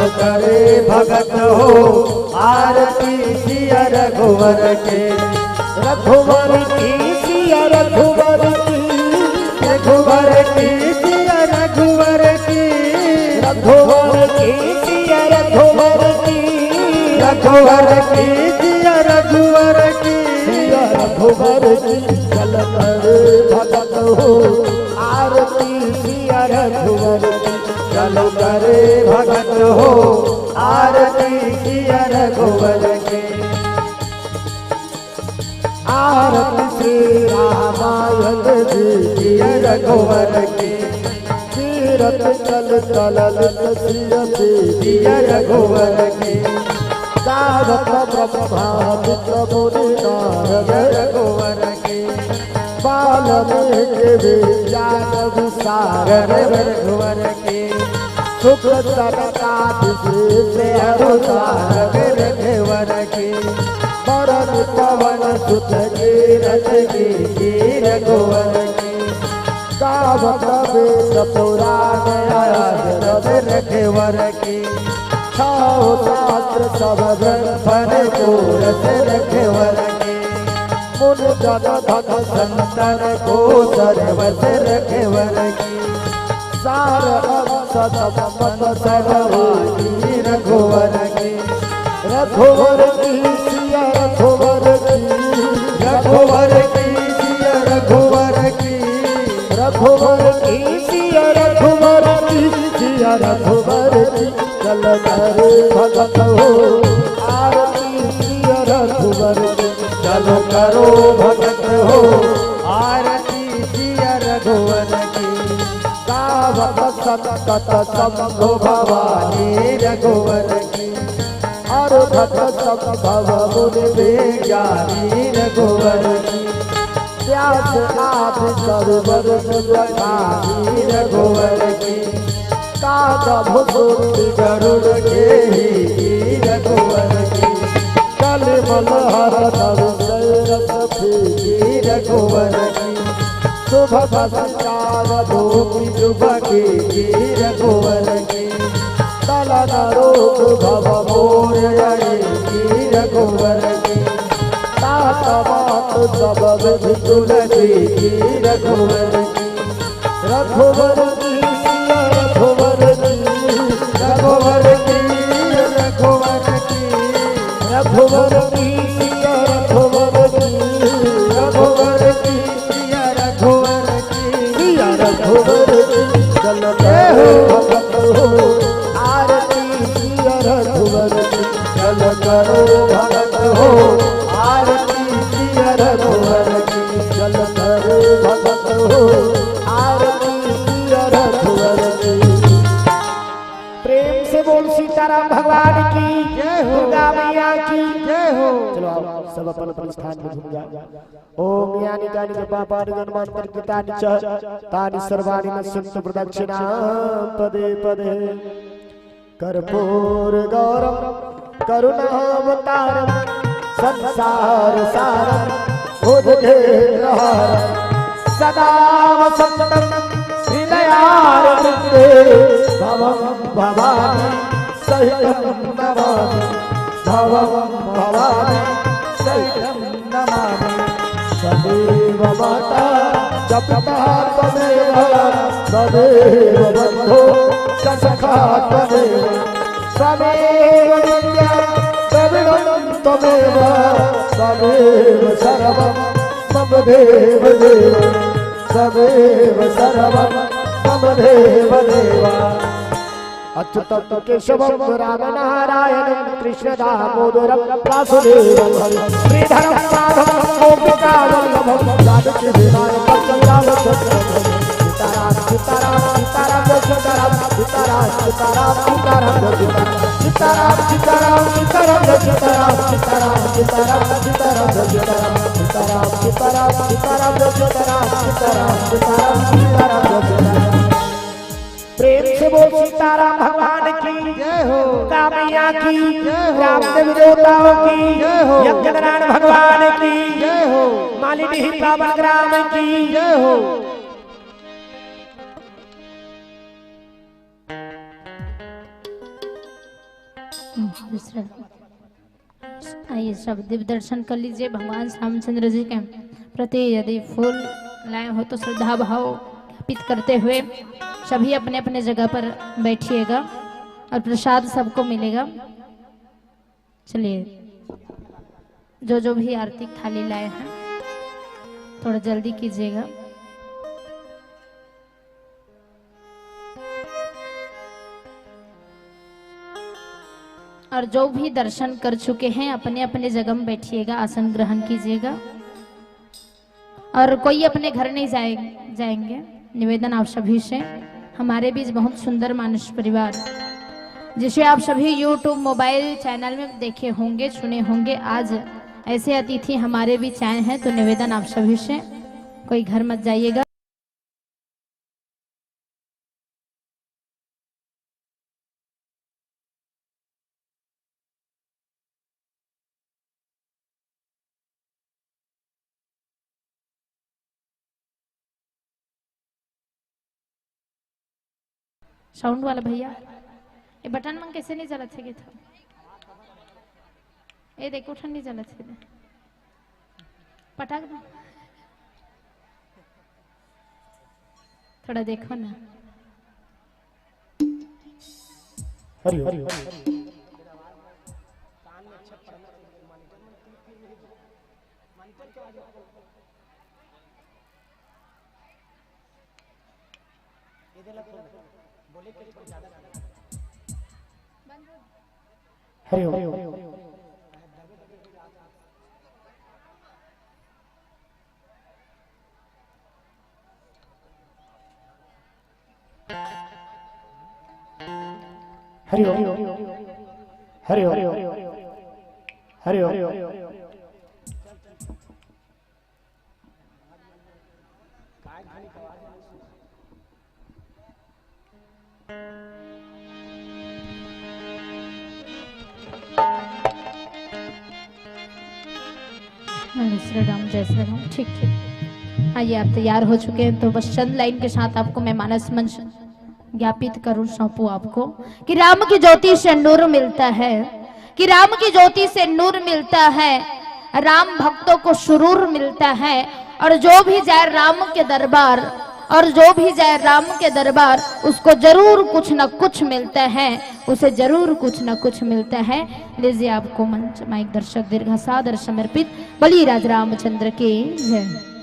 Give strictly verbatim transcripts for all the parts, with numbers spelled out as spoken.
करे भगत हो आरती सिया रघुवर के। रघुवर की सिया रघुवर की, रघुवर की सिया रघुवर की, रघुवर की सिया रघुवर की, रघुवर की सिया रघुवर की, सिया रघुवर की। चल करे भगत हो आरती सिया रघुवर की। चलो करे भगत हो आरती सिया रघुवर के। आरती श्री रामायण जी की रघुवर की। तीरथ चल चल ललित सिय जी की रघुवर की। गावत ब्रह्मा विष्णु मुनि नारद रघुवर के। वाल्मीकि वेद ज्ञान विशारद रघुवर के। शुक्ल शरद कादि से अरुसारद रघुवर के। बरन पवन सुत कीरत की रघुवर के। गावत वेद पुराण आदि रघुवर के। छाओ शास्त्र सब ग्रंथन को रस रघुवर के। मुनि जन धन संतन को सर्वस रघुवर की। सार अंश संपत सर्वांगी रघुवर की। रघुवर की सिया रघुवर की। रघुवर की सिया रघुवर की। रघुवर की सिया रघुवर की। सिया रघुवर की। चल करे भगत हो आरती सिया रघुवर की। चलो करो भगत हो आरती सिया रघुवर की। गावत संतत शंभु भवानी रघुवर की। अरुधत संभव मुनि विज्ञानी रघुवर की। व्यास आदि सरोवर सुख पानी रघुवर की। काग भूसुंड गरुड़ के ही रघुवर की। कलिमल हर नर सैरस फीकी रघुवर की। शुभ बस चार धूप शुभ की रघुवर की। तलन रोग भव मोर अड़े की रघुवर की। तात मात सब विधि तुलसी की रघुवर की। रघुवर की सिया रघुवर की। रघुवर की रघुवर की। रघुवर की सिया रघुवर की। रघुवर की सिया रघुवर की। सिया रघुवर की। चल करो भगत हो आरती सिया रघुवर की। चल करो भगत हो आरती सिया रघुवर की। चल करो भगत हो आरती सिया रघुवर की। प्रेम से बोल सीताराम भगवान की, जय हो। दुर्गा मैया की जय हो। चलो आओ, सब अपन अपन स्थान पे घूम जाओ। ओम यानि कानि च पापानि जन्मांतरकृतानि च तानि सर्वाणि नश्यंतु प्रदक्षिणां पदे पदे। कर्पूर गौरम करुणावतारम संसार सारम भुजगेन्द्रहारम सदा वसंतम हृदयारविंदे भवम भवानी सहितं नमामि। भवं भवानी सहितं नमामि। त्वमेव माता च पिता त्वमेव, त्वमेव बन्धो च सखा त्वमेव। त्वमेव विद्या द्रविणं त्वमेव, त्वमेव सर्वं मम देव देव। त्वमेव सर्वं मम देव देव। अच्युतं केशवं रामनारायणं कृष्णदामोदरं वासुदेवं हरिं श्रीधरं माधवं गोपिकावल्लभं जानकीविनायकं श्रीरामचन्द्रं। सीताराम सीताराम सीताराम जय सीताराम। सीताराम सीताराम सीताराम जय सीताराम। सीताराम सीताराम सीताराम जय सीताराम। सीताराम सीताराम सीताराम जय सीताराम। सीताराम सीताराम सीताराम जय सीताराम। सीताराम सीताराम सीताराम जय सीताराम। प्रेम से बोल सीताराम भगवान की जय हो। दुर्गा मैया की जय हो। रामदेव देवताओं की जय हो। यज्ञनारायण भगवान की जय हो। मालिनी पावन ग्राम की जय हो। दूसरा, आइए, सब दीप दर्शन कर लीजिए। भगवान श्री रामचंद्र जी के प्रति यदि फूल लाए हो तो श्रद्धा भाव ज्ञापित करते हुए सभी अपने अपने जगह पर बैठिएगा और प्रसाद सबको मिलेगा। चलिए, जो जो भी आरती की थाली लाए हैं, थोड़ा जल्दी कीजिएगा। और जो भी दर्शन कर चुके हैं, अपने अपने जगह में बैठिएगा, आसन ग्रहण कीजिएगा। और कोई अपने घर नहीं जाए, जाएंगे। निवेदन आप सभी से, हमारे बीच बहुत सुंदर मानुष परिवार, जिसे आप सभी YouTube मोबाइल चैनल में देखे होंगे, सुने होंगे। आज ऐसे अतिथि हमारे बीच आए हैं, तो निवेदन आप सभी से, कोई घर मत जाइएगा। साउंड वाला भैया, ये बटन मन कैसे नहीं जलत हे गे था? ये देखो, ठंड नहीं जलत हे। पटक दो। थोड़ा देखो ना। हरि ओम। हरि ओम। हरि ओम। हरि ओम। हरि ओम। श्री राम, जय श्री राम। ठीक, ठीक। आइए, आप तैयार हो चुके हैं, तो बस चंद लाइन के साथ आपको मैं मानस मंच ज्ञापित करूं, सौंपूं आपको कि राम की ज्योति से नूर मिलता है, कि राम की ज्योति से नूर मिलता है, राम भक्तों को सुरूर मिलता है। और जो भी जाए राम के दरबार, और जो भी जाए राम के दरबार, उसको जरूर कुछ न कुछ मिलता है, उसे जरूर कुछ न कुछ मिलता है। लीजिए, आपको मंच माइक दर्शक दीर्घा सादर समर्पित। बलिराज रामचंद्र की जय।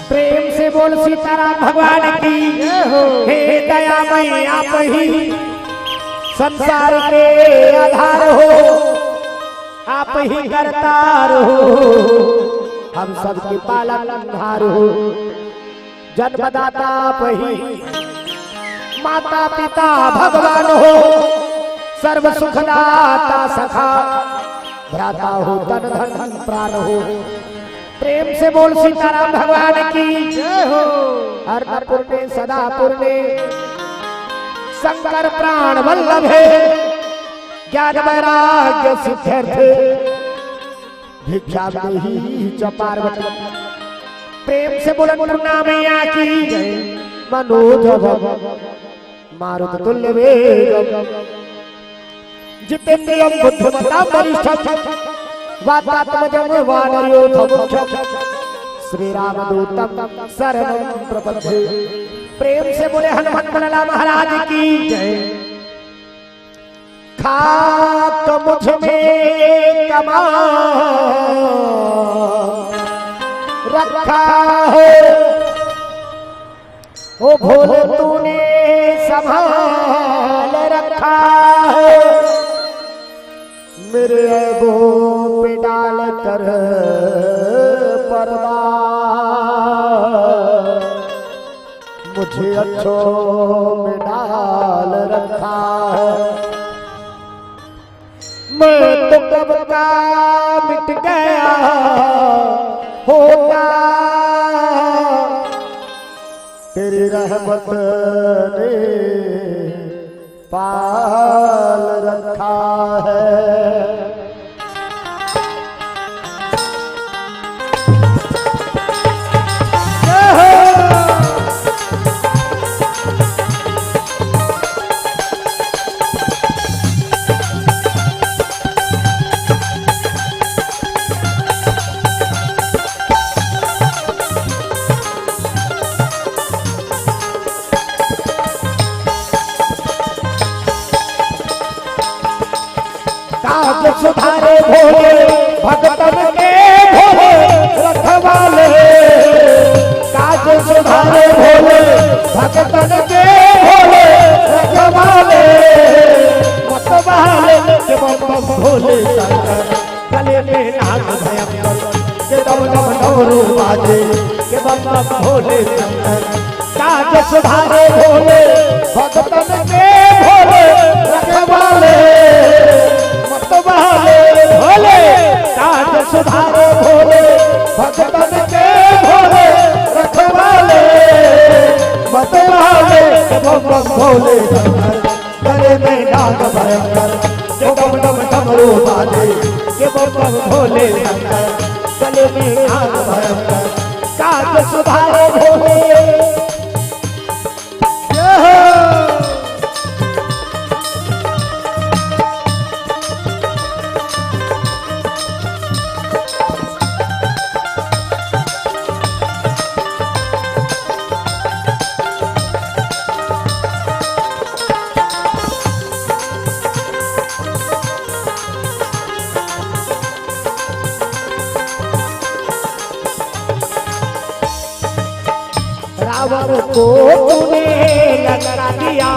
प्रेम से बोल सीताराम भगवान की। जय हो। हे दयामय, आप ही संसार के आधार हो, आप ही करतार हो, हम सबके पालनहार हो, जन्मदाता आप ही। माता पिता भगवान हो, सर्व सुखदाता सखा, भ्राता हो तन धन प्राण हो। प्रेम से बोल सीताराम भगवान की जय हो। अन्नपूर्णे सदा पूर्णे शंकर प्राण वल्लभे, ज्ञान वैराग्य सिद्ध्यर्थे भिक्षां देहि च पार्वती। प्रेम से बोल अन्नपूर्णा मैया की जय। मनोजवम मारुततुल्यवेगम्। जितेन्द्रियं बुद्धिमतां वरिष्ठं वातात्मजं वानरयूथमुख्यं श्रीरामदूतं शरणं प्रपद्ये। प्रेम से बोले हनुमंत लाला महाराज की जय। खाक मुझ में कमा रखा है, ओ भोले तूने संभाल रखा है, मेरे ऐबों पे डाल कर परदा, मुझे अच्छों में डाल रखा है। मैं तो कब का मिट गया होता, तेरी रहमत ने पाल रखा है। काज सुधारे भोले भगतन के भोले रखवाले। काज सुधारे भोले भगतन के भोले रखवाले। मतवाले के बम बम भोले शंकर, गले में नाग भयंकर, के डम डम डमरू बाजे, के बम बम भोले शंकर। काज सुधारे भोले भगतन के भोले रखवाले, मतवाले भोले। काज सुधारे भोले भगतन के भोले रखवाले, मतवाले के बम बम भोले शंकर। गले में नाग भयंकर, जो डम डम डमरू बाजे, के बम बम भोले शंकर। गले में नाग भयंकर, काज सुधारे भोले। जय हो। रावण को तूने लंका दिया,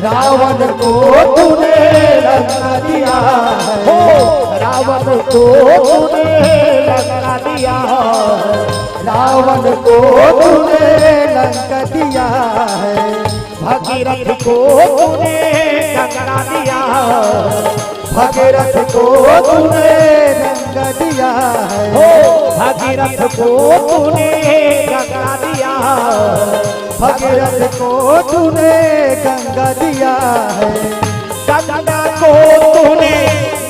रावण को तूने लंका दिया, हो, रावण को तूने लंका दिया, रावण को तूने लंका दिया है। भगीरथ को तूने गंगा दिया, भगीरथ को तूने गंगा दिया है। हो, भगीरथ को तूने गंगा दिया, भगीरथ को तूने गंगा दिया है। गंगा को तूने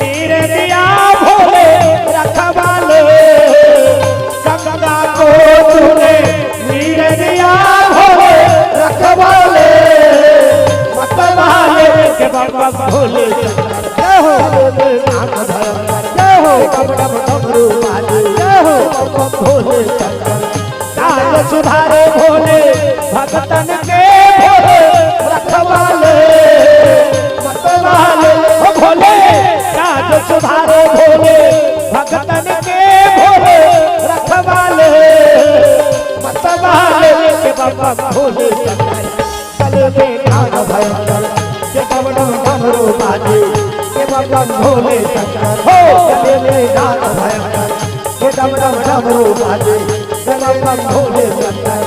नीर दिया भोले रखवाले, गंगा को तूने नीर दिया भोले रखवाले, मतवाले के बम बम भोले शंकर। जय हो। नाम धरम कर। जय हो। डम डम डमरू वाले। जय हो। Bomb bomb Bhole Shankar. काज सुधारे भोले भगतन के भोले रखवाले, मतवाले हो भोले। काज सुधारे भोले भगतन के भोले रखवाले, मतवाले के बम बम भोले शंकर। गले में नाग भयंकर, के डम डम डमरू बाजे, के बम बम भोले शंकर। हो, गले में नाग भयंकर, के डम डम डमरू बाजे, के बम बम भोले शंकर।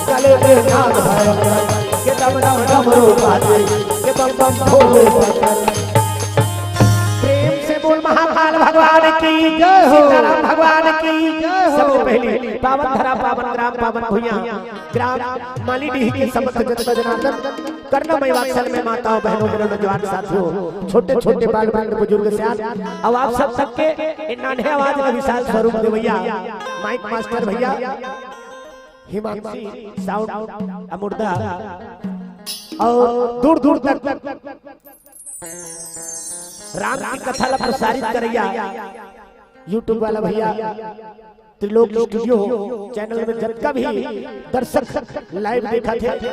गले में नाग भयंकर, के डमरू बाजे, ये बम बम भोले शंकर। प्रेम से बोल महाकाल भगवान की जय हो। सीताराम भगवान की जय हो। सबसे पहले पावन धरा, पावन ग्राम, पावन भुइयां, ग्राम मालीडीह के समस्त जनता जनार्दन, करुणामय वात्सल्य में माताओं, बहनों, मेरे नौजवान साथियों, छोटे छोटे बाल बाल बुजुर्ग से आज, अब आप सब तक के इन नान्हे आवाज में विशाल स्वरूप देवैया माइक मास्टर भैया, हिमांशी साउंड अमुर्दा और दूर दूर तक राम की कथा ला प्रसारित करैया YouTube वाला भैया, त्रिलोक स्टूडियो चैनल में जतका भी दर्शक लाइव देखत हे,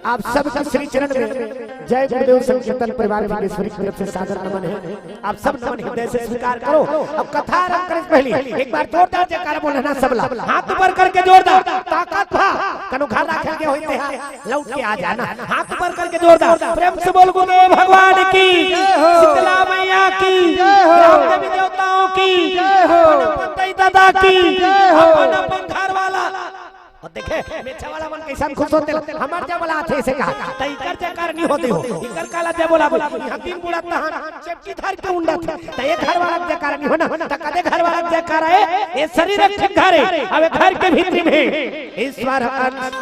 आप सबके श्री चरण में जय गुरुदेव संकीर्तन परिवार विघ्नेश्वरी की तरफ से सादर नमन हे। आप सब नमन हृदय से स्वीकार करो। अब कथा आरंभ करे से पहले एक बार जोरदार जयकारा बोलना सबला, हाथ ऊपर करके जोरदार, ताकत भा कनो घर राखे के होई ते हा, लौट के आ जाना। हाथ ऊपर करके जोरदार प्रेम से बोल गुरुदेव भगवान की, शीतला मैया की, राम देवी देवताओं की, पंतई दादा की, अपन अपन घर वाला। और देखे मेछा वाला मन कैसन खुश होते, हमार जय बोला थे से कहा, त इकर जयकार नहीं होते हो, इकर काला जय बोला बोल। यहाँ तीन बूढ़ा तहन चेपकी धर के उंडा थे, त ये घर वाला जयकार नहीं होना, त कदे घर वाला जयकार है, ये शरीर एक घर है, अब ये घर के भीतरी में ईश्वर अंश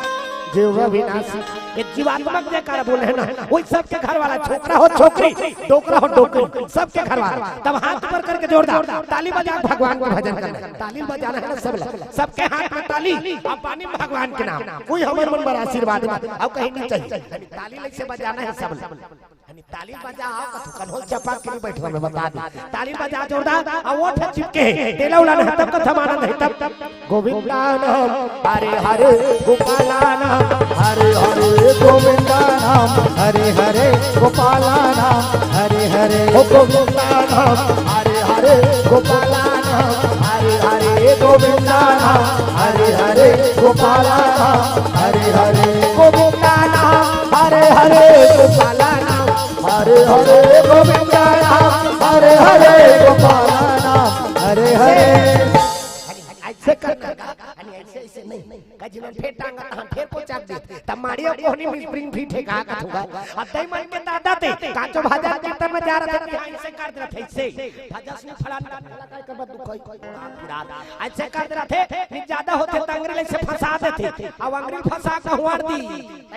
जीव विनाश, ये जीवात्मक जयकार बोले है ना, वही सबके घर वाला, छोकरा हो छोकरी, डोकरा हो डोकरी, सबके घर वाला। तब हाथ ऊपर करके जोरदार ताली बजा के भगवान का भजन करना है। ताली बजाना है ना सब लोग, सबके हाथ में ताली, अब पानी में भगवान के नाम, कोई हमर मन बर आशीर्वाद ना, अब कहीं नहीं चाहिए, ताली लेके बजाना है सब लोग। यानी ताली बजाओ, कथू कन्होल चपा के भी बैठवा में बता दे। ताली बजा जोरदार, आ ओठ चिपके है, तेला उलाना है, तब कथा मानंद है, तब, तब। गोविंदा नाम हरे हरे, गोपाला नाम हरे हरे, गोविंदा नाम हरे हरे, गोपाला नाम हरे हरे, ओ गोविंदा नाम हरे हरे, गोपाला नाम हरे हरे, गोविंदा नाम हरे हरे, गोपाला नाम हरे हरे, गोविंदा नाम हरे हरे, गोपाला नाम हरे हरे, गोविंदा नाम हरे हरे, गोपाला नाम हरे हरे। ऐसे करना का, यानी ऐसे, ऐसे नहीं। का जिन्होंने फेर टांगा, हाँ, फेर पहुंचा दे। तब मारियो कोहनी में स्प्रिंग फीट है, कहाँ का थूका? अब दई मन के दादा थे, काचो भाजा कीर्तन में जा रहे थे, हाँ, ऐसे कर दे रहे थे, ऐसे। भाजा सुन फलान, फलान का कर बस दुख है, कोई कोई रात की रात। ऐसे कर दे रहे थे, नहीं ज्यादा होते तो अंगरी ले से फंसा देते। अब अंगरी फंसा का हुआ दी।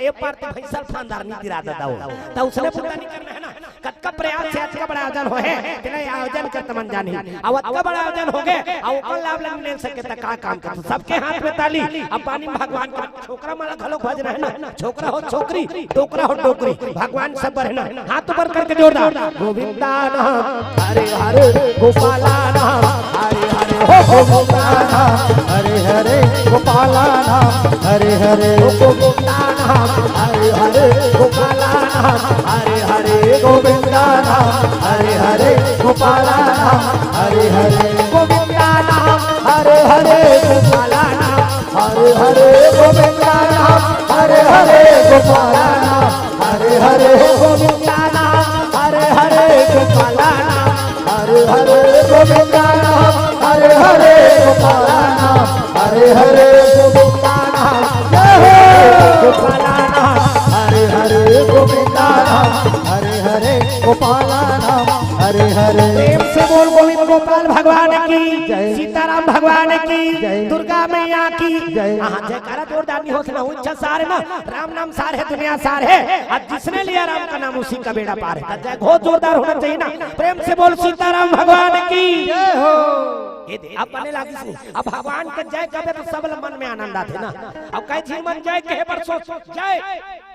ये पार तो भैंसा फांदार नहीं गिरा देता हो। तो उसने बुरा नहीं करना है ना। कतका प्रयास से अतका बड़ा आयोजन होहे, तेला आयोजन करत मन जानी। अब अतका बड़ा आयोजन होगे, अब ओकर लाभ ले सके त का काम कर? सबके हाथ में ताली। अब पानी में भगवान का छोकरा मन ला घलो भज रहे ना, छोकरा हो छोकरी, डोकरा हो डोकरी, भगवान सब बर हे ना। हाथ ऊपर करके जोरदार। गोविंदा नाम हरे हरे, गोपाला नाम हरे हरे, हो गोविंदा नाम हरे हरे, गोपाला नाम हरे हरे, हो गोविंदा नाम हरे हरे, गोपाला नाम हरे हरे, गोविंदा नाम हरे हरे, गोपाला नाम हरे हरे, गोविंदा नाम हरे हरे, गोपाला नाम हरे हरे, गोविंदा नाम हरे हरे, गोपाला नाम हरे हरे, गोविंदा नाम हरे हरे, गोपाला नाम हरे हरे, गोविंदा नाम हरे हरे, गोपाला नाम हरे हरे, गोविंदा नाम जय हो, गोपाला नाम हरे हरे, गोविंदा नाम हरे हरे, गोपाला नाम हरे हरे। प्रेम से बोल गोविंद गोपाल भगवान की जय। सीताराम भगवान की जय। दुर्गा मैया की जय। हाँ, जयकारा जोरदार नहीं हो सका, इच्छा सार हे ना, राम नाम सार हे, दुनिया सार हे। अब जिसने लिया राम का नाम उसी का बेड़ा पार है। जय घोष जोरदार होना चाहिए ना। प्रेम से बोल सीताराम भगवान की जय हो। ये दे, अब बने लागी से, अब भगवान के जय कबे तो सब मन में आनंद आथे ना। अब कई झिन मन जय कहे बर सोच, जय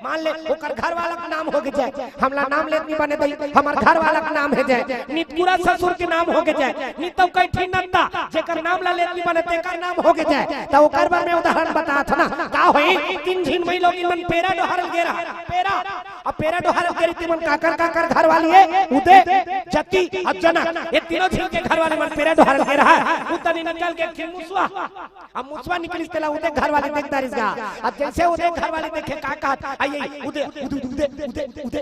मान ले, ओकर घर वाला के नाम हो के जय, हमला नाम लेत नहीं बने दई, हमर घर वाला के नाम हे जय, नितकुरा ससुर के नाम हो के जय, नितौ कई ठी नंदा, जेकर नाम ला लेत नहीं बने, तेकर नाम हो के जय। त ओकर बर मैं उदाहरण बतात ना, का होई, तीन झिन मई लोग मन पेरा डोहर गे रहा, पेरा, अब पेरा डोहारन के रीति मन काकर काकर घर वाली हे, उदे, जती अउ जनक, ये तीनों झिन के घर वाली मन पेरा डोहारन के रहा। उतनी निकल के एक ठिन मुसवा, अब मुसवा निकलिस तेला उदे घर वाली देख डारिस गा। अब जैसे उदे घर वाली देखे का कहत, आई, आई, उदे, उदे,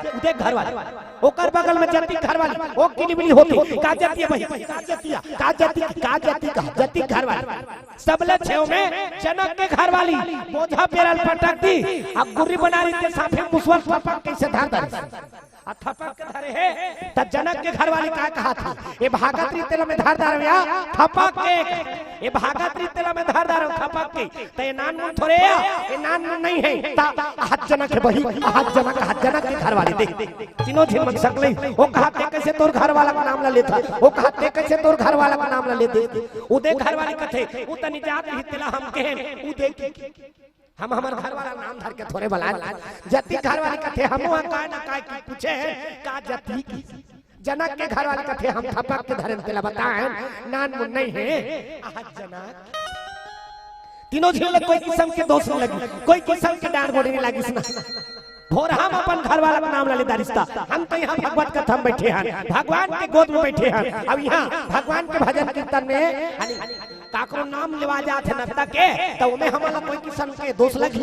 उदे घर वाली। ओकर बगल में जती घर वाली, ओ किलिबिली होती, का जती हे भाई, का जती हे, का जती, का जती, का जती घर वाली। सबले छेव में जनक के घर वाली बोझा पेरा ल पटक दी, अब गुर्री बना रही के साफे मुसवा ल थपक कइसे धर डारिस। आ थपक के धरे हे, त जनक के घर वाली का कहत हे, ए भागत रही तेला में धर डारव या, थपक के, ए भागत रही तेला में धर डारव, थपक के, त ए नानमुन थोरे या, ए नानमुन नहीं हे, त अहत जनक हे बही, अहत जनक, अहत जनक के घर वाली देख। तीनों झिन मन सकले, ओ कहत हे कइसे तोर घर वाला के नाम ला लेथस, ओ कहत हे कइसे तोर घर वाला के नाम ला लेथस। उदे घर वाली कथे, उतनी जात रही तेला हम कहेन, उदे की, हम हमर घर वाला नाम धर के थोरे बलान। जती घर वाली कथे, हम वहाँ काय ना काय की पूछे हे, का जती की। जनक के घर वाली कथे, हम थपक के धरेन तेला बताएन, नानमुन नहीं हे, अहत जनक। तीनों झिन ल कोई किसम के दोस नहीं लगिस, कोई किसम के डांट गोड़ी नहीं लगिस ना। भोरहा म अपन घर वाला के नाम ला ले डारिस त। हम तो यहाँ भगवत कथा में बैठे हन, भगवान के गोद में बैठे हन। अब यहाँ भगवान के भजन कीर्तन में यानी काकरो नाम लेवा जात हे नत्ता के, त ओमे हमन ला कोई किसम के दोस लगही,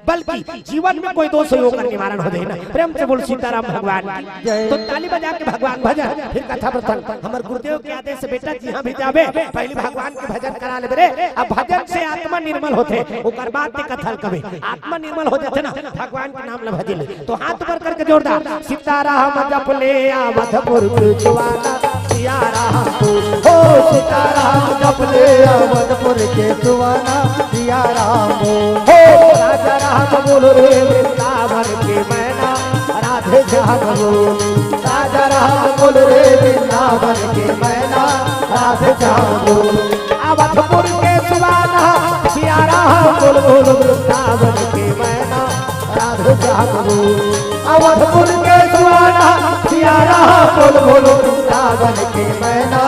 बल्कि जीवन में कोई दोस होही ओकर निवारण हो जाही ना। प्रेम से बोल सीताराम भगवान की। जय। तो ताली बजा के भगवान भजन, फिर कथा प्रसंग। हमर गुरुदेव के आदेश से बेटा जिहाँ भी जाबे, पहली भगवान के भजन करा लेबे रे। अब भजन से आत्मा निर्मल होथे, ओकर बाद ते कथा ल कबे। आत्मा निर्मल हो जाथे ना, भगवान के नाम ल भजे ले। तो हाथ ऊपर करके जोरदार, सीताराम जप ले अवधपुर के सुहाना, सिया राम को। हो सीताराम जप ले अवधपुर के सुहाना, सिया राम को। हो राजा राम बोल रे वृंदावन के मैना, राधे श्याम बोल। राजा राम बोल रे वृंदावन के मैना, राधे श्याम बोल। अवधपुर के सुहाना, सिया राम बोल बोल वृंदावन के मैना, राधे श्याम बोल। अवधपुर के सुहाना, सिया राम बोल बोल वृंदावन के मैना,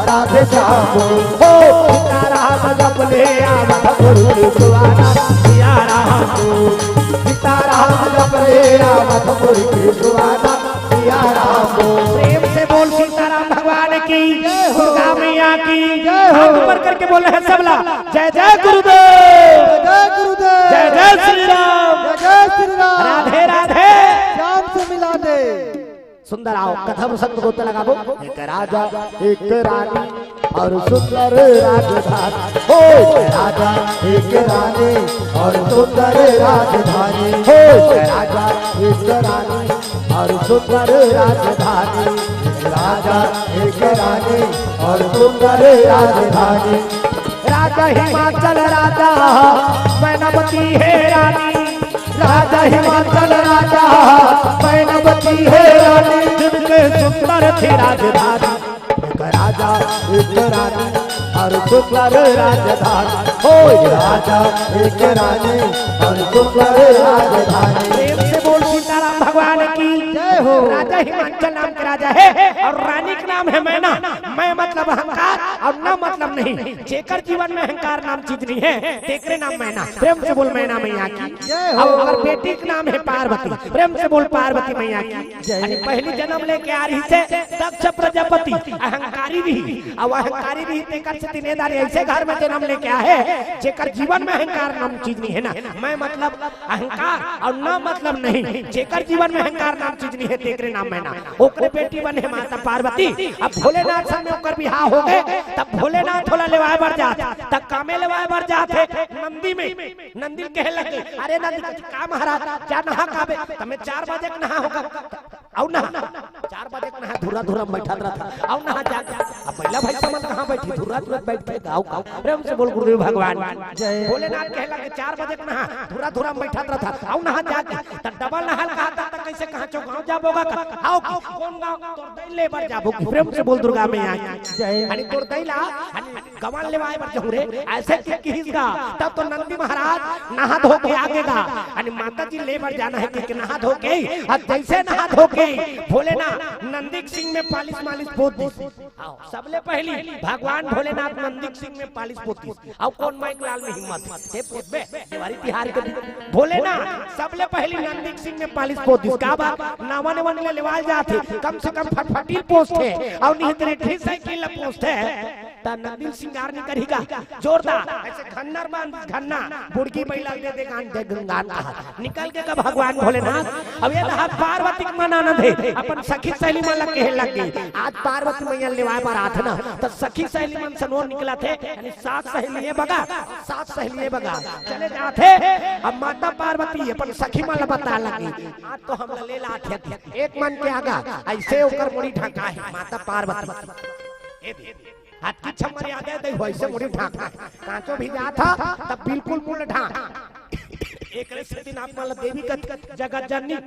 राधे श्याम बोल। हो सीताराम जप ले अवधपुर के सुहाना, सिया राम बोल। सीताराम जप ले अवधपुर के सुहाना, सिया राम बोल। प्रेम से बोल सीताराम भगवान की, जय हो। दुर्गा मैया की, जय हो। हाथ ऊपर करके बोल रहे हैं सबला, जय जय गुरुदेव, जय गुरुदेव। जय जय श्री राम। जय जय श्री राम। राधे राधे। श्याम से मिला दे। सुंदर आओ, कथा प्रसंग गोता लगाबो। एक राजा, एक रानी और सुंदर राजधानी। हो एक राजा, एक रानी और सुंदर राजधानी। हो एक राजा, एक रानी और सुंदर राजधानी। एक राजा, एक रानी और सुंदर राजधानी। राजा हिमाचल राजा, मैनावती हे रानी। राजा हिमाचल राजा, मैनावती हे रानी। जिनके सुंदर थी राजधानी। एक राजा, एक रानी और सुंदर राजधानी। हो एक राजा, एक रानी और सुंदर राजधानी। प्रेम से बोल सीताराम भगवान की। जय हो। राजा हिमाचल नाम के राजा हे और रानी के नाम हे मैना। मैं मतलब अहंकार और ना मतलब नहीं। जेकर जीवन में अहंकार नाम चीज नहीं हे, तेकरे नाम मैना। प्रेम से बोल मैना मैया की। जय हो। अब अगर बेटी के नाम हे पार्वती, प्रेम से बोल पार्वती मैया की। जय। यानी पहली जन्म लेके आ रहिसे दक्ष प्रजापति, अहंकारी रही। अब अहंकारी रही, तेकर से तीने दारी ऐसे घर में जन्म लेके आ हे, जेकर जीवन में अहंकार नाम चीज नहीं हे ना। मैं मतलब अहंकार और ना मतलब नहीं, जेकर जीवन में अहंकार नाम चीज नहीं हे, तेकरे नाम मैना। ओकरे बेटी बने माता पार्वती। अब भोलेनाथ संग में ओकर बिहाव हो गे, तब भोलेनाथ ओला लेवाए बर जात, तब कामे लेवाए बर जात हे नंदी में। नंदी कहे लगे, "अरे नंदी, का महाराज, जा नहा के आबे।" त मैं चार बजे के नहा होगा, अउ नहा, चार बजे के नहा, धुरा धुरा में बैठत रहत, अउ नहा जा। अब महिला भाई समझ कहाँ बैठी, धुरा धुरा में बैठ के गाँव का। प्रेम से बोल गुरुदेव भगवान। जय। भोलेनाथ कहे लगे, "चार बजे के नहा, धुरा धुरा में बैठत रहत, अउ नहा जा।" त डबल नहा कहा था, त कैसे कहाँ चो गाँव जाबो गा? आओ, कौन गाँव? तोर दई ले बर जाबो। प्रेम से बोल दुर्गा मैया की। जय। अरे तोर दई ला, अरे कवन लेवाय बर जाहूं रे, अइसे के किहिस गा। तब तो नंदी महाराज नहा धो के आगे गा, अने माता जी ले बर जाना हे कहिके नहा धो के, अउ जइसे नहा धो के भोलेनाथ नंदी के सींग में पालिश मालिश पोत दिस। हाँ, सबले पहिली भगवान भोलेनाथ नंदी के सींग में पालिश पोतिस। अउ कोन माई के लाल में हिम्मत हे पोतबे? देवारी तिहार के दिन भोलेनाथ सबले पहिली नंदी के सींग में पालिश पोतिस। का बात? नावा नेवन ले लेवाल जाथे, कम से कम फटफटी पोसथे, अउ नहीं तो रेठी साइकिल ला पोसथे। त नंदी ल सिंगार नइ करही का? जोरदार, अइसे घन्नर बांध, घन्ना, बुड़की बइला दे दे गान दे गंगान कहा। निकल के का भगवान भोलेनाथ, अब ए दे पार्वती के मन आनंद हे, अपन सखी सहेली मन ला कहे लग गे, आज पार्वती मइया लेवाय बर आथे ना, त सखी सहेली मन सनोर निकलथे, यानी सात सहेली ए बगा, सात सहेली ए बगा, चले जाथे। अब माता पार्वती अपन सखी मन ला बताय लग गे, आज तो हमला ले लाथे, एक मन के आगा, अइसे ओकर मुड़ी ढंका हे, माता पार्वती। ए दे, हाथ की छम्मर याद हे, दे, वइसे मुड़ी ढांक। कांचो भी जात ह, तब बिल्कुल मुंड ढांक। एकरे सेती आप मन ला देवी कथे जगत जननी।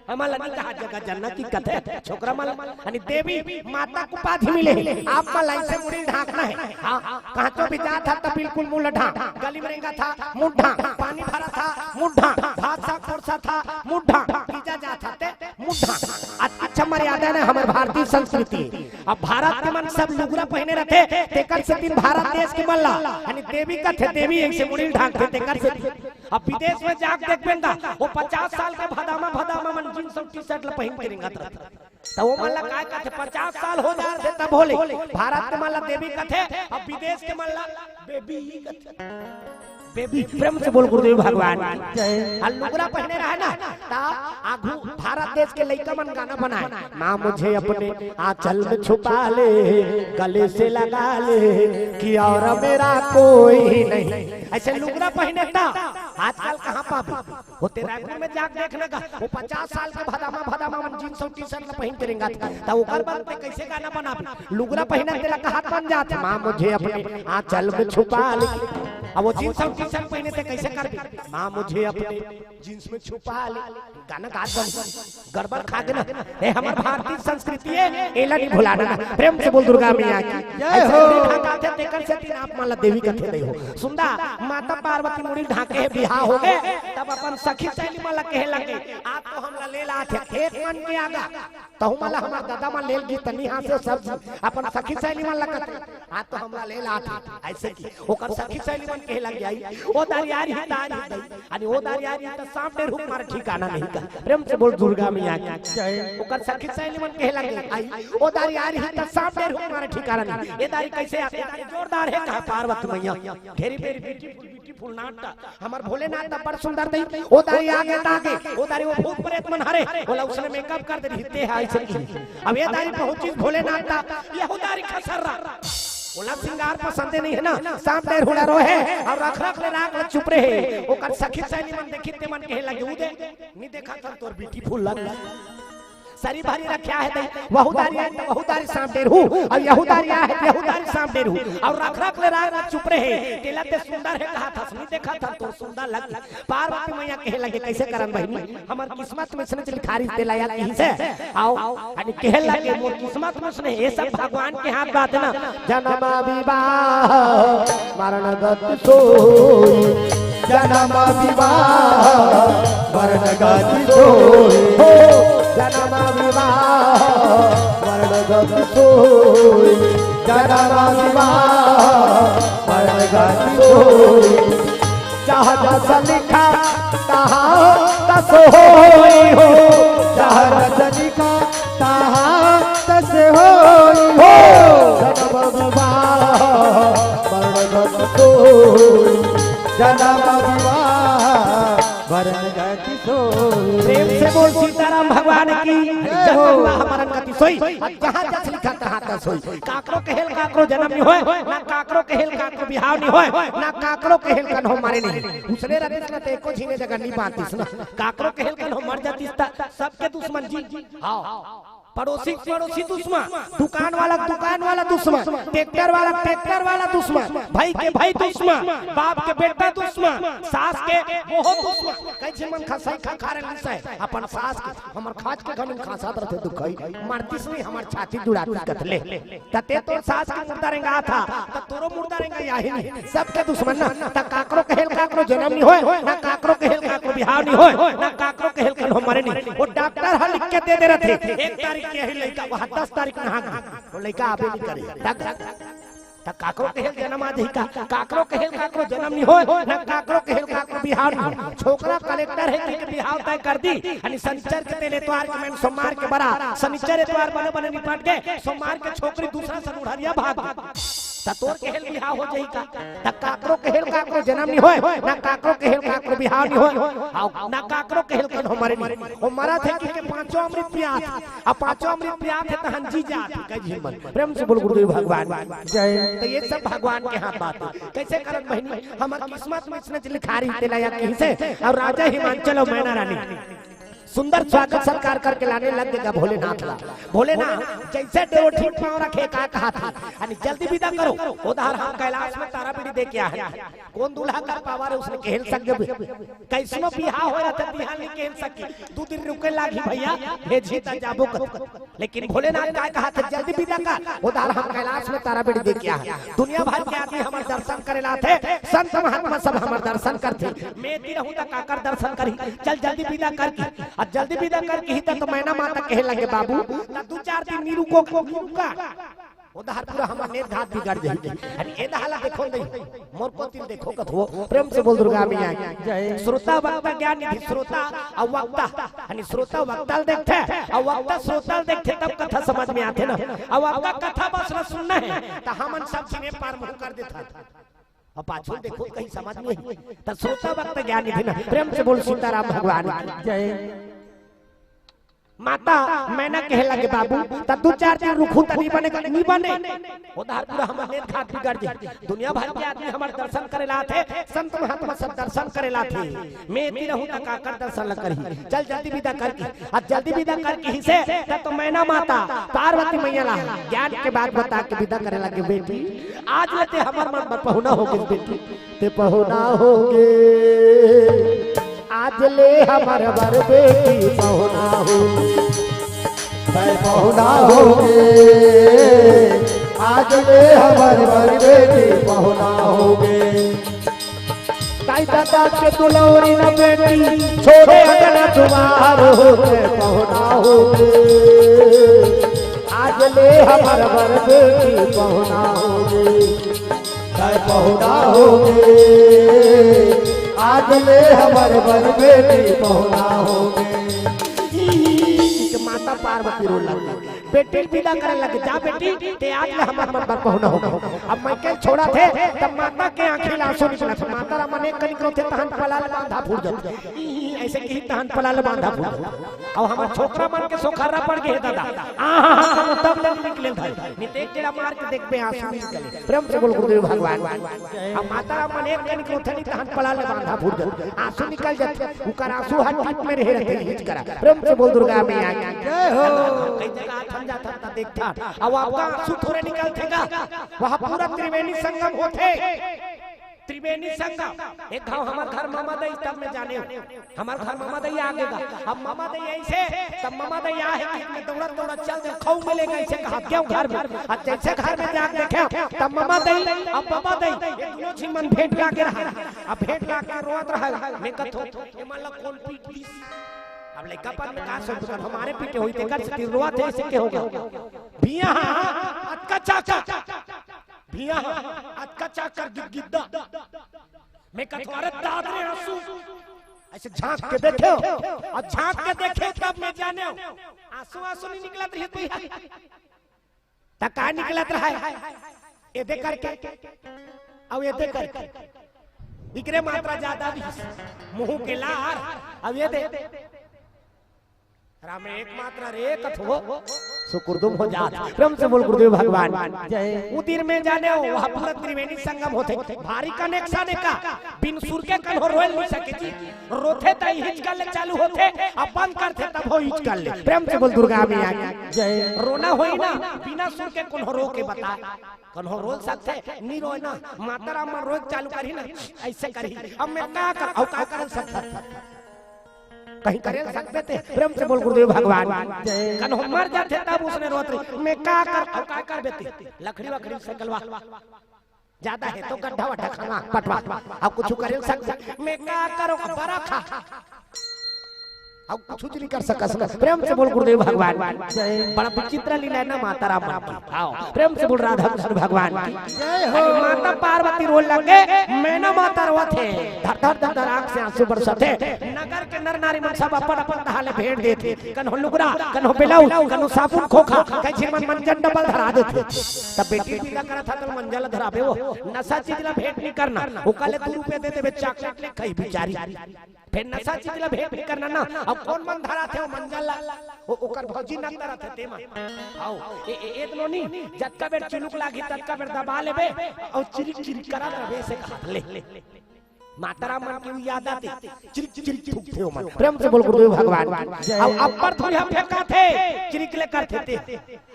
हमन ला नइ कहा जगत जनना कि कथे छोकरा मन ला। यानी देवी माता के उपाधि मिले हे। आप मन ला अइसे मुड़ी ढांकना हे। हाँ, कांचो भी जात ह, तब बिल्कुल मुंड ढांक। गली में रेंगत ह, मुंड ढांक। पानी भरत ह, मुंड ढांक। भात साग परोसत ह, मुंड ढांक। तीजा जात ह, ते मुंड ढांक। अति अच्छा मर्यादा ने हमर भारतीय संस्कृति। अब भारत के मन सब लुगरा पहिने रथे, तेकर सेती भारत देश के मन ला, यानी देवी कथे, देवी अइसे मुड़ी ढांकथे, तेकर सेती। अब विदेश में जाके देखबे न गा, वो पचास साल के भदामा, भदामा मन जींस अउ टी-शर्ट ला पहिन के रेंगत रथे। त वो मन ला काय कथे, पचास साल हो जा रथे तब भोले। भारत के मन ला देवी कथे, अब विदेश के मन ला बेबी कथे। बेबी, प्रेम से बोल गुरुदेव भगवान की जय। आ लुगरा पहिने रहे ना, त आगू भारत देश के लइका मन गाना बनाय, माँ मुझे अपने आंचल में छुपा ले, गले से लगा ले, कि और मेरा कोई नहीं। अइसे लुगरा पहिने त आजकल कहाँ पाबे? होते रायपुर में जाके देखना गा, वो पचास साल के भदामा, भदामा मन जींस अउ टी-शर्ट ला पहिन के रेंगत हे, त ओकर बर ते कइसे गाना बनाबे? लुगरा पहिने तेला कहत बन जाथे, माँ मुझे अपने आंचल में छुपा ले। अब वो जींस अउ टी-शर्ट पहिने ते कइसे करबे? माँ मुझे अपने जींस में छुपा ले। गाना गात बन गड़बड़ खा गे ना। ए, हमर भारतीय संस्कृति हे, एला नइ भुलाना। प्रेम से बोल दुर्गा मैया की। जय हो। अइसे मुड़ी ढांकाथे, तेकर सेती आप मन ला देवी कथे दे हो। सुन दा, माता पार्वती मुड़ी ढांके हे, बिहाव हो गे, तब अपन सखी सहेली मन ला कहे लगे, आज तो हमला ले लाथे, एक मन के आगा। तहु मन ला हमर ददा मन ले गे, तनी हाँसे सब झन अपन सखी सहेली मन ला कथे, आज तो हमला ले लाथे। अइसे कि ओकर सखी सहेली मन कहे लग जाही, ओ दारी आरी ही दारी ही दई। अरे ओ दारी आरी ही त सांप डेरहू के मारे ठिकाना नहीं का। प्रेम से बोल दुर्गा मैया की जय। ओकर सखी सहेली मन कहे लगे, आई, ओ दारी आरी ही त सांप डेरहू के मारे ठिकाना नहीं। ए दारी कइसे आथे? ए दारी जोरदार हे, कहा पार्वती मइया। ढेरी बेरी ब्यूटीफुल, ब्यूटीफुल नाट। हमर भोलेनाथ त बड़ सुंदर दई। ओ दारी आगे त आगे, ओ दारी वो भूत प्रेत मन हरे, ओला उसने मेकअप कर दे रहिते हे अइसे की। अब ए दारी पहुंचिस भोलेनाथ त, यहू दारी खसर्रा। ओला सिंगार पसंदे नइ हे ना, सांप डेरहू ला रोहे, अउ रख रख ले राख ले चुप रहे। ओकर सखी सहेली मन देखिस ते मन कहे लगे, उ दे, नइ देखत हन तोर ब्यूटीफुल लग। सरी भरी रख्या हे दई, वहू दारी आय त वहू दारी सांप डेरहू, अउ यहू दारी आय हे त यहू दारी सांप डेरहू, अउ रख रख ले राख ले चुप रहे। तेला ते सुंदर हे कहत हस, नइ देखत हन तोर सुंदर लग। पार्वती मइया कहे लगे, कइसे करन बहिनी, हमर किस्मत में इसने लिखारिस तेला या कहिसे। आओ, अने कहे लगे, मोर किस्मत में इसने, ये सब भगवान के हाथ बात ना। जन्म विवाह मरण गति सोई, जन्म विवाह मरण गति सोई, हो, जन्म विवाह मरण गति सोई, जन्म विवाह मरण गति सोई। जहाँ जस लिखा तहाँ तस होई हो, जहाँ जस लिखा तहाँ तस होई हो। जन्म विवाह मरण गति सोई, जन्म विवाह मरण गति सोई। प्रेम से बोल सीताराम भगवान की जय हो। जन्म विवाह मरण गति सोई, जहाँ जस लिखा तहाँ तस होई। काकरो कहेल काकरो जन्म नइ होय, ना काकरो कहेल काकरो बिहाव नइ होय, ना काकरो कहेल कन्हो मरे नइ। उसने रतिस ना ते एको झिने जगह नइ बांटिस ना। काकरो कहेल कन्हो मर जातिस त सबके दुश्मन जी। हाँ। पड़ोसी के पड़ोसी दुश्मन, दुकान वाला के दुकान वाला दुश्मन, ट्रैक्टर वाला के ट्रैक्टर वाला दुश्मन, भाई के भाई दुश्मन, बाप के बेटा दुश्मन, सास के ओहो दुश्मन। कई झिन मन खसई खा खा रहे हैं, अपन सास के, हमर खाच के घनी खसात रथे दुखई, मरतिस नहीं हमर छाती दुड़ातिस कथले। त ते तोर सास के मुर्दा रेंगात हा, त तोरो मुर्दा रेंगाही नहीं। सबके दुश्मन ना, त काकरो कहेल काकरो जनम नहीं होय, ना काकरो कहेल काकरो बिहाव नहीं होय, ना काकरो कहेल कन्हो मरे नहीं। वो डॉक्टर ह लिख के दे दे रथे, एक तारीख के ही लइका, वहाँ दस तारीख नहा गे, वो लइका आबे नहीं करे। त, त काकरो कहेल जनम आ जाही का, काकरो कहेल काकरो जनम नहीं होय, ना काकरो कहेल काकरो बिहाव नहीं होय। छोकरा कलेक्टर हे कि बिहाव तय कर दी, अनि शनिचर के तेल एतवार के मैंने सोमवार के बरा, शनिचर एतवार बने बने निपट गे, सोमवार के छोकरी दूसरा से उड़हरिया भाग गे। त तोर कहेल बिहाव हो जाही का? त काकरो कहेल काकरो जनम नहीं होय, ना काकरो कहेल काकरो बिहाव नहीं होय, अउ ना काकरो कहेल कन्हो मरे नहीं। वो मरत हे कि के पांचों अमृत पियात, अब पांचों अमृत पियात हे तहन जी जात हे, कई झिन मन। प्रेम से बोल गुरुदेव भगवान। जय। त ये सब भगवान के हाथ बात हे। कैसे करन बहिनी, हमर किस्मत में इसने लिखा रही तेला या कहीं से, और राजा हिमांचल और मैना रानी सुंदर स्वागत सत्कार करके लाने लग गे भोलेनाथ ला। भोलेनाथ जैसे डेरोठी पाँव रखे का कहा था, अनि जल्दी विदा करो, उधार हम कैलाश में तारा बीड़ी दे के आए। कौन दूल्हा कर पावा रे, उसने कहेल सक जब कैसनो बिहाव हो रहा था, बिहान नहीं कहेल सकी, दू दिन रुके लागी भैया, भेजी त जाबो कर। लेकिन भोलेनाथ काय कहा थे, जल्दी विदा कर, उधार हम कैलाश में तारा बीड़ी दे के आए। दुनिया भर के आदमी हमर दर्शन करे ला थे, संत महात्मा सब हमर दर्शन करथे। मैं एती रहूं त काकर दर्शन करही? चल जल्दी विदा कर की। अब जल्दी विदा कर की ही त तो मैना माता कहे लगे, बाबू, त दू चार दिन नी रुको, नी रुका। उधार पूरा हमर नेत घात बिगड़ जाही। अरे ए दहा ला देखो नहीं, मोर कोतिल देखो कथो। प्रेम से बोल दुर्गा मैया की। जय। श्रोता वक्ता ज्ञान निधि, श्रोता अउ वक्ता, यानी श्रोता वक्ता ल देखथे, अउ वक्ता श्रोता ल देखथे, तब कथा समझ में आथे ना। अउ आपका कथा बस न सुनना हे, त हमन सब झिन ए पार मुंह कर देथन। अब पाछू देखो कहीं समझ में ही, त श्रोता वक्ता ज्ञान निधि ना। प्रेम से बोल सीताराम भगवान की। जय। माता मैना कहे लगे, बाबू, त दू चार दिन रुकहू त नी बने, नी बने। उधार पूरा हमर नेत घात बिगड़ जाही। दुनिया भर के आदमी हमर दर्शन करे ला आथे, संत महात्मा सब दर्शन करे ला आथे। मैं एती रहूं त काकर दर्शन ल करही? चल जल्दी विदा कर की। अब जल्दी विदा कर की ही से, त तो मैना माता पार्वती मैया ला ज्ञान के बात बता के विदा करे लगे, बेटी, आज ले ते हमर मन बर पहुना हो गे बेटी। ते पहुना होगे, आज ले हमर बर बेटी पहुना होगे। ते पहुना होगे, आज ले हमर बर बेटी पहुना होगे। दाई ददा के दुलौरी न बेटी, छोड़े अंगना दुआर हो, ते पहुना होगे। आज ले हमर बर बेटी पहुना होगे। तय पहुना होगे, आज ले हमर बर बेटी पहुना होगे। के माता पार्वती रोए लगे, बेटी ल विदा करे लगे, जा बेटी, ते आज ले हमर मन बर पहुना होगे। अब मैकेल छोड़त हे, तब माता के आंखी ले आंसू निकलत हे। माता राम मन एक कनिक रोथे, तहन पलाल बांधा फूट जाथे। ई, ई, अइसे कही तहन पलाल बांधा फूट जाथे। अउ हमर छोकरा मन के सोखर्रा पड़ गे हे दादा। आहा, हा, हा, तब तक निकले भाई। नितेश तेरा मार के देखबे, आंसू निकले। प्रेम से बोल गुरुदेव भगवान। अब माता राम मन एक कनिक रोथे नहीं, तहन पलाल बांधा फूट जाथे। आंसू निकल जाथे। उकर आंसू हर टीप में रहे रहते हैं, हिच करा। प्रेम से बोल दुर्गा मैया की। जय हो। कई जगह आथन जाथन त देखथन। अब आपका आंसू थोड़े निकलथे का? वहाँ पूरा त्रिवेणी संगम होथे। त्रिवेणी संगम, एक घाव हमर घर ममा दई, तब मैं जाने हूँ। हमर घर ममा दई आगे गा। अब ममा दई अइसे, तब ममा दई आहे कि मैं दौड़त दौड़त चल दे, खऊ मिलेगा अइसे कहा, क्यों घर में? अब जैसे घर में जाके देखे, तब ममा दई, अब ममा दई, ये दोनों झिन मन भेंट लागे रहा। अब भेंट लाग के रोवत रहा। मैं कथो, ये मन ला कौन पीट दिस? अब लइकापन में का सोच, हमरे पीटे होही, तेकर से रोवत हे, अइसे के होगा? भिया, अतका चाकर। भिया, अतका चाकर गिदगिद्दा। मैं कथो, अरे दाद रे आंसू। अइसे झांक के देखे हो, अउ झांक के देखे तब मैं जाने हूँ। आंसू, आंसू नहीं निकलत रही तो यार। त का निकलत रहा है? एदे करके, अउ एदे करके। इकरे मात्रा ज्यादा भी। मुंह के लार, अउ एदे। राम एक मात्रा रे कथो, तो कुरदुम हो जात। प्रेम से बोल गुरुदेव भगवान। जय। उदिर में जाने हो, वहाँ पूरा त्रिवेणी संगम होथे। भारी connection हे का? बिन सुर के कन्हो रोए नहीं सके जी। रोथे त हिच कर ले चालू होथे, अब बंद करथे तब हो हिच कर ले। प्रेम से बोल दुर्गा मैया की। जय। रोना होई ना, बिना सुर के कन्हो रो के बता। कन्हो रो सकथे, नहीं रोए ना। माता राम मन रोए चालू करही ना, ऐसे करही। अब मैं का कर, अउ का कर सकत? कहीं करे सकबे ते? प्रेम से बोल गुरुदेव भगवान। कन्हो मर जाथे तब उसने रोत रही, मैं का कर, अउ का करबे ते? लकड़ी वकड़ी से गलवा, ज्यादा हे तो गड्ढा वड्ढा खनवा, पटवा, अउ कुछ करे सकबे? मैं का करो, बरा खा, अउ कुछ नहीं कर सकस ना। प्रेम से बोल गुरुदेव भगवान। बड़ा विचित्र लीला हे ना माता राम मन की। आओ, प्रेम से बोल राधा कृष्ण भगवान की। जय हो। अरे माता पार्वती रोए लगे, मैना माता रोवत हे, धर धर धर धर आंख से आंसू बरसत हे। नगर के नर नारी मन सब अपन अपन तहा ले भेंट देथे, कन्हो लुगरा, कन्हो ब्लाउज, कन्हो साबुन खोखा, कई झिन मन मंजन डबल धरा देथे। तब बेटी विदा करत हा त मंजन ल धराबे वो, नशा चीज ला भेंट नहीं करना, ओकर ले दू रुपया दे देबे, चॉकलेट ले खाही बिचारी। फेर नशा चीज ला भेंट नहीं करना ना। अब कोन मन धराथे वो मंजन ला? वो ओकर भौजी ना धराथे ते मन। आओ, ए, ए, ए दनों नी, जतका बेर चुलुक लागही, ततका बेर दबा लेबे, अउ चिरिक चिरिक करत रहिबे, से कहत ले। माता राम मन के भी याद आथे, चिरिक चिरिक थूकथे वो मन। प्रेम से बोल गुरुदेव भगवान। अब अब्बड़ धुरिहा फेंकाथे, चिरिक ले करथे ते।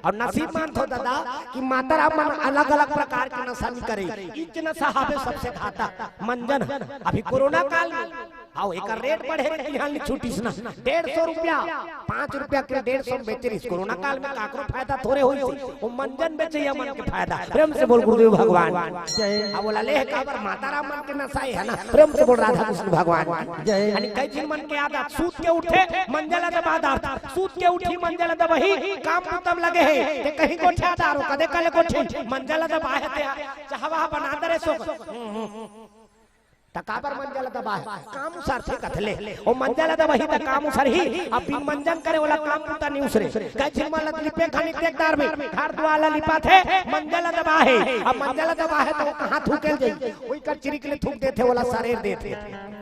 अउ नसीब मानथो दादा कि माता राम मन अलग-अलग प्रकार के नशा नहीं करे। इच नशा हावे सबसे घातक, मंजन। अभी कोरोना काल में, आओ, एकर रेट बढ़े रे, इहाँ ले छूटिस ना। डेढ़ सौ रुपया, पाँच रुपया के डेढ़ सौ में बेचे रहिस। कोरोना काल में काकरो फायदा थोरे होइस, वो मंजन बेचइया मन के फायदा। प्रेम से बोल गुरुदेव भगवान। जय। अब बोला ले काबर माता राम मन के नशा हे ना। प्रेम से बोल राधा कृष्ण भगवान। जय। यानी कई झिन मन के आदत, सूत के उठे, मंजन ला दबा डारथे। सूत के उठही, मंजन ला दबाही, काम बुता म लगे हे। ते कहीं गोठिया दारो, कदे कले गोठिया, मंजन ला दबाहे ते, चाह वाह बना दे रे सो। त काबर मंजन ला दबाहे? काम उसरथे कथे ले। वो मंजन ला दबाही त काम उसरही, अब बिन मंजन करे ओला काम बुता नहीं उसरे। कई झिन मन ला लिपे खानी देखदार में, घर दुआर ला लिपाथे, मंजन ला दबाहे। अब मंजन ला दबाहे त वो कहाँ थूके ल जाही? वही कर चिरिक ले थूक देथे, ओला सरेर देथे।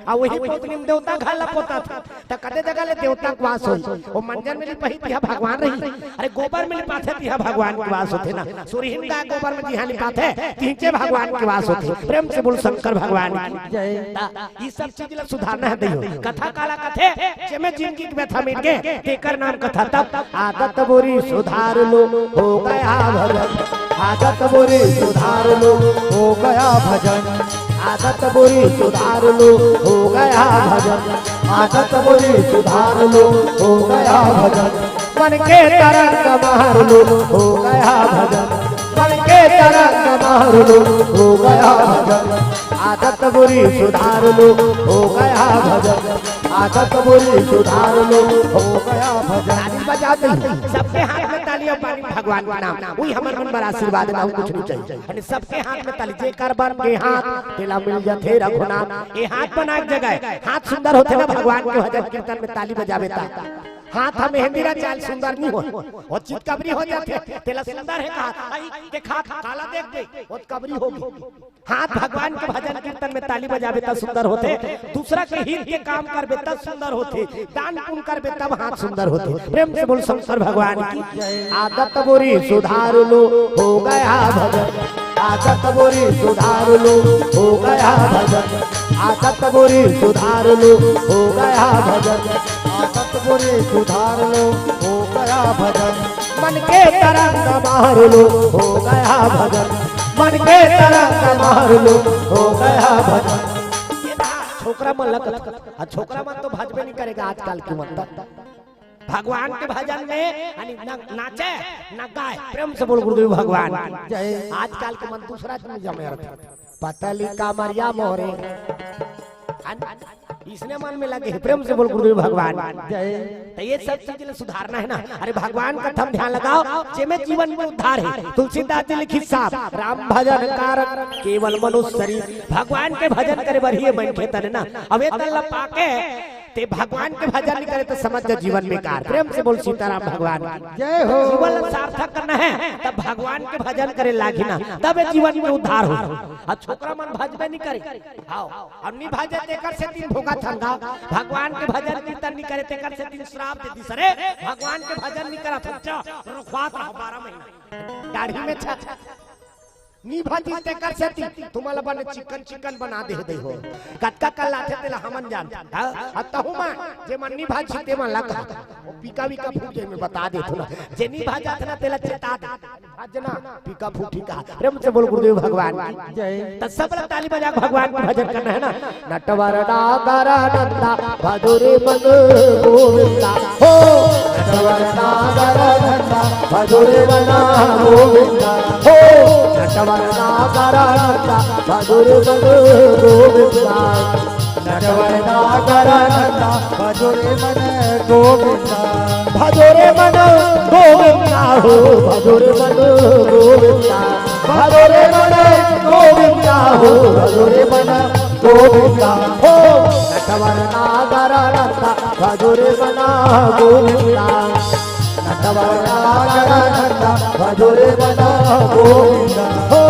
अउ वही पोतनी में देवता घर ला पोताथे। त कते जगह ले देवता के वास होही? वो मंजन में लिपही तिहा भगवान रही। अरे गोबर में लिपाथे तिहा भगवान के वास होथे ना। सुरहीन गाय गोबर में जिहाँ लिपाथे, तिहिंचे भगवान के वास होथे। प्रेम से बोल शंकर भगवान की। जय। त ई सब चीज ला सुधारना हे दइयो। कथा काला कथे, जेमे जिनगी के व्यथा मिट गे, तेकर नाम कथा। तब आदत बुरी सुधार लो, हो गया भजन। आदत बुरी सुधार लो, हो गया भजन। आदत बुरी सुधार लो, हो गया भजन। आदत बुरी सुधार लो, हो गया भजन। मन के तरंग मार लो, हो गया भजन। मन के तरंग मार लो, हो गया भजन। आदत बुरी सुधार लो, हो गया भजन। आदत बुरी सुधार लो, हो गया भजन। ताली बजा दे, सबके हाथ में ताली अउ पानी भगवान के नाम। वही हमर मन बर आशीर्वाद ना, अउ कुछ नहीं चाहिए। अरे सबके हाथ में ताली, जेकर बन के हाथ, तेला मिल जाथे रघुनाथ। ये हाथ बना के जगह, हाथ सुंदर होथे ना, भगवान के भजन कीर्तन में ताली बजाबे ता। हाथ ह मेहंदी ला चाल सुंदर नहीं हो, वो चितकबरी हो जाथे, तेला सुंदर हे कहा। आई देख हाथ काला देख दे, वो कबरी होगी। हाथ भगवान के भजन कीर्तन में ताली बजाबे त सुंदर होथे, दूसरा के हित के काम करबे त सुंदर होथे, दान पुण्य करबे तब हाथ सुंदर होथे। प्रेम से बोल शंकर भगवान की। आदत बुरी सुधार लो, हो गया भजन। आदत बुरी सुधार लो, हो गया भजन। आदत बुरी सुधार लो, हो गया भजन। आदत बुरी सुधार लो, हो गया भजन। मन के तरंग मार लो, हो गया भजन। मन के तरंग मार लो, हो गया भजन। ये ना, छोकरा मन लगत, हाँ, छोकरा मन तो भजबे नहीं करेगा आजकल के मन तो। भगवान के भजन में यानी न नाचे, न गाए। प्रेम से बोल गुरुदेव भगवान। जय। आजकल के मन दूसरा चीज में जमे रहथे। पतली कमरिया मोरे। है ना? इसने मन में लगे हे। प्रेम से बोल गुरुदेव भगवान। जय। तो ये सब चीज ला सुधारना हे ना। अरे भगवान कथा म ध्यान लगाओ, जेमे जीवन के उद्धार हे। तुलसीदास जी लिखिस साहब, राम भजन कारण केवल मनुष्य शरीर। भगवान के भजन करे बर ही ये मनखे तन हे ना। अब ये तन ला पाके ते भगवान के भजन नहीं करे तो समझ जा जीवन बेकार। प्रेम से बोल सीताराम भगवान की। जय हो। जीवन ला सार्थक करना है तब भगवान के भजन करे लागी ना, तब ये जीवन के उद्धार हो। आ छोकरा मन भजबे नहीं करे। हाव। और नहीं भजे तेकर सेती भोगा थंगा। भगवान के भजन कीर्तन नहीं करे तेकर सेती श्राप दे दिस रे। भगवान के भजन नहीं करा थंगा, रुखवात रहो बारह महीना। दाढ़ी में छा नी भाजी तेकर सेती तुम्हारा बने चिकन चिकन बना दे दे हो। कतका कल लाथे तेला हमन जानथन। हाँ? अब तहु मा जे मन नी भाजी ते मन ला कहा। वो पीका वीका फूट जाए, मैं बता देथों ना। जे नी भाजाथे ना तेला चेता दे। भाजना पीका फूटी का। प्रेम से बोल गुरुदेव भगवान की। जय। त सब लोग ताली बजा के भगवान का भजन करना है ना। नटवर नागर नंदा भजो रे मन गोविंदा हो। नटवर नागर नंदा भजो रे मन गोविंदा हो। नटवर नागर नंदा भजो रे मन गोविंदा। नटवर नागर नंदा भजो रे मन गोविंदा। भजो रे मन गोविंदा हो। भजो रे मन गोविंदा। भजो रे मन गोविंदा हो। भजो रे मन गोविंदा हो। नटवर नागर नंदा भजो रे मन गोविंदा। नटवर नागर नंदा भजो रे मन गोविंदा हो।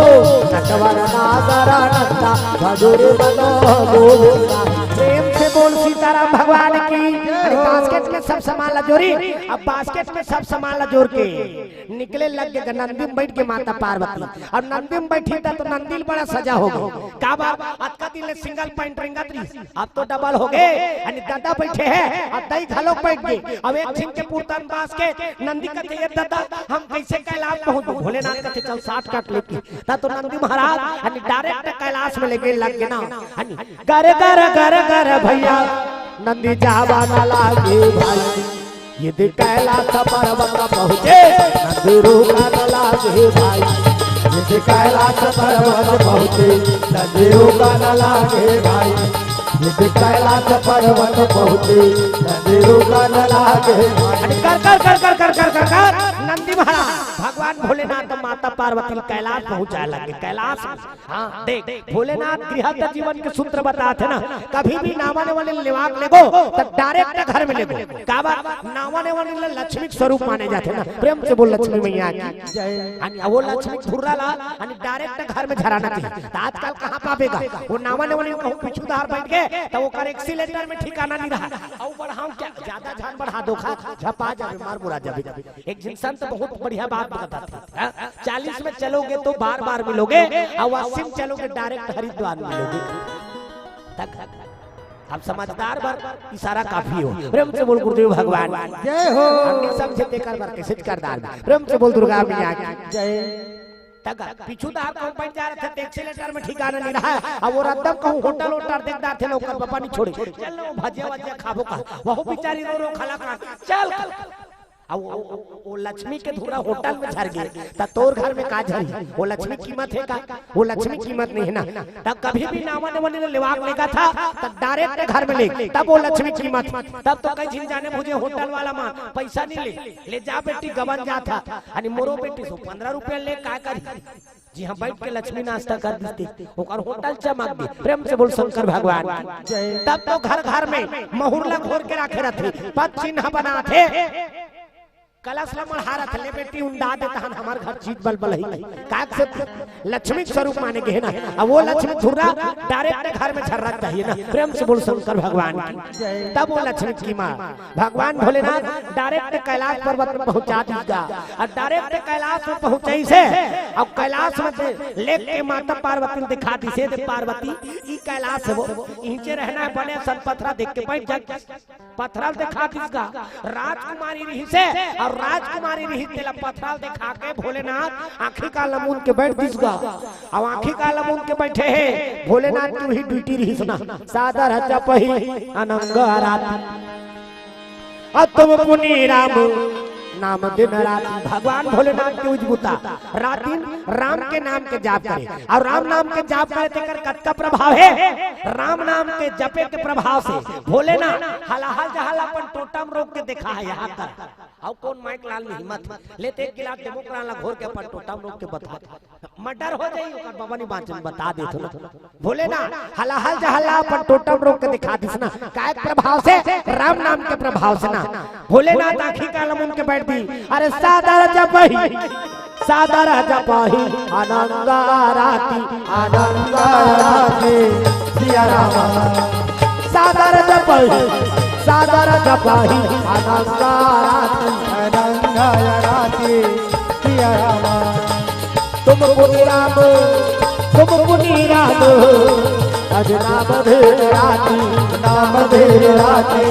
नटवर नागर नंदा भजो रे मन गोविंदा। प्रेम से बोल सीताराम भगवान की। अरे बास्केट में सब सामान ला जोरी। अब बास्केट में सब सामान ला जोर के निकले लग गे। नंदी में बैठ गे माता पार्वती। अब नंदी में बैठी त तो नंदी ल बड़ा सजा हो गे। काबर अतका दिन ले सिंगल पैंट रेंगत रहिस, अब तो डबल हो गे। अने ददा बैठे हे, अब दई घलो बैठ गे। अब एक झिन के पुरतन बास्केट। नंदी कथे, "ये ददा, हम कैसे कैलाश पहुंचबो?" भोलेनाथ कथे, "चल शॉर्टकट लेके।" त तो नंदी महाराज अने डायरेक्ट कैलाश में लेगे लग गे ना। अने गर गर गर गर भैया, नंदी जावा न लागे भाई। यदि कैलाश पर्वत पहुँचे, नंदी रुका न लागे भाई। यदि कैलाश पर्वत पहुँचे, नंदी रुका न लागे भाई। यदि कैलाश पर्वत पहुँचे, नंदी रुका न लागे भाई। अरे कर, कर, कर, कर, कर, कर, कर, कर, नंदी महाराज, भगवान भोलेनाथ माता पार्वती कैलाश पहुँचाए लगे, कैलाश। हाँ, देख, भोलेनाथ गृहस्थ जीवन के सूत्र बताथे ना, कभी भी नावा नेवा ल लेवाक लेगो, त डायरेक्ट घर में लेगो। काबर नावा नेवा ल लक्ष्मी के स्वरूप माने जाथे ना। प्रेम से बोल लक्ष्मी मैया की। जय। अने वो लक्ष्मी के धुर्रा ला, अने डायरेक्ट घर में झराना चाहिए। त आजकल कहाँ पाबे गा? वो नावा नेवा ल कहूँ पीछू धार बैठ गे, त ओकर एक्सीलेटर में ठिकाना नहीं रहा। अउ बढ़ाऊँ क्या? ज्यादा झन बढ़ा दो खा, झपा जाबे, मार मुरा जाबे। एक झिन संत बहुत बढ़िया बात बताथे, हाँ? चालीस में चलोगे तो बार बार मिलोगे, और अस्सी में चलोगे डायरेक्ट हरिद्वार मिलोगे। तक अब समझदार बर इशारा काफी हो। प्रेम से बोल गुरुदेव भगवान। जय हो। हम नहीं समझे तेकर बर कैसे करदार। प्रेम से बोल दुर्गा मैया की। जय। तक पीछू दार कहूँ बैठ जा रहे थे, एक्सीलेटर में ठिकाना नहीं रहा। अब वो रद्दम कहूँ होटल वोटल देख डार थे ना, ओकर पापा नहीं छोड़े। चल लो भजिया वजिया खाबो का, वहू बेचारी रो रो खाला का। चल। अब वो, वो, वो लक्ष्मी के धुर्रा होटल में झर गे, त तोर घर में का झरी? वो लक्ष्मी कीमत हे का? वो लक्ष्मी कीमत नहीं हे ना। तब कभी भी नावा नेवा ल लेवाक लेगत हस, त डायरेक्ट घर में ले, तब वो लक्ष्मी कीमत। तब तो कई झिन जाने भुजे होटल वाला मन पैसा नहीं ले, ले जा बेटी गबन जात हस, अने मोरो बेटी सो पन्द्रह रुपया ले का करी? जी हाँ, बैठ के लक्ष्मी नाश्ता कर देथे, ओकर होटल चमक दे। प्रेम से बोल शंकर भगवान की। जय। तब तो घर घर में महुर ला घोर के राखे रथे, पद चिन्ह बनाथे, कलश ला मढ़ा रथे, ले बेटी उंडा दे तहन हमर घर चीज बल बल ही। काक से लक्ष्मी के स्वरूप माने गे हे ना, अब वो लक्ष्मी धुर्रा डायरेक्ट घर में झर्रा चाहिए ना। प्रेम से बोल शंकर भगवान की। जय। तब वो लक्ष्मी की माँ भगवान भोलेनाथ डायरेक्ट कैलाश पर्वत में पहुंचा दिस गा। अउ डायरेक्ट कैलाश में पहुंचइस हे, अउ कैलाश में से लेके माता पार्वती ल दिखा दिस हे, "देख पार्वती, ई कैलाश हे वो, इहिंचे रहना हे, बने असन पथरा देख के बैठ जा।" पथरा ल दिखा दिस गा। राजकुमारी रिहिस हे, अउ राजकुमारी रिहिस तेला पथरा ल दिखा के भोलेनाथ आंखी काला मूंद के बैठ दिस गा। अउ आंखी काला मूंद के बैठे हे, भोलेनाथ के उही ड्यूटी रिहिस ना, सादर ह चपही अनंग रात। अब तुम पुनि राम नाम दिन राति, भगवान भोलेनाथ के उजबुता रात दिन राम के नाम के जाप करे, अउ राम नाम के जाप करे तेकर कतका प्रभाव हे। राम नाम के जपे के प्रभाव से भोलेनाथ हलाहल जहाल अपन टोटम रोक के देखा हे, यहाँ कर अउ कोन माइक लाल में हिम्मत? ले ते एक गिलास डेमोक्रान ला घोर के अपन टोटा में रोक के बता। मर्डर हो जाई, ओकर बबा नहीं बाँचन, बता देत हों ना। भोलेनाथ, हलाहल जहला अपन टोटा में रोक के दिखा दिस ना। काय के प्रभाव से? राम नाम के प्रभाव से ना। भोलेनाथ आँखी काला मुन के बैठ दी। अरे सादर जपही, सादर जपही, अनंग आरती, अनंग आरती, सिया राम। सादर जपही, सादर जपही, अनंग आरती, अनंग आरती, सिया राम। तुम पुनि राम, तुम पुनि राम, अज नाम धरि राखी, नाम धरि राखी,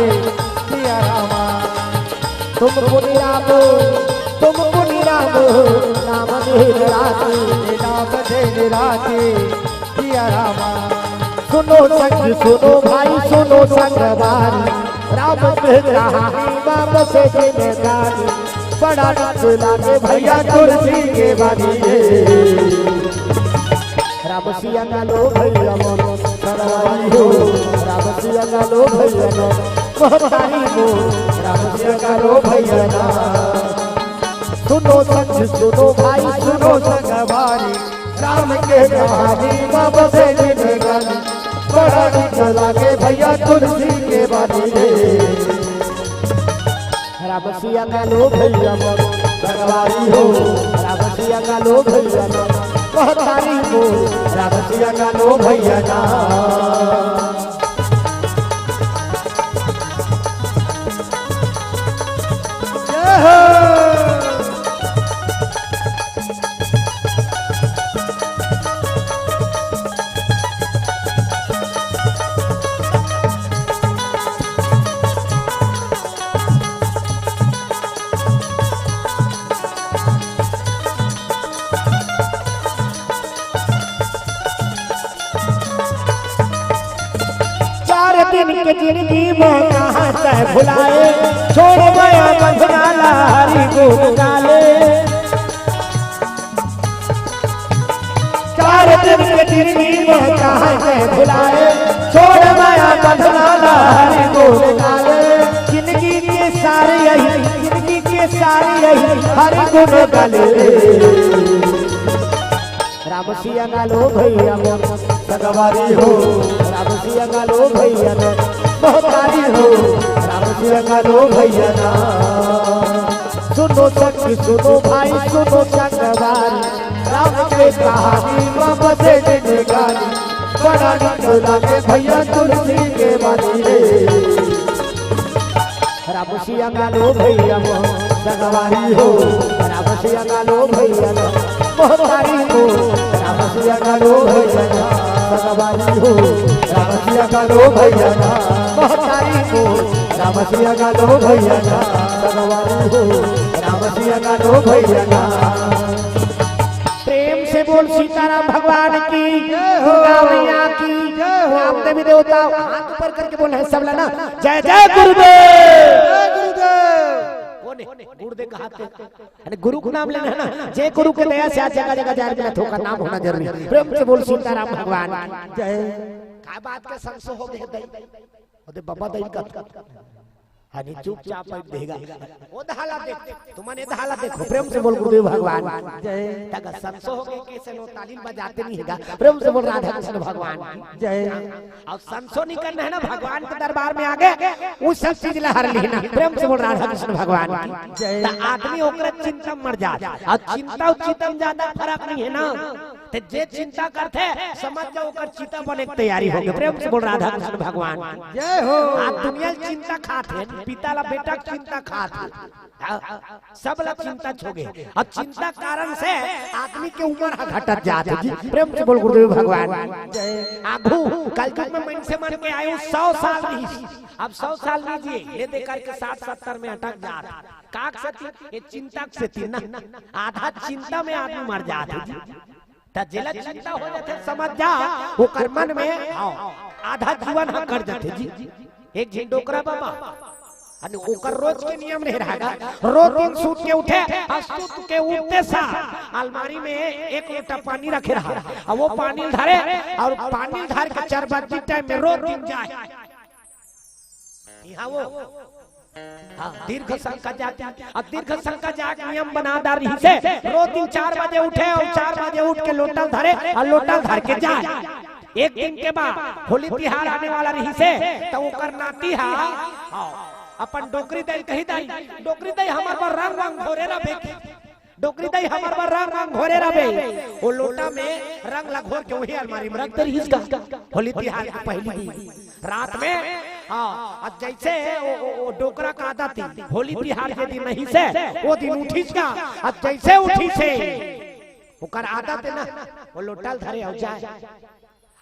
सिया राम। तुम पुनि राम, तुम पुनि राम, नाम धरि राखी, नाम धरि राखी, सिया राम। सुनो सखी सुनो भाई सुनो संगवारी, राम के कहानी बाप से जिनगानी, बड़ा नीक लागे भैया तुलसी के बानी रे। राम सिया का लो भैया मन, संगवारी हो, राम सिया का लो भैया मन, महतारी हो, राम सिया का लो भैया ना। सुनो सखी सुनो भाई सुनो संगवारी, राम के कहानी बाप से जिनगानी, बड़ा नीक लागे भैया तुलसी के बानी रे। राम सिया का लो भैया मन, संगवारी हो, राम सिया का लो भैया मन, महतारी हो, राम सिया का लो भैया ना। जय हो। चार दिन के जिनगी में कहाँ तैं भुलाए, छोड़ माया बंधना ला हरि गुण गाले। चार दिन के जिनगी में कहाँ तैं भुलाए, छोड़ माया बंधना ला हरि गुण गाले। जिनगी के सार यही, जिनगी के सार यही हरि गुण गाले। राम सिया का लो भैया मन, संगवारी हो, राम सिया का लो भैया ना, महतारी हो, राम सिया का लो भैया ना। सुनो सखी सुनो भाई सुनो संगवारी, राम के कहानी बाप से जिनगानी, बड़ा नीक लागे भैया तुलसी के बानी रे। राम सिया का लो भैया मन, संगवारी हो, राम सिया का लो भैया ना, महतारी हो, राम सिया का लो भैया ना, संगवारी हो, राम सिया का लो भैया ना, महतारी हो, राम सिया का लो भैया ना, संगवारी हो, राम सिया का लो भैया ना। प्रेम से बोल सीताराम भगवान की, जय हो। दुर्गा मैया की, जय हो। रामदेवी देवता, हाथ ऊपर करके बोल, है सब ला ना, जय जय गुरुदेव। जय गुरुदेव। कौन है? गुरुदेव का हाथ है। अरे गुरु का नाम लेना है ना, जय गुरु के दया से आज जगह जगह जाए मिला, थोका नाम होना जरूरी है। प्रेम से बोल सीताराम भगवान की। जय। का बात का संसो हो गए दई? ओदे बाबा दई का। हनी चुपचाप बैठ देगा। ओ दहाला देख, तुमन ए दहाला देखो, प्रेम से बोल गुरुदेव भगवान की। जय। तक संसो हो गए, कैसे लो ताली बजाते नहीं हैगा। प्रेम से बोल राधा कृष्ण भगवान की। जय। अब संसो नहीं करना है ना, भगवान के दरबार में आ गए, उस सब चीज ला हर लेना। प्रेम से बोल राधा कृष्ण भगवान की। जय। त आदमी ओकरे चिंता मर जात। अब चिंता और चिंता में ज्यादा फर्क नहीं है ना। ते जे चिंता करथे, समझ जाओ ओकर चिता बने के तैयारी हो गए। प्रेम से बोल राधा कृष्ण भगवान की। जय हो। आज दुनिया ल चिंता खात है, पिता ला बेटा के चिंता खात है। हाँ, सब ला चिंता छोगे। और चिंता कारण से आदमी के उम्र ह घटत जात है जी। प्रेम से बोल गुरुदेव भगवान की। जय। आगू कलयुग में मनसे मन के आयु सौ साल रही, अब सौ साल नहीं जिए, ले दे करके साठ सत्तर में अटक जात। काक सेती? ये चिंता के सेती ना, आधा चिंता में आदमी मर जात है जी। त जेला चिंता हो जाथे, समझ जा, ओकर मन में, हाँ, आधा जीवन ह कर जाथे जी। एक झिन डोकरा बाबा, अने ओकर रोज के नियम नहीं रहेगा, रोज दिन सूत के उठे, और सूत के उठते सार अलमारी में एक लोटा पानी रखे रहा, अब वो पानी धरे, और पानी धर के चार बजे टाइम में रोज दिन जाए। यहाँ वो हाँ, दीर्घ संका जाति। अब दीर्घ संका जाति नियम बना डारिस हे, रोज दिन चार बजे उठे अउ चार बजे उठ के लोटा ल धरे अउ लोटा ल धर के जाए। एक दिन के बाद होली तिहार आने वाला रहिस हे, त ओकर नाती हा, हाँ, अपन डोकरी दाई ल कहिस, "दाई, डोकरी दाई, हमर बर रंग वंग घोरे रहिबे।" डोकरी दाई हमर बर रंग, रंग घोरे रहिबे। ओ लोटा में रंग ला घोर के वही अलमारी में रख दे रहिस गा। होली तिहार के पहली दिन रात में, हाँ, अब जैसे ओ, ओ, ओ डोकरा के आदत हे, होली तिहार के दिन रहिस हे, ओ दिन उठिस गा। अब जैसे उठिस हे, ओकर आदत हे ना, ओ लोटा ल धरे अउ जाए,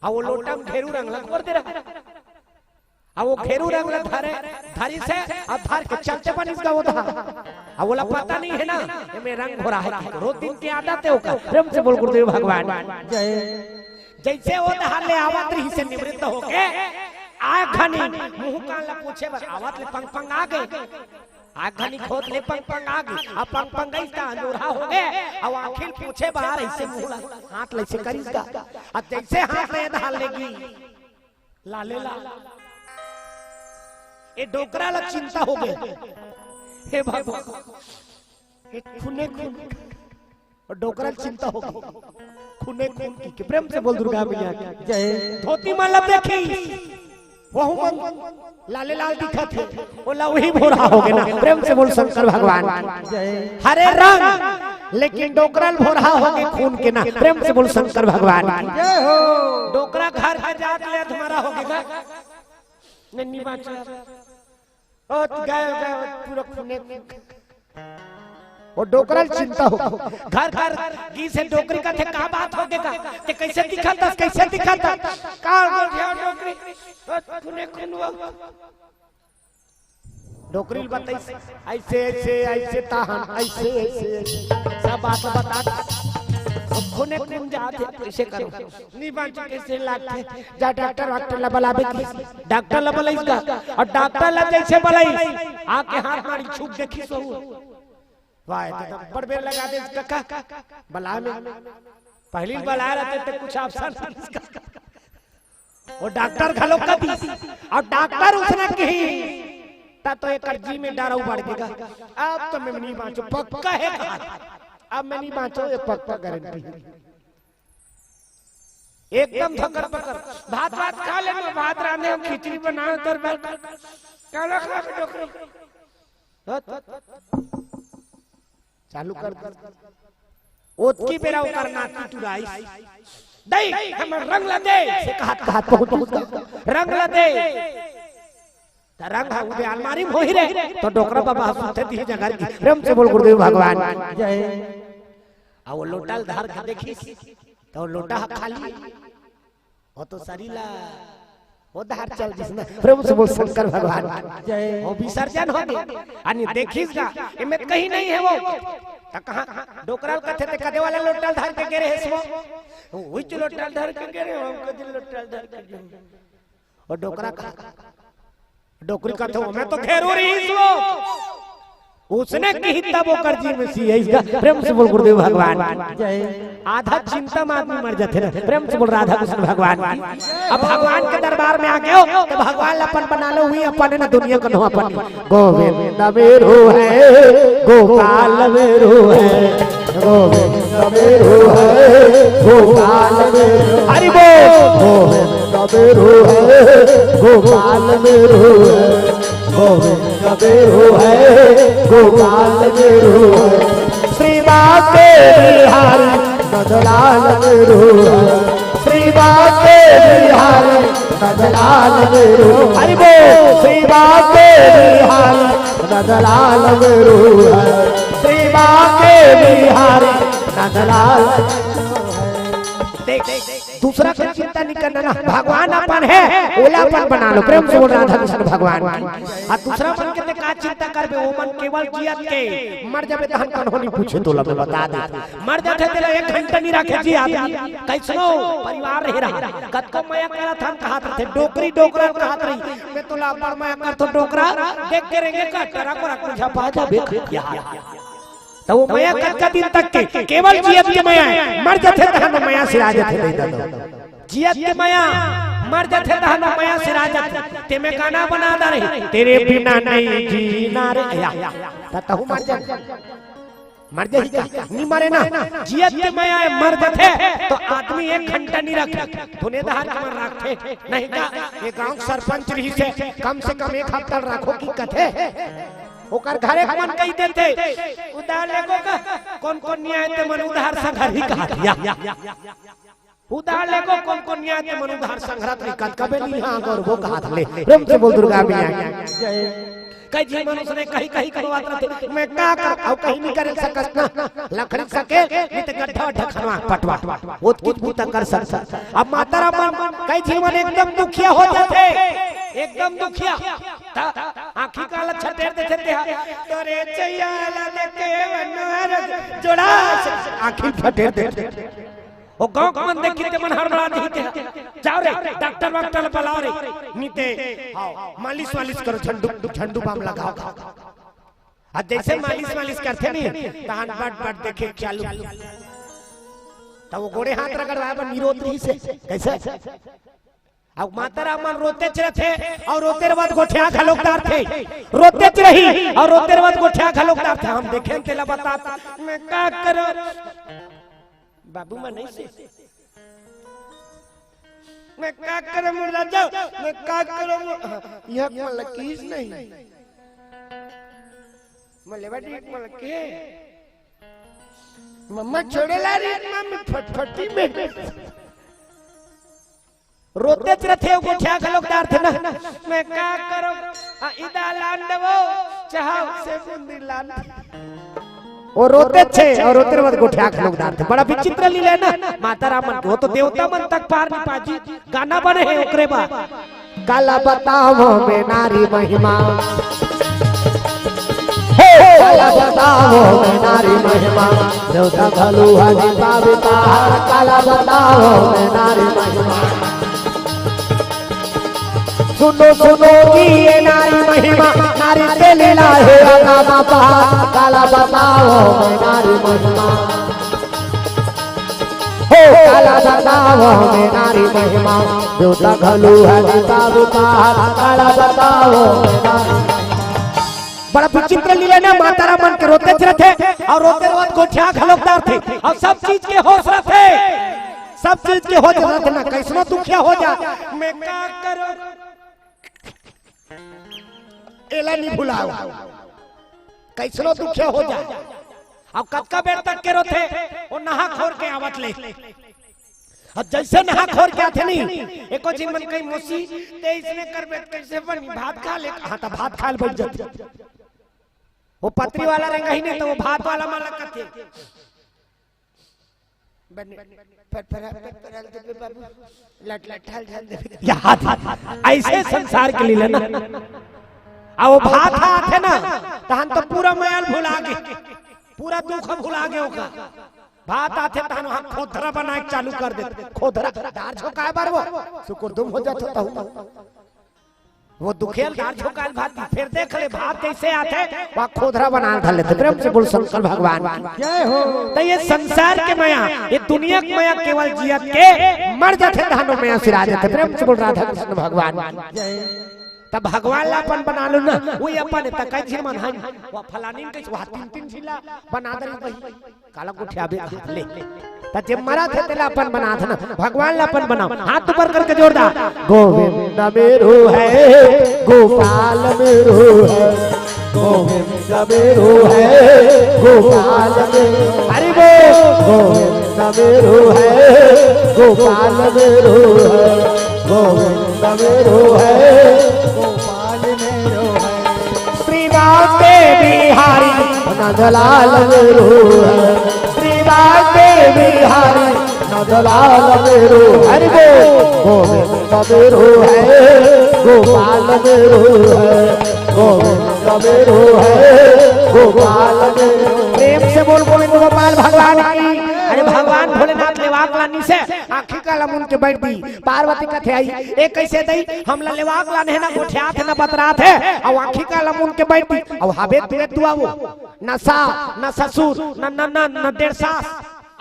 अउ ओ लोटा में घेरू रंग ला घोर दे रहा। अब ओ घेरू रंग ला धरे, धरिस हे, अब धर के चलते बनिस गा ओ धार। अब ओला पता नइ हे ना, एमे रंग घोरा हे। रोज दिन के आदत हे ओकर। प्रेम से बोल गुरुदेव भगवान। जय। जैसे ओ धार ले आवत रहिस हे निवृत्त होके, आय घनी मुंह कान ला पोछे बर आवत ले पंग पंग आ गे। आय घनी खोत ले पंग पंग आ गे। अब पंग पंग गइस त अंजोरहा हो गे। अब आँखी ल पोछे बर अइसे मुंह ला हाथ ले अइसे करिस गा। अब जैसे हाथ ले धार ले गिस, लाले लाल। ए डोकरा ला चिंता हो गे। हे भगवान, ए खूने खून। अउ डोकरा ला चिंता हो गे। खूने खून कहिके। प्रेम से बोल दुर्गा मैया की। जय। धोती मन ला देखिस, वहू मन लाले लाल दिखत हे। ओला वही भोरहा हो गे ना। प्रेम से बोल शंकर भगवान की। जय। हरे रंग, लेकिन डोकरा ल भोरहा हो गे खून के ना। प्रेम से बोल शंकर भगवान की। जय हो। डोकरा घर के जात ले अधमरा हो गे गा। नन्नी बाँचा। ओ, गए, गए, पूरा खूने। ओ डोकरा ल चिंता हो। घर, घर गिस हे डोकरी कथे, "का बात हो गे गा? ते कइसे दिखत हस, कइसे दिखत हस?" का हो गे डोकरी? ओ, खूने खून हुआ। डोकरी ल बताइस, "अइसे, अइसे, अइसे ताहन, अइसे, अइसे, अइसे।" सब बात बता। अब खूने खून जात हे, कइसे करो? नइ बाँचे कइसे लागथे? जा डॉक्टर, डॉक्टर ला बलाबे कहिस। डॉक्टर ला बलाइस गा, अउ डॉक्टर ला जइसे बलाइस, आके हाथ मारिस, छू के देखिस ओ। वाह, ए तो बड़ बेर लगा दे कका, बलाए में। पहिली बलाए रहते त कुछ option नइ रहिस। ओ डॉक्टर घलो कहिस, अउ डॉक्टर उसने कहिस, "त तो एकर जी में डर अउ बढ़ गे गा। अब तो मैं नइ बाँचों, पक्का हे कहा। अब मैं नइ बाँचों, ए पक्का गारंटी हे।" एकदम धकर पकर। भात, भात खा ले, मैं भात रांधे हँव, खिचड़ी बनाए हँव तोर बर। काला खा के डोकरी। चालू कर दे। ओतकी बेरा ओकर नाती टुराइस, "दई, हमर रंग ला दे।" अइसे कहत, कहत पहुँचिस, "रंग ला दे।" त रंग ह उदे अलमारी में होही रे, त डोकरा बाबा ह सुते दिही जगह की। प्रेम से बोल गुरुदेव भगवान। जय। अउ ओ लोटा ल धर के देखिस, त ओ लोटा ह खाली। ओ तो सरीला ओ धार चल दिस ना। प्रेम से बोल शंकर भगवान की। जय। ओ विसर्जन हो गे। अनी देखिस गा, एमे कहीं नइ हे ओ। त कहाँ डोकरा ल कथे, "ते कदे वाला लोटा ल धर के गे रहेस ओ?" "उहिच लोटा ल धर के गे रहेंव, कदे लोटा ल धर के गे रहेंव।" ओ डोकरा कहा, डोकरी कथे, "ओमे तो घेरू रहिस ओ।" उसने कहिस तब ओकर जी में सियाइस गा। प्रेम से बोल गुरुदेव भगवान की। जय। आधा चिंता में आदमी मर जाथे ना। प्रेम से बोल राधा कृष्ण भगवान की। अब भगवान के दरबार में आ गे हो त भगवान ला अपन बना लो, उही अपन हे ना, दुनिया कन्हो अपन। गोविंद मेरो है, गोपाल मेरो है, गोविंद मेरो है, गोपाल मेरो। हरि बोल। गोविंद मेरो है, गोपाल मेरो है, गोविंद मेरो है, गोपाल मेरो है। श्री बांके बिहारी नंदलाल मेरो है, श्री बांके बिहारी नंदलाल मेरो। हरि बोल। श्री बांके बिहारी नंदलाल मेरो है, श्री बांके बिहारी नंदलाल। देख, दूसरा के चिंता नइ करना ना, भगवान अपन हे, ओला अपन बना लो। प्रेम से बोल राधा कृष्ण भगवान की। अउ दूसरा मन के ते का चिंता करबे, ओ मन केवल जियत के, मर जाबे तहन कन्हो नइ पूछे तोला, मैं बता देथँव। मर जाथे तेला एक घंटा नइ राखे जी आदमी। कइसनो परिवार रहे रहा, कतको मया करत हन कहत रथे, डोकरी डोकरा कहत रही, "मैं तोला अब्बड़ मया करथँव डोकरा, देख के रेंगे का टरा कोरा कुछ पा जाबे।" त ओ मया कतका दिन तक के? केवल जियत के मया हे, मर जाथे तहन मया सिरा जाथे। जियत के मया, मर जथे तहन मया सिरा जथे। ते में गाना बना दा रही, तेरे बिना नहीं जीना रे। या, त तहू मर जा। मर जाही का? नी मरे ना। जियत के मया ए मर जथे, तो आदमी एक घंटा नी रखे। धुने दहार के मन रखथे। नहीं का? ये गांव के सरपंच रहिसे, कम से कम एक हफ्ता रखो कि कथे। ओकर घरे के मन कहि देथे, "उधार लेगो का? कोन कोन नी आए ते मन उधार संघरही," कहा दिया। उधार लेगो, कोन कोन नी आए ते मन उधार संघरत रही, कतका बेर नी हा करबो कहात ले। प्रेम से बोल दुर्गा मैया की। कई झी मनुष्य ने कही कही करवात रथे, मैं का कर, अउ कहीं नी करे सकस ना, लखड़ी सके, नी ते गड्ढा वड्ढा खनवा, पटवा, वो कुछ बूता कर सकस। अब माता राम मन, कई झी मन एकदम दुखिया हो जाथे, एकदम दुखिया। त आँखी काला छटेर देथे ते हा, तोरे चैया ला देखे वनर जोड़ा से आँखी फटेर देथे। ओ गांव के मन देखी ते मन हड़बड़ा दिही ते, "जाओ रे, डॉक्टर वाक्टर बुलाओ रे, नी ते, हाव, मालिश वालिश करो, झंडू, झंडू बाम लगाओ।" आ जैसे मालिश वालिश करथे नी, तहन बट बट देखे चालू। त वो गोड़े हाथ रगड़वाए बर निरोध रहिसे, कैसे? अब माता राम मन रोतेच रथे, अउ रोते रवत गोठिया घलोक डारथे, रोतेच रही, अउ रोते रवत गोठिया घलोक डारथे। हम देखेन तेला बतात, मैं का करों? बाबू मन नहीं से। मैं का करों मोर राजा, मैं का करों मोर, हाँ, यह मन लकीस नहीं। मैं लेवा दी मन लगे। मम्मा छोड़े ला रही, मम्मी फटफटी में। रोतेच रथे, वो गोठिया घलोक डारथे ना। मैं का करों? आ, इदा लान देवो, चाहो से बुंदी लान। वो रोतेच हे अउ रोते रवत गोठिया घलोक डारथे। बड़ा विचित्र लीला हे ना माता राम मन के। वो तो देवता मन तक पार नी पाजी। गाना बने हे ओकरे बाद। काला बतावों मैं नारी महिमा, हे, काला बतावों मैं नारी महिमा, देवता घलो हरि पावे पहाड़। काला बतावों मैं नारी महिमा। सुनो सुनो जी ये नारी महिमा, नारी के लीला हे अगामा पहाड़। काला बतावों मैं नारी महिमा, हो काला बतावों मैं नारी महिमा, देवता घलो हरि पावे पहाड़। काला बतावों मैं नारी। बड़ा विचित्र लीला ना, माता राम मन के रोतेच रथे अउ रोते रवत गोठिया घलोक डारथे अउ सब चीज के होश रथे, सब चीज के होश रथे ना, कैसनो दुखिया हो जा, मैं का करों? एला नी भुलाओ, कैसनो दुखिया हो जा। अब कतका बेर तक के रोथे, वो नहा खोर के आवत ले। अब जैसे नहा खोर के आथे नी, एको झिन मन कही, "मौसी, ते इसने करबे त कैसे बनी? भात खा ले।" हाँ, त भात खाए ल बैठ जाथे। वो पतरी वाला रेंगही नहीं, त वो भात वाला मन ल कथे, बने, फटफरा, फटफरा देबे बाबू, लट, लट, ढाल, ढाल देबे। याद, ऐसे संसार के लीला ना। आ वो भात हा आथे ना, तहन तो पूरा मया ल भुला गे, पूरा दुख भुला गे ओकर। भात आथे तहन वहाँ खोधरा बनाए के चालू कर देथे। खोधरा, दार झोंकाए बर वो, सुकुर दुम हो जाथे तहू। वो दुखिया ल दार झोंकाए ल भात, फेर देख ले भात जैसे आथे, वहाँ खोधरा बना धर लेथे। प्रेम से बोल शंकर भगवान की। जय हो। त ये संसार के मया, ये दुनिया के मया केवल जियत के मर जाथे, तहन ओ मया सिरा जाथे। प्रेम से बोल राधा कृष्ण भगवान की। जय। त भगवान ला अपन बना लो ना, वही अपन हे, त कई झिन मन हन, वो फलानी कइसे, वहाँ तीन तीन झिन ला बना दे रही भाई। काला गोठियाबे ले। त जे मरत हे तेला अपन बनात हे ना, भगवान ला अपन बनाओ। हाथ ऊपर करके जोरदार। गोविंद मेरो है, गोपाल मेरो है, गोविंद मेरो है, गोपाल मेरो। हरि बोल। गोविंद मेरो है, गोपाल मेरो है, गोविंद मेरो है, गोपाल मेरो है। श्रीनाथ बिहारी नंदलाल मेरो है, श्रीनाथ बिहारी नंदलाल मेरो। हरि बोल। गोविंद मेरो है, गोपाल मेरो है, गोविंद मेरो है, गोपाल मेरो। प्रेम से बोल गोविंद गोपाल भगवान की। अरे भगवान भोलेनाथ लेवाक लानी से आँखी काला मुन के बैठ दी। पार्वती कथे आई, ए कैसे दई, हमला लेवाक लाने हे ना, गोठियात हे ना, बतरात हे, अउ आँखी काला मुन के बैठ दी। अउ हाबे तुए तुआ वो, न सास, न ससुर, न ननद, न डेढ़ सास,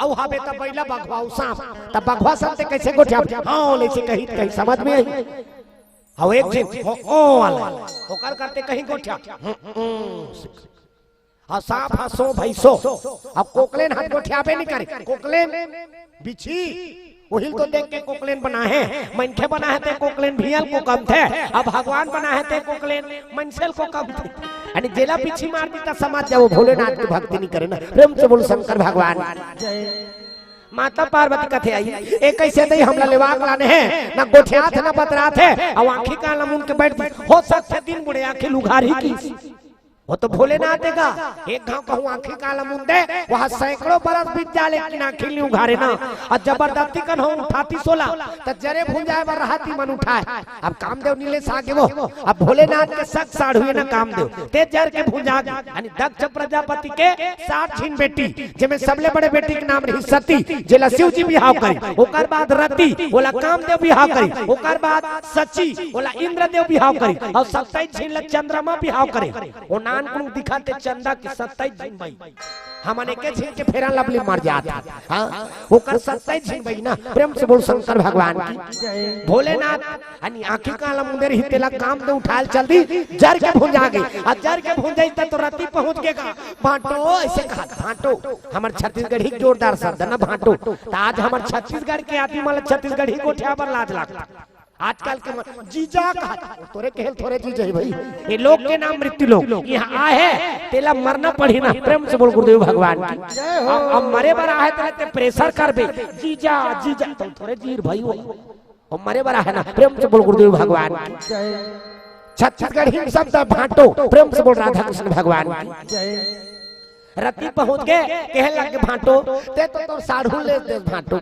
अउ हाबे त बइला बघवा अउ सांप, त बघवा संग ते कइसे गोठियाबे? हाँ, ले से कही, कही समझ में आही। अउ एक झिन, हो, ओ वाला, ओकर करते कहीं गोठिया, हम्म, हम्म। अउ सांप ह सो भई सो। अब कोकलेन ह गोठियाबे नहीं करे। कोकलेन बिच्छी, ओहिल तो देख के कोकलेन बना हे। मनखे बना हे ते कोकलेन भियल को कम थे। अब भगवान बना हे ते कोकलेन मनसेल को कम थे। यानी जेला बिच्छी मार दी त समझ जाओ भोलेनाथ की भक्ति नहीं करे ना। प्रेम से बोल शंकर भगवान। माता पार्वती कथे आई, ए कइसे दई हमला लेवाक लाने हे, ना गोठियात हे, ना बतरात हे, अउ आँखी कान ला मूंद के बइठ दी। हो सकथे दिन बुड़े आँखी ल उघारही की। वो तो भोलेनाथ देगा। एक घांव कहूँ आँखी कान ला मूंद दे, वहाँ सैकड़ों बरस बीत जाय लेकिन आँखी ल नहीं उघारे ना। अउ जबरदस्ती कन हो उठातिस ओला, त जरे भुंजाय बर रहतिस मन उठाय। अब कामदेव नीलेश आगे वो, अब भोलेनाथ के सक साढ़ू हे ना कामदेव, ते जर के भुंजा गे। यानी दक्ष प्रजापति के सात झिन बेटी, जेमे सबले बड़े बेटी के नाम रही सती, जेला शिव जी बिहाव करे, ओकर बाद रति, ओला कामदेव बिहाव करे, ओकर बाद शची, ओला इंद्रदेव बिहाव करे, अउ सत्ताईस झिन ला चंद्रमा बिहाव करे। ओ नानकुन दिखथे चंदा के सत्ताईस झिन बई। हमन एके झिन के फेरन लवली मर जात हे। हाँ, ओकर सत्ताईस झिन बई ना। प्रेम से बोल शंकर भगवान की। भोलेनाथ, यानी आँखी कान ला मूंदे रही, तेला कामदेव उठाय ल चल दी, जर के भुंजा गे। अउ जर के भुंजाइस त तो रति पहुँच गे गा। भांटो, अइसे कहा, भांटो। हमर छत्तीसगढ़ी के जोरदार शब्द ना भांटो। त आज हमर छत्तीसगढ़ के आदमी मन ला छत्तीसगढ़ी गोठिया बर लाज लागथे। आजकल के मन, जीजा कहा, तोरे कहे ल थोरे जीजा हे भई। ये लोग के नाम मृत्यु लोग। यहाँ आय हे, तेला मरना पड़ही ना। प्रेम से बोल गुरुदेव भगवान की। अब, अब मरे बर आय हे, तेला ते pressure करबे। जीजा, जीजा, त थोरे जी भई हो। अउ मरे बर आय हे ना, प्रेम से बोल गुरुदेव भगवान की। छत्तीसगढ़ी शब्द भांटो, प्रेम से बोल राधा कृष्ण भगवान की। रति पहुँच गे, कहे लग गे भांटो, ते तो तोर साढ़ू ले दे भांटो।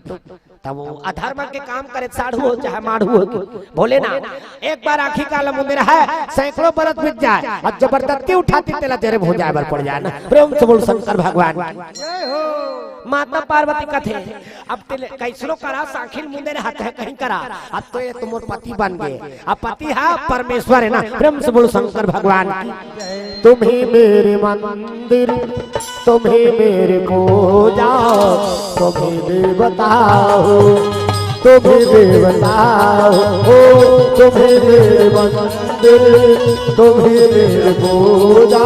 तब वो अधर्म के काम करे, साढ़ू हो चाहे माढ़ू हो, भोलेनाथ एक बार आँखी कान ला मूंदे रहय, सैकड़ों बरस बीत जाय, अउ जबरदस्ती उठातिस तेला जरे भुंजाय बर पड़ जाय ना। प्रेम से बोल शंकर भगवान की। माता पार्वती कथे, अब तेला कइसनो करा, आँखी ल मूंदे रहत हे कहीं करा। अब तो ये तो मोर पति बन गे। अब पति हा परमेश्वर हे ना। प्रेम से बोल शंकर भगवान की। तुम ही मेरे मंदिर, तुम ही मेरे पूजा, तुम ही देवता हो, तुम ही देवता हो, तुम ही मेरे मंदिर, तुम ही मेरे पूजा,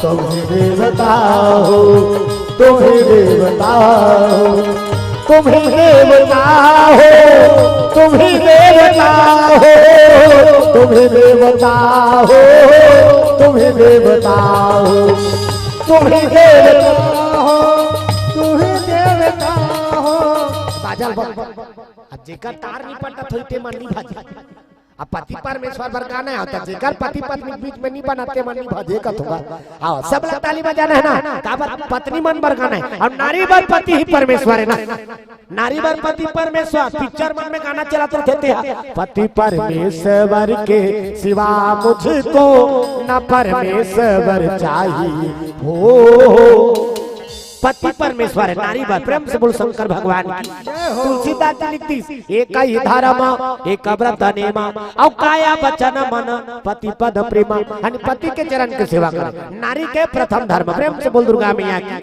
तुम ही देवता हो, तुम ही देवता हो, तुम ही देवता हो, तुम ही देवता हो, तुम ही देवता हो, तुम ही देवता हो, तुम ही देवता हो, तुम ही देवता हो। बाजल बा। अब जेकर तार नहीं पटत होही ते मन नहीं भजे। अब पति परमेश्वर बर गाना हे, त जेकर पति पत्नी के बीच में नहीं बनत हे, मन नहीं भजे कथों गा। हाँ, सब ला ताली बजाना हे ना, काबर पत्नी मन बर गाना हे, अउ नारी बर पति ही परमेश्वर हे ना। नारी बर पति परमेश्वर, picture मन में गाना चलत रहिथे ते हा। पति परमेश्वर के सिवा मुझको न परमेश्वर चाहिए हो। पति परमेश्वर हे, नारी बर। प्रेम से बोल शंकर भगवान की। तुलसीदास जी लिख दिस, एक ही धर्म, एक व्रत नेम, अउ काया वचन मन पति पद प्रेम। यानी पति के चरण के सेवा करे, नारी के प्रथम धर्म। प्रेम से बोल दुर्गा मैया की।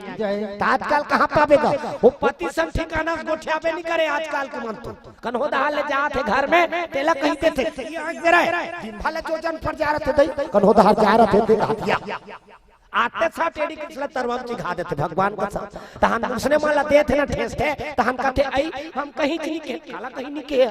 त आजकल कहाँ पाबे गा? वो पति संग ठिकाना से गोठियाबे नहीं करे आजकल के मन तो। कन्हो दहार ले जात हे घर में, तेला कहि देथे, ये आँख मेरा हे, दिन भर ले जोजन पर जा रहे थे दई, कन्हो दहार जा रहे थे, देख हथिया। आते साथ एड़ी के ला तरवा म चिघा देथे भगवान का साथ। तहन दूसरे मन ला देथे ना ठेसथे, तहन कथे, "अई, हम कहीं नहीं के, काला कहीं नहीं के।"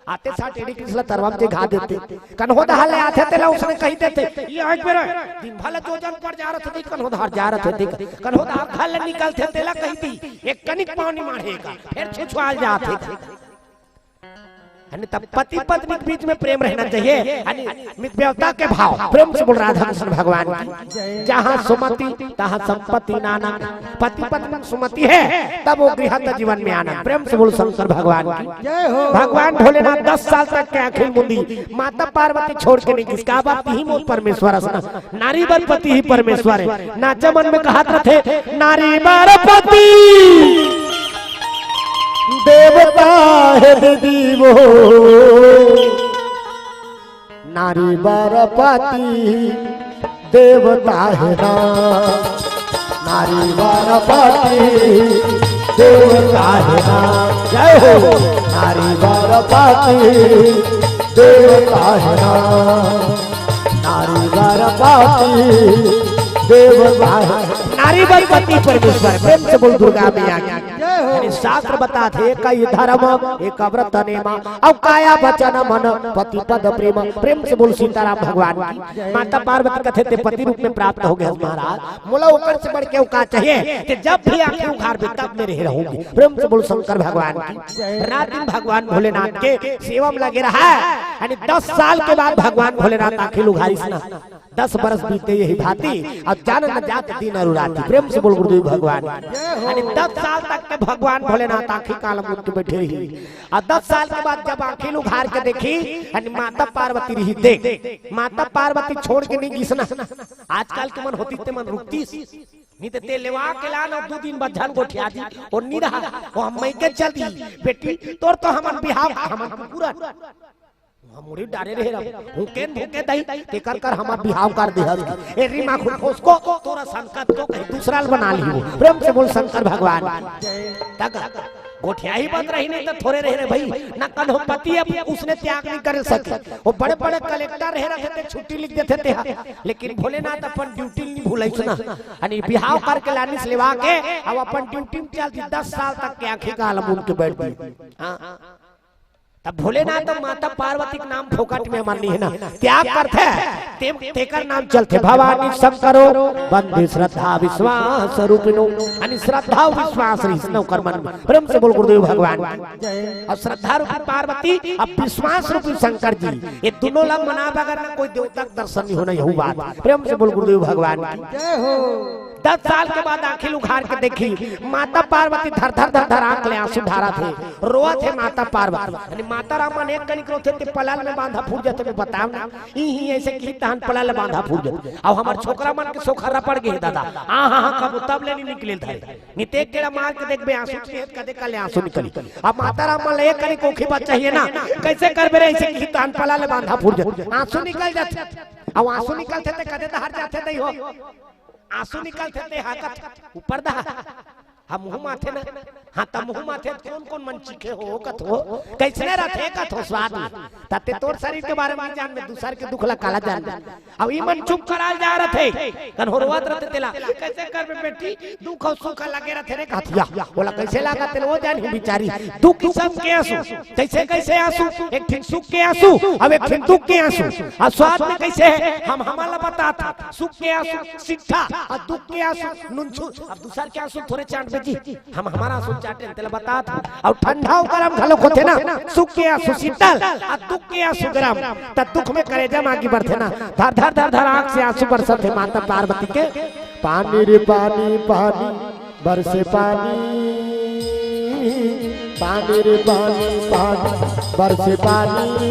आते साथ एड़ी के ला तरवा म चिघा देथे। कन्हो दहार ले आथे, तेला उसने कहि देथे, "ये आँख मेरा हे, दिन भर ले जोजन पर जा रहे थे, कन्हो दहार जा रहे थे।" कन्हो दहार घर ले निकलथे, तेला कहि दी, "एक कनिक पानी माढ़ेगा," फेर छुछुआल जाथे। यानी तब पति पत्नी के बीच में प्रेम रहना चाहिए, यानी मित्रवता के भाव। प्रेम से बोल राधा कृष्ण भगवान की। जहाँ सुमति तहाँ संपत्ति नाना। पति पत्नी में सुमति हे, तब वो गृहस्थ जीवन में आनंद। प्रेम से बोल शंकर भगवान की। जय हो। भगवान भोलेनाथ दस साल तक के आँखी ल मूंदी, माता पार्वती छोड़ के नहीं गिस, काबर तिही मोर परमेश्वर अस ना। नारी बर पति ही परमेश्वर हे। नाचा मन में कहत रथे, नारी बर पति देवता हे दीदी वो, नारी बर पति देवता हे ना, नारी बर पति देवता है ना, जय हो। नारी बर पाती देवता है ना, नारी बर पाती देवता है। नारी बर पति परमेश्वर, प्रेम से बोल दुर्गा मैया की। जय हो। यानी शास्त्र बताथे, कई धर्म, एक व्रत नेमा, अउ काया वचन मन, पति पद प्रेम। प्रेम से बोल सीताराम भगवान की। माता पार्वती कथे, ते पति रूप में प्राप्त हो गए महाराज, मोला ओकर से बढ़ के अउ का चाहिए? ते जब भी आंखें उघारबे, तब मेरे ही रहूंगी। प्रेम से बोल शंकर भगवान की। रात दिन भगवान भोलेनाथ के सेवा में लगे रहा है। यानी दस साल के बाद भगवान भोलेनाथ आंखें उघारिस ना, दस बरस बीते यही भांति, अउ जान न जात दिन अरु राति। प्रेम से बोल गुरुदेव भगवान की। यानी दस साल तक के भगवान भोलेनाथ आंखें काला मूंद के बैठे रही, अउ दस साल के बाद जब आंखें उघार के देखी, यानी माता पार्वती रही। देख, माता पार्वती छोड़ के नहीं गिसना। आजकल के मन होतिस ते मन रुकतिस, नहीं ते, ते लेवा के लान अउ दू दिन बाद झन गोठिया दी, अउ नहीं रहा, अउ हम मइके चल दी। बेटी, तोर तो हमन बिहाव, हमन कुकुरन। हम मुड़ी डारे रहे रब, हुकेन भूके दई, तेकर कर हमर बिहाव कर दे हर। ए रीमा खुरखोस को, तोरा संकट को कहीं दूसरा ल बना ली हो। प्रेम से बोल शंकर भगवान। तक गोठिया ही बंद रही नहीं तो थोड़े रहे रे भाई, ना कन्हो पति अब उसने त्याग नहीं कर सके। वो बड़े-बड़े कलेक्टर रहे रहते थे, छुट्टी लिख देते थे, लेकिन भोलेनाथ अपन ड्यूटी नहीं भूलइस ना। यानी बिहाव करके लानिस लेवा के, अब अपन ड्यूटी में चल दी, दस साल तक के आंखी काला मूंद के बैठ दी। हाँ। तब भोलेनाथ तो माता पार्वती के नाम फोकट में हमर नहीं है ना, त्याग करथे, ते-, तेकर नाम चलथे भवानी शंकरो, बंदे श्रद्धा विश्वास रूपिणो। यानी श्रद्धा अउ विश्वास रहिस ना ओकर मन में। प्रेम से बोल गुरुदेव भगवान। अब श्रद्धा रूपी पार्वती, अब विश्वास रूपी शंकर जी, ये दोनों ला मना बगैर ना कोई देवता के दर्शन नहीं होना, यहू बात। प्रेम से बोल गुरुदेव भगवान की। जय हो। दस साल के बाद आंखी उघार के देखी, माता पार्वती धर धर धर धर आंख ले आंसू ढारत हे, रोवत हे माता पार्वती। यानी माता राम मन एक कनिक रोथे ते पलाल में बांधा फूट जाथे, मैं बताव ना, ई ही ऐसे की तहन पलाल में बांधा फूट जाथे। अब हमर छोकरा मन के सोखा रपड़ गे हे दादा, आ हा हा कबो तब ले नहीं निकले धरे। निते केड़ा मार के देखबे, आंसू के कदे काले आंसू निकली। अब माता राम मन ले एक कनिक ओखी बात चाहिए ना, कैसे करबे रे, ऐसे की तहन पलाल में बांधा फूट जाथे, आंसू निकल जाथे। अब आंसू निकलथे ते कदे दहर जाथे दई हो। आंसू निकलथे ते हाकत ऊपर दा। हम मुंह माथे ना। हाँ, त मुंह माथे कौन कौन मन चीखे हो, कथो? कैसने रथे कथो स्वाद में? तते तोर शरीर के बारे में जान में, दूसर के दुख ला काला जान में। अब ई मन चुप कराल जा रथे, कन होरवत रथे तेला। कैसे करबे बेटी, दुख अउ सुख लगे रथे रे कथिया। बोला कैसे लागा तेला, वो जान ही बिचारी। दू किसम के आंसू, कैसे कैसे आंसू? एक ठिन सुख के आंसू, अब एक ठिन दुख के आंसू। अब स्वाद में कैसे है, हम हमारा बतात सुख के आंसू सिट्ठा अउ दुख के आंसू नुनछू। अब दूसर के आंसू थोड़े चाट बे जी, हम हमारा आंसू चाटे तेला बतात। अउ ठंडा अउ गरम घलो होथे ना, सुख के आंसू शीतल अउ दुख के आंसू गरम। त दुख में करेजा मागी बरथे ना, धर धर धर धर आंख से आंसू बरसत हे माता पार्वती के। पानी रे पानी, पानी बरसे पानी, पानी रे पानी, पानी बरसे पानी।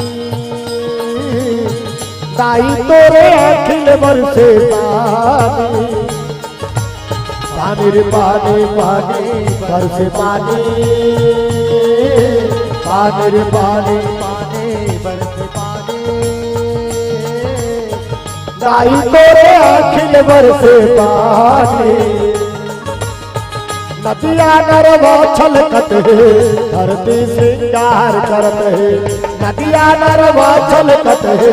दाई तोरे आँखी ले बरसे पानी। पानी रे पानी, पानी बरसे पानी। पानी रे पानी, पानी बरसे पानी। दाई तोरे आँखी ले बरसे पानी। नदिया नरवा छलकत हे, धरती श्रृंगार करत हे। नदिया नरवा छलकत हे,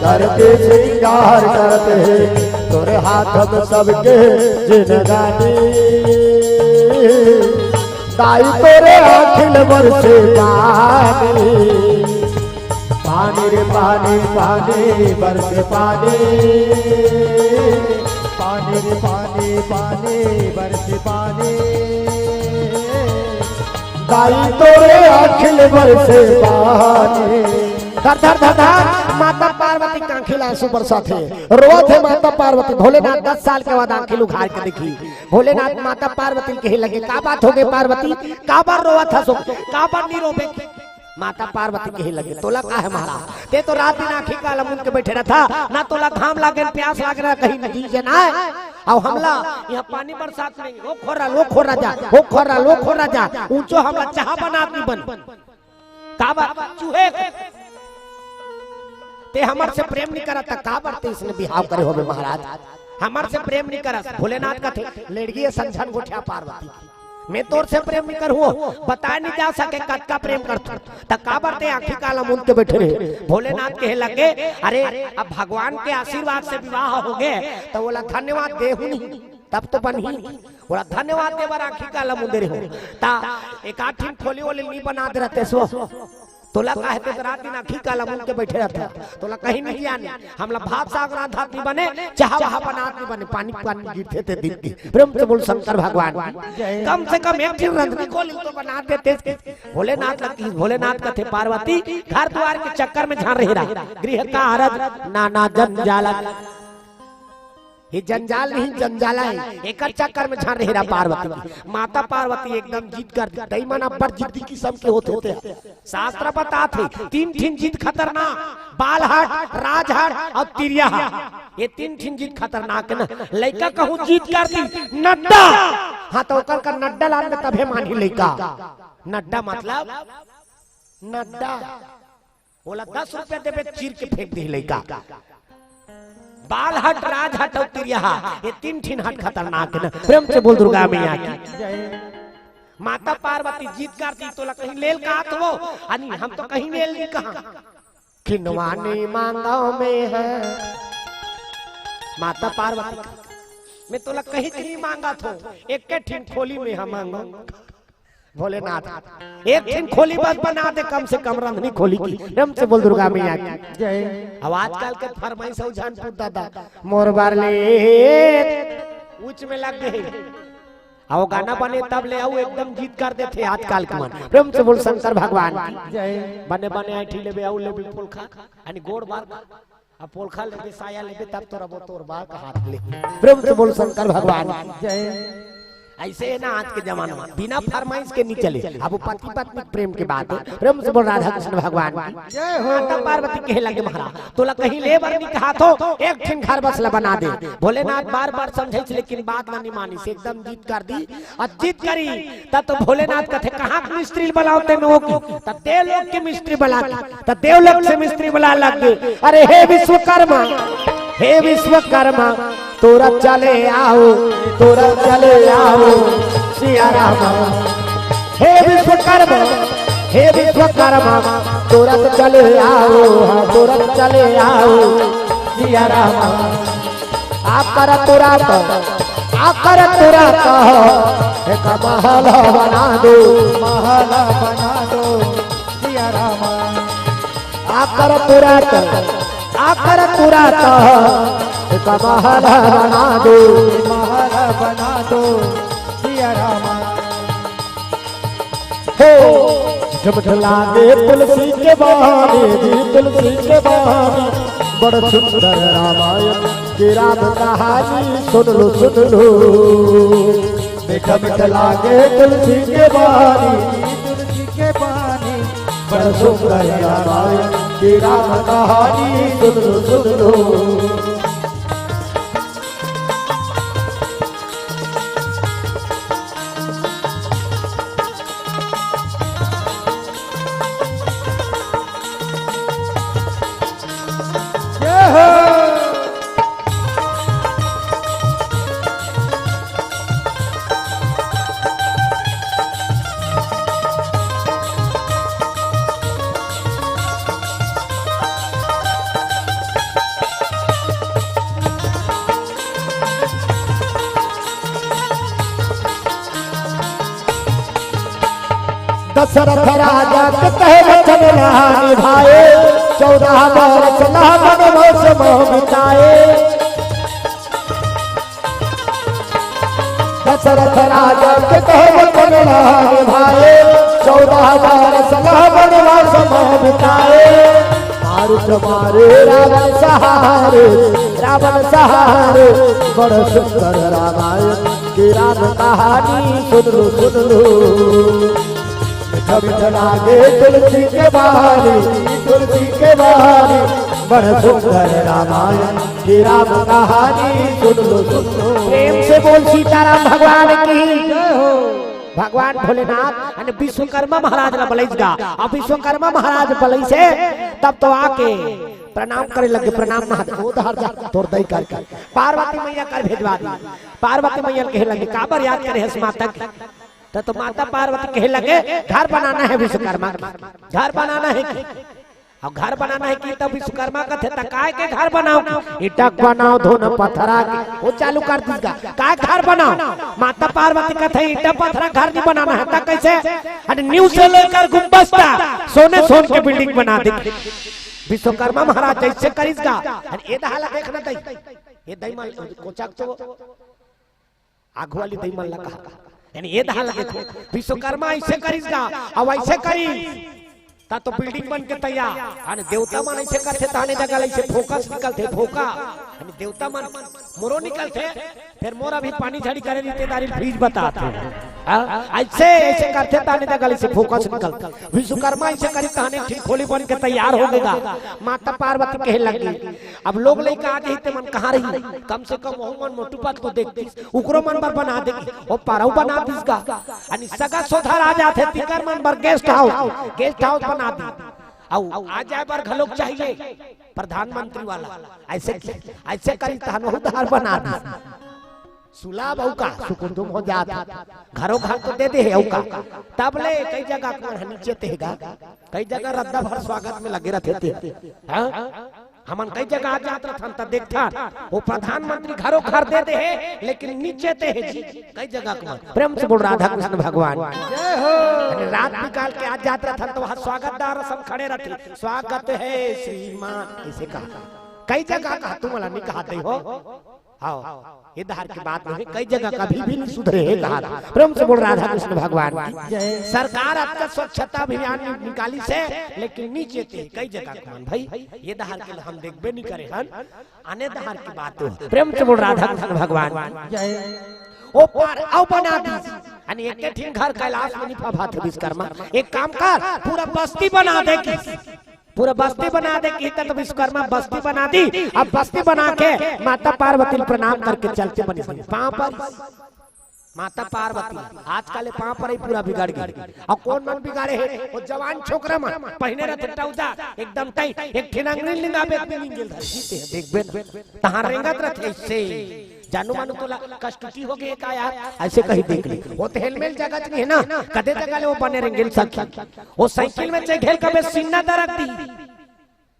धरती श्रृंगार करत हे। तोरे हाथ में सबके जिनगानी। दाई तोरे आँखी ले बरसे पानी। पानी रे पानी, पानी बरसे पानी। पानी रे पानी, पानी बरसे पानी। दाई तोरे आँखी ले बरसे पानी। धर धर धर धर माता पार्वती के आँखी ले आंसू बरसत हे, रोवत हे माता पार्वती। भोलेनाथ दस साल के बाद आँखी उघार के देखी। भोलेनाथ माता पार्वती कहे लगे, का बात हो गई पार्वती, का बर रोवत हस, का बर नहीं रोबे? माता पार्वती कहे लगे, तोला का हे महाराज, ते तो रात दिन आँखी काला मूंद के बैठे रहा था ना, तोला घाम लागे, प्यास लागे ना, कहीं नदी जे ना हे। अउ हमला यहाँ पानी बरसात नहीं, ओ खोरा लो, खोरा जा, ओ खोरा लो, खोरा जा, ऊंचो हमला चाहा बनात नहीं बन। काबर चूहे ते हमर से प्रेम नहीं करत, काबर ते इसने बिहाव करे होबे महाराज? हमर से प्रेम नहीं करत। भोलेनाथ कथे, लेड़गी संझन गोठिया पार्वती। मैं तोर से प्रेम नहीं करूँ, बताए नहीं जा सके कतका प्रेम करथों। त काबर ते आँखी काला मूंद के बैठे रहे? भोलेनाथ कहे लगे, अरे, अब भगवान के आशीर्वाद से विवाह हो गए, त ओला धन्यवाद देहू नहीं, तब तो बनही। ओला धन्यवाद दे बर आँखी काला मूंदे रहे हो। त एक आध ठिन खोली ओली नहीं बना दे रहते सो। तोला काहे ते रात दिन आँखी काला मूंद के बैठे रहते? तोला कहीं नहीं जाने। हमला भात साग रांधत नहीं बने, चाहा वहा बनात नहीं बने, पानी पानी गिरथे ते दिन की। प्रेम से बोल शंकर भगवान की। कम से कम एक ठिन रंधनी खोली तो बना देते। भोलेनाथ लग की, भोलेनाथ कथे पार्वती, घर द्वार के चक्कर में झन रहे रहा। गृह का आरज नाना जंजालक। ये जंजाल नहीं, जंजाला है। एकर चक्कर में झन रहे रहा पार्वती। माता पार्वती एकदम जिद कर दी। दई मन अब्बड़ जिद्दी किस्म के होथे ते। शास्त्र बताथे, तीन ठिन जिद खतरनाक, बालहट, राजहट अउ तिरिया। ये तीन ठिन जिद खतरनाक है ना। लइका कहूँ जिद कर दी, नड्डा। हाँ, त ओकर का नड्डा लान में तभे मानही लइका। नड्डा मतलब नड्डा। ओला दस रुपया देबे, चीर के फेंक दे लइका। बालहट, राजहट अउ तिरिया, ये तीन ठिन हट खतरनाक है ना। प्रेम से बोल दुर्गा मैया की। माता पार्वती जिद कर दी, तोला कहीं लेल कहात हो? अनी, हम तो कहीं लेल नहीं कहा। किनवानी मांगा में है। माता पार्वती, मैं तोला कहीं कहीं मांगा थो, एक के ठिन खोली में हम मांगो। भोलेनाथ, एक ठिन खोली बस बना दे, कम से कम रंधनी खोली की। प्रेम से बोल दुर्गा मैया की। जय। अब आजकल के फरमाइश हो जानपुर दादा, मोर बार ले उच में लग गए। अउ गाना बने तब ले अउ एकदम जिद कर देथे आजकल के मन। प्रेम से बोल शंकर भगवान की। जय। बने बने ऐठी लेबे, अउ लेबे पोलखा, यानी गोड़ बार, अब पोलखा लेबे, साया लेबे, तब तोरा वो तोर बार का हाथ ले। प्रेम से बोल शंकर भगवान की। जय। ऐसे है ना आज के जमाना में, बिना फरमाइश के नहीं चले। अब वो पति पत्नी प्रेम के बात है। प्रेम से बोल राधा कृष्ण भगवान की। जय हो। माता पार्वती कहे लगे, महाराज, तोला कहीं ले बर नहीं कहा थो, एक ठिन घर बस ला बना दे। भोलेनाथ बार बार समझे, लेकिन बात ला नहीं मानिस, एकदम जिद कर दी। अउ जिद करी, तब तो भोलेनाथ कथे, कहाँ के मिस्त्री बलाओ ते में हो की? तब देवलोक के मिस्त्री बला के, तब देवलोक से मिस्त्री बला लग गए। अरे हे विश्वकर्मा, हे विश्वकर्मा, तोरा चले आओ, तोरा चले आओ, सिया रामा। हे विश्वकर्मा, हे विश्वकर्मा, तोरा चले आओ, हाँ, तोरा चले आओ, सिया रामा। आकर तुरंत, आकर तुरंत एक महल बना दो, महल बना दो, सिया रामा। आकर तुरंत, आकर तुरंत एक महल बना दो, महल बना दो, सिया रामा। हो, झमझला दे तुलसी के बहाने जी, तुलसी के बहाने। बड़ सुंदर रामायण के राम कहानी सुन लो, सुन लो। मीठा मीठा लागे तुलसी के बहाने, तुलसी के बहाने। बड़ सुंदर रामायण के राम कहानी सुन लो, सुन लो। जय हो। दशरथ राजा के कहे वचन रहा निभाए, चौदह बरस लहा वनवास में बिताए। दशरथ राजा के कहे वचन रहा निभाए, चौदह बरस लहा वनवास में बिताए। मारुत मारे रावण सहारे, रावण सहारे। बड़ सुंदर रामायण के राम कहानी सुन लो, सुन लो। मीठा मीठा लागे तुलसी के बहाने, तुलसी के बहाने। बड़ सुंदर रामायण के राम कहानी सुन लो, सुन लो। प्रेम से बोल सीताराम भगवान की। जय हो। भगवान भोलेनाथ अने विश्वकर्मा महाराज ला बलइस गा। अब विश्वकर्मा महाराज बलइस हे, तब तो आके प्रणाम करे लगे, प्रणाम महादेव। ओ धर जा, तोर दई करके पार्वती मैया कर भेजवा दी। पार्वती मैया कहे लगे, काबर याद करे हस माता के? त त तो माता पार्वती कहे लगे, "घर बनाना है विश्वकर्मा के, घर बनाना है कि?" अब घर बनाना है कि तब विश्वकर्मा कथे, "त काय के घर बनाओ कि? ईंटा के बनाओ, धुन पथरा के।" वो चालू कर दिस गा, "काय घर बनाओ?" माता पार्वती कथे, "ईंटा पथरा घर नहीं बनाना है।" त कैसे? अरे नींव से लेकर गुंबद तक सोने सोन के बिल्डिंग बना दे। विश्वकर्मा महाराज जैसे करिस गा, अरे ये दहा ला देखना दई, ये दई मन कोचक तो आगू वाली दई मन ला कहा, यानी ये दहा ला देखो, विश्वकर्मा ऐसे करिस गा, अब ऐसे करिस, त तो बिल्डिंग बन के तैयार। अने देवता मन ऐसे करथे, ताने जगह ले से फोकस निकलथे, फोका। अने देवता मन मोरो निकलथे, फिर मोर अभी पानी झड़ी करे रिश्तेदारी फ्रिज बताथे। हाँ? ऐसे, ऐसे करथे, ताने जगह ले से फोकस निकलथे। विश्वकर्मा ऐसे करिस, ताने ठीक खोली बन के तैयार हो गे गा। माता पार्वती कहे लगी, अब लोग लइका आ जाही ते मन कहाँ रही? कम से कम वहू मन मोटू पत को देखतिस, उकरो मन बर बना दे, वो पारऊ बना दिस गा। अनी सगा सोधा आ जाथे, तिकर मन बर गेस्ट हाउस, गेस्ट हाउस बना दी। अउ आ जाए बर घलोक चाहिए प्रधानमंत्री वाला। ऐसे, ऐसे करी तहन उधार बना दी। सुलभ अउ का, सुकुंदुम हो जात। घरो घर तो दे दे हे अउ का। तब ले कई जगह के मन ह नीचे ते हे गा, कई जगह रद्दा भर स्वागत में लगे रथे ते। हाँ? हमन कई जगह आ जात रथन त देखथन, वो प्रधानमंत्री घरो घर दे दे हे, लेकिन नीचे ते हे जी, कई जगह के मन। प्रेम से बोल राधा कृष्ण भगवान। जय हो। अरे रात निकाल के आ जात रथन त वहाँ स्वागतदार रसम खड़े रथे, "स्वागत है श्रीमान", ऐसे कहा। कई जगह कहा, तुम वाला नहीं कहा दे हो। हाँ, ये धार के बात नहीं, कई जगह कभी भी नहीं सुधरे हे कहा। प्रेम से बोल राधा कृष्ण भगवान की। जय। सरकार आपका स्वच्छता अभियान नि-, निकाली से, लेकिन नीचे ते कई जगह के मन भाई, ये धार के हम देखबे नहीं करे हन, आने धार की बात हो। प्रेम से बोल राधा कृष्ण भगवान की। जय। ओ पार, अउ बना दी। अने एक ठिन घर कैलाश में नहीं फबाथे विश्वकर्मा। एक काम कर, पूरा बस्ती बना दे कि पूरा बस्ती बना दे कि त विश्वकर्मा बस्ती बना दी। अब बस्ती बना के माता पार्वती ल प्रणाम करके चलते बनी पाँव पर। माता पार्वती आजकल पाँव पर ही पूरा बिगड़ गई। अउ कौन मन बिगाड़े हे? वो जवान छोकरा मन पहिने रथे टौजा एकदम टाइट, एक ठिन अंगरी लिंगाबे त निंगेल धरती ते, देखबे न। तहाँ रेंगत रथे ऐसे। जानू मानू तोला कष्टुटी हो गए का यार? ऐसे कही देख ले। वो तो हेलमेल जगह नहीं है ना, कदे जगह ले वो बने रेंगेल सखी। वो साइकिल में चढ़ गेल कबे सीना दरक दी।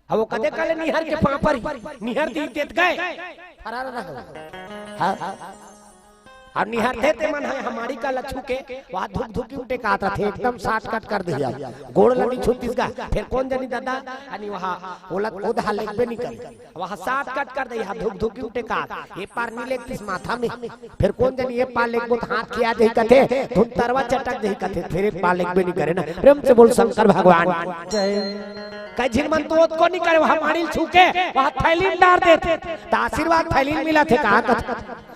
अब वो कदे काले निहर के पापरी, निहर दी देत गए। फरार रहो। हाँ? अब निहर थे ते मन है हमारी का लच्छू के, वहाँ धुक धुकी उठे का आता थे, एकदम साट कट कर दिया। गोड़ लगी छुट्टी का, फिर कौन जानी दादा, अनी वहाँ ओला ओधा लेबे नहीं करी। वहाँ साट कट कर दे, यहाँ धुक धुकी उठे का, ये पार नहीं लेतीस माथा में। फिर कौन जानी ये पार लेगबो त हाथ खिया दे कथे, धुन तरवा चटक दे कथे, फिर एक पार लेगबे नहीं करे ना। प्रेम से बोल शंकर भगवान। जय। कई झिन मन तो ओतको नहीं करे, वहाँ माड़ी ल छू के, वहाँ थैली में डार देथे। त आशीर्वाद थैली में मिला थे, कहा कथे।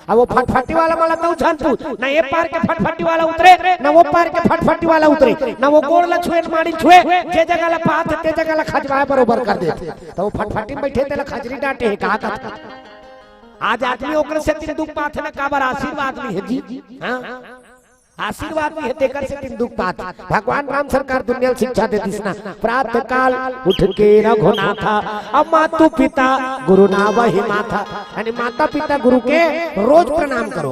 अब वो फटफटी वाला मला तो उछन तू, ना ये पार के फटफटी वाला उतरे, ना वो पार के फटफटी वाला उतरे, ना वो गोड़ ला छुए, ना माड़ी ल छुए, जे जगह ला पात, ते जगह ला खजवाए बरोबर कर देथे। त वो फटफटी में बैठे तेला खजरी डांटे हे, कहा कथे। आज आदमी ओकरे सेती दुख पाथे ना, काबर आशीर्वाद नहीं है जी। हाँ? आशीर्वाद नहीं है, तेकर सेती दुख पाथे। भगवान राम सरकार दुनिया ल शिक्षा दे दिस ना, प्रातः काल उठ के रघुनाथा, अब मातु पिता गुरु ना वही माथा। यानी माता पिता गुरु के रोज प्रणाम करो।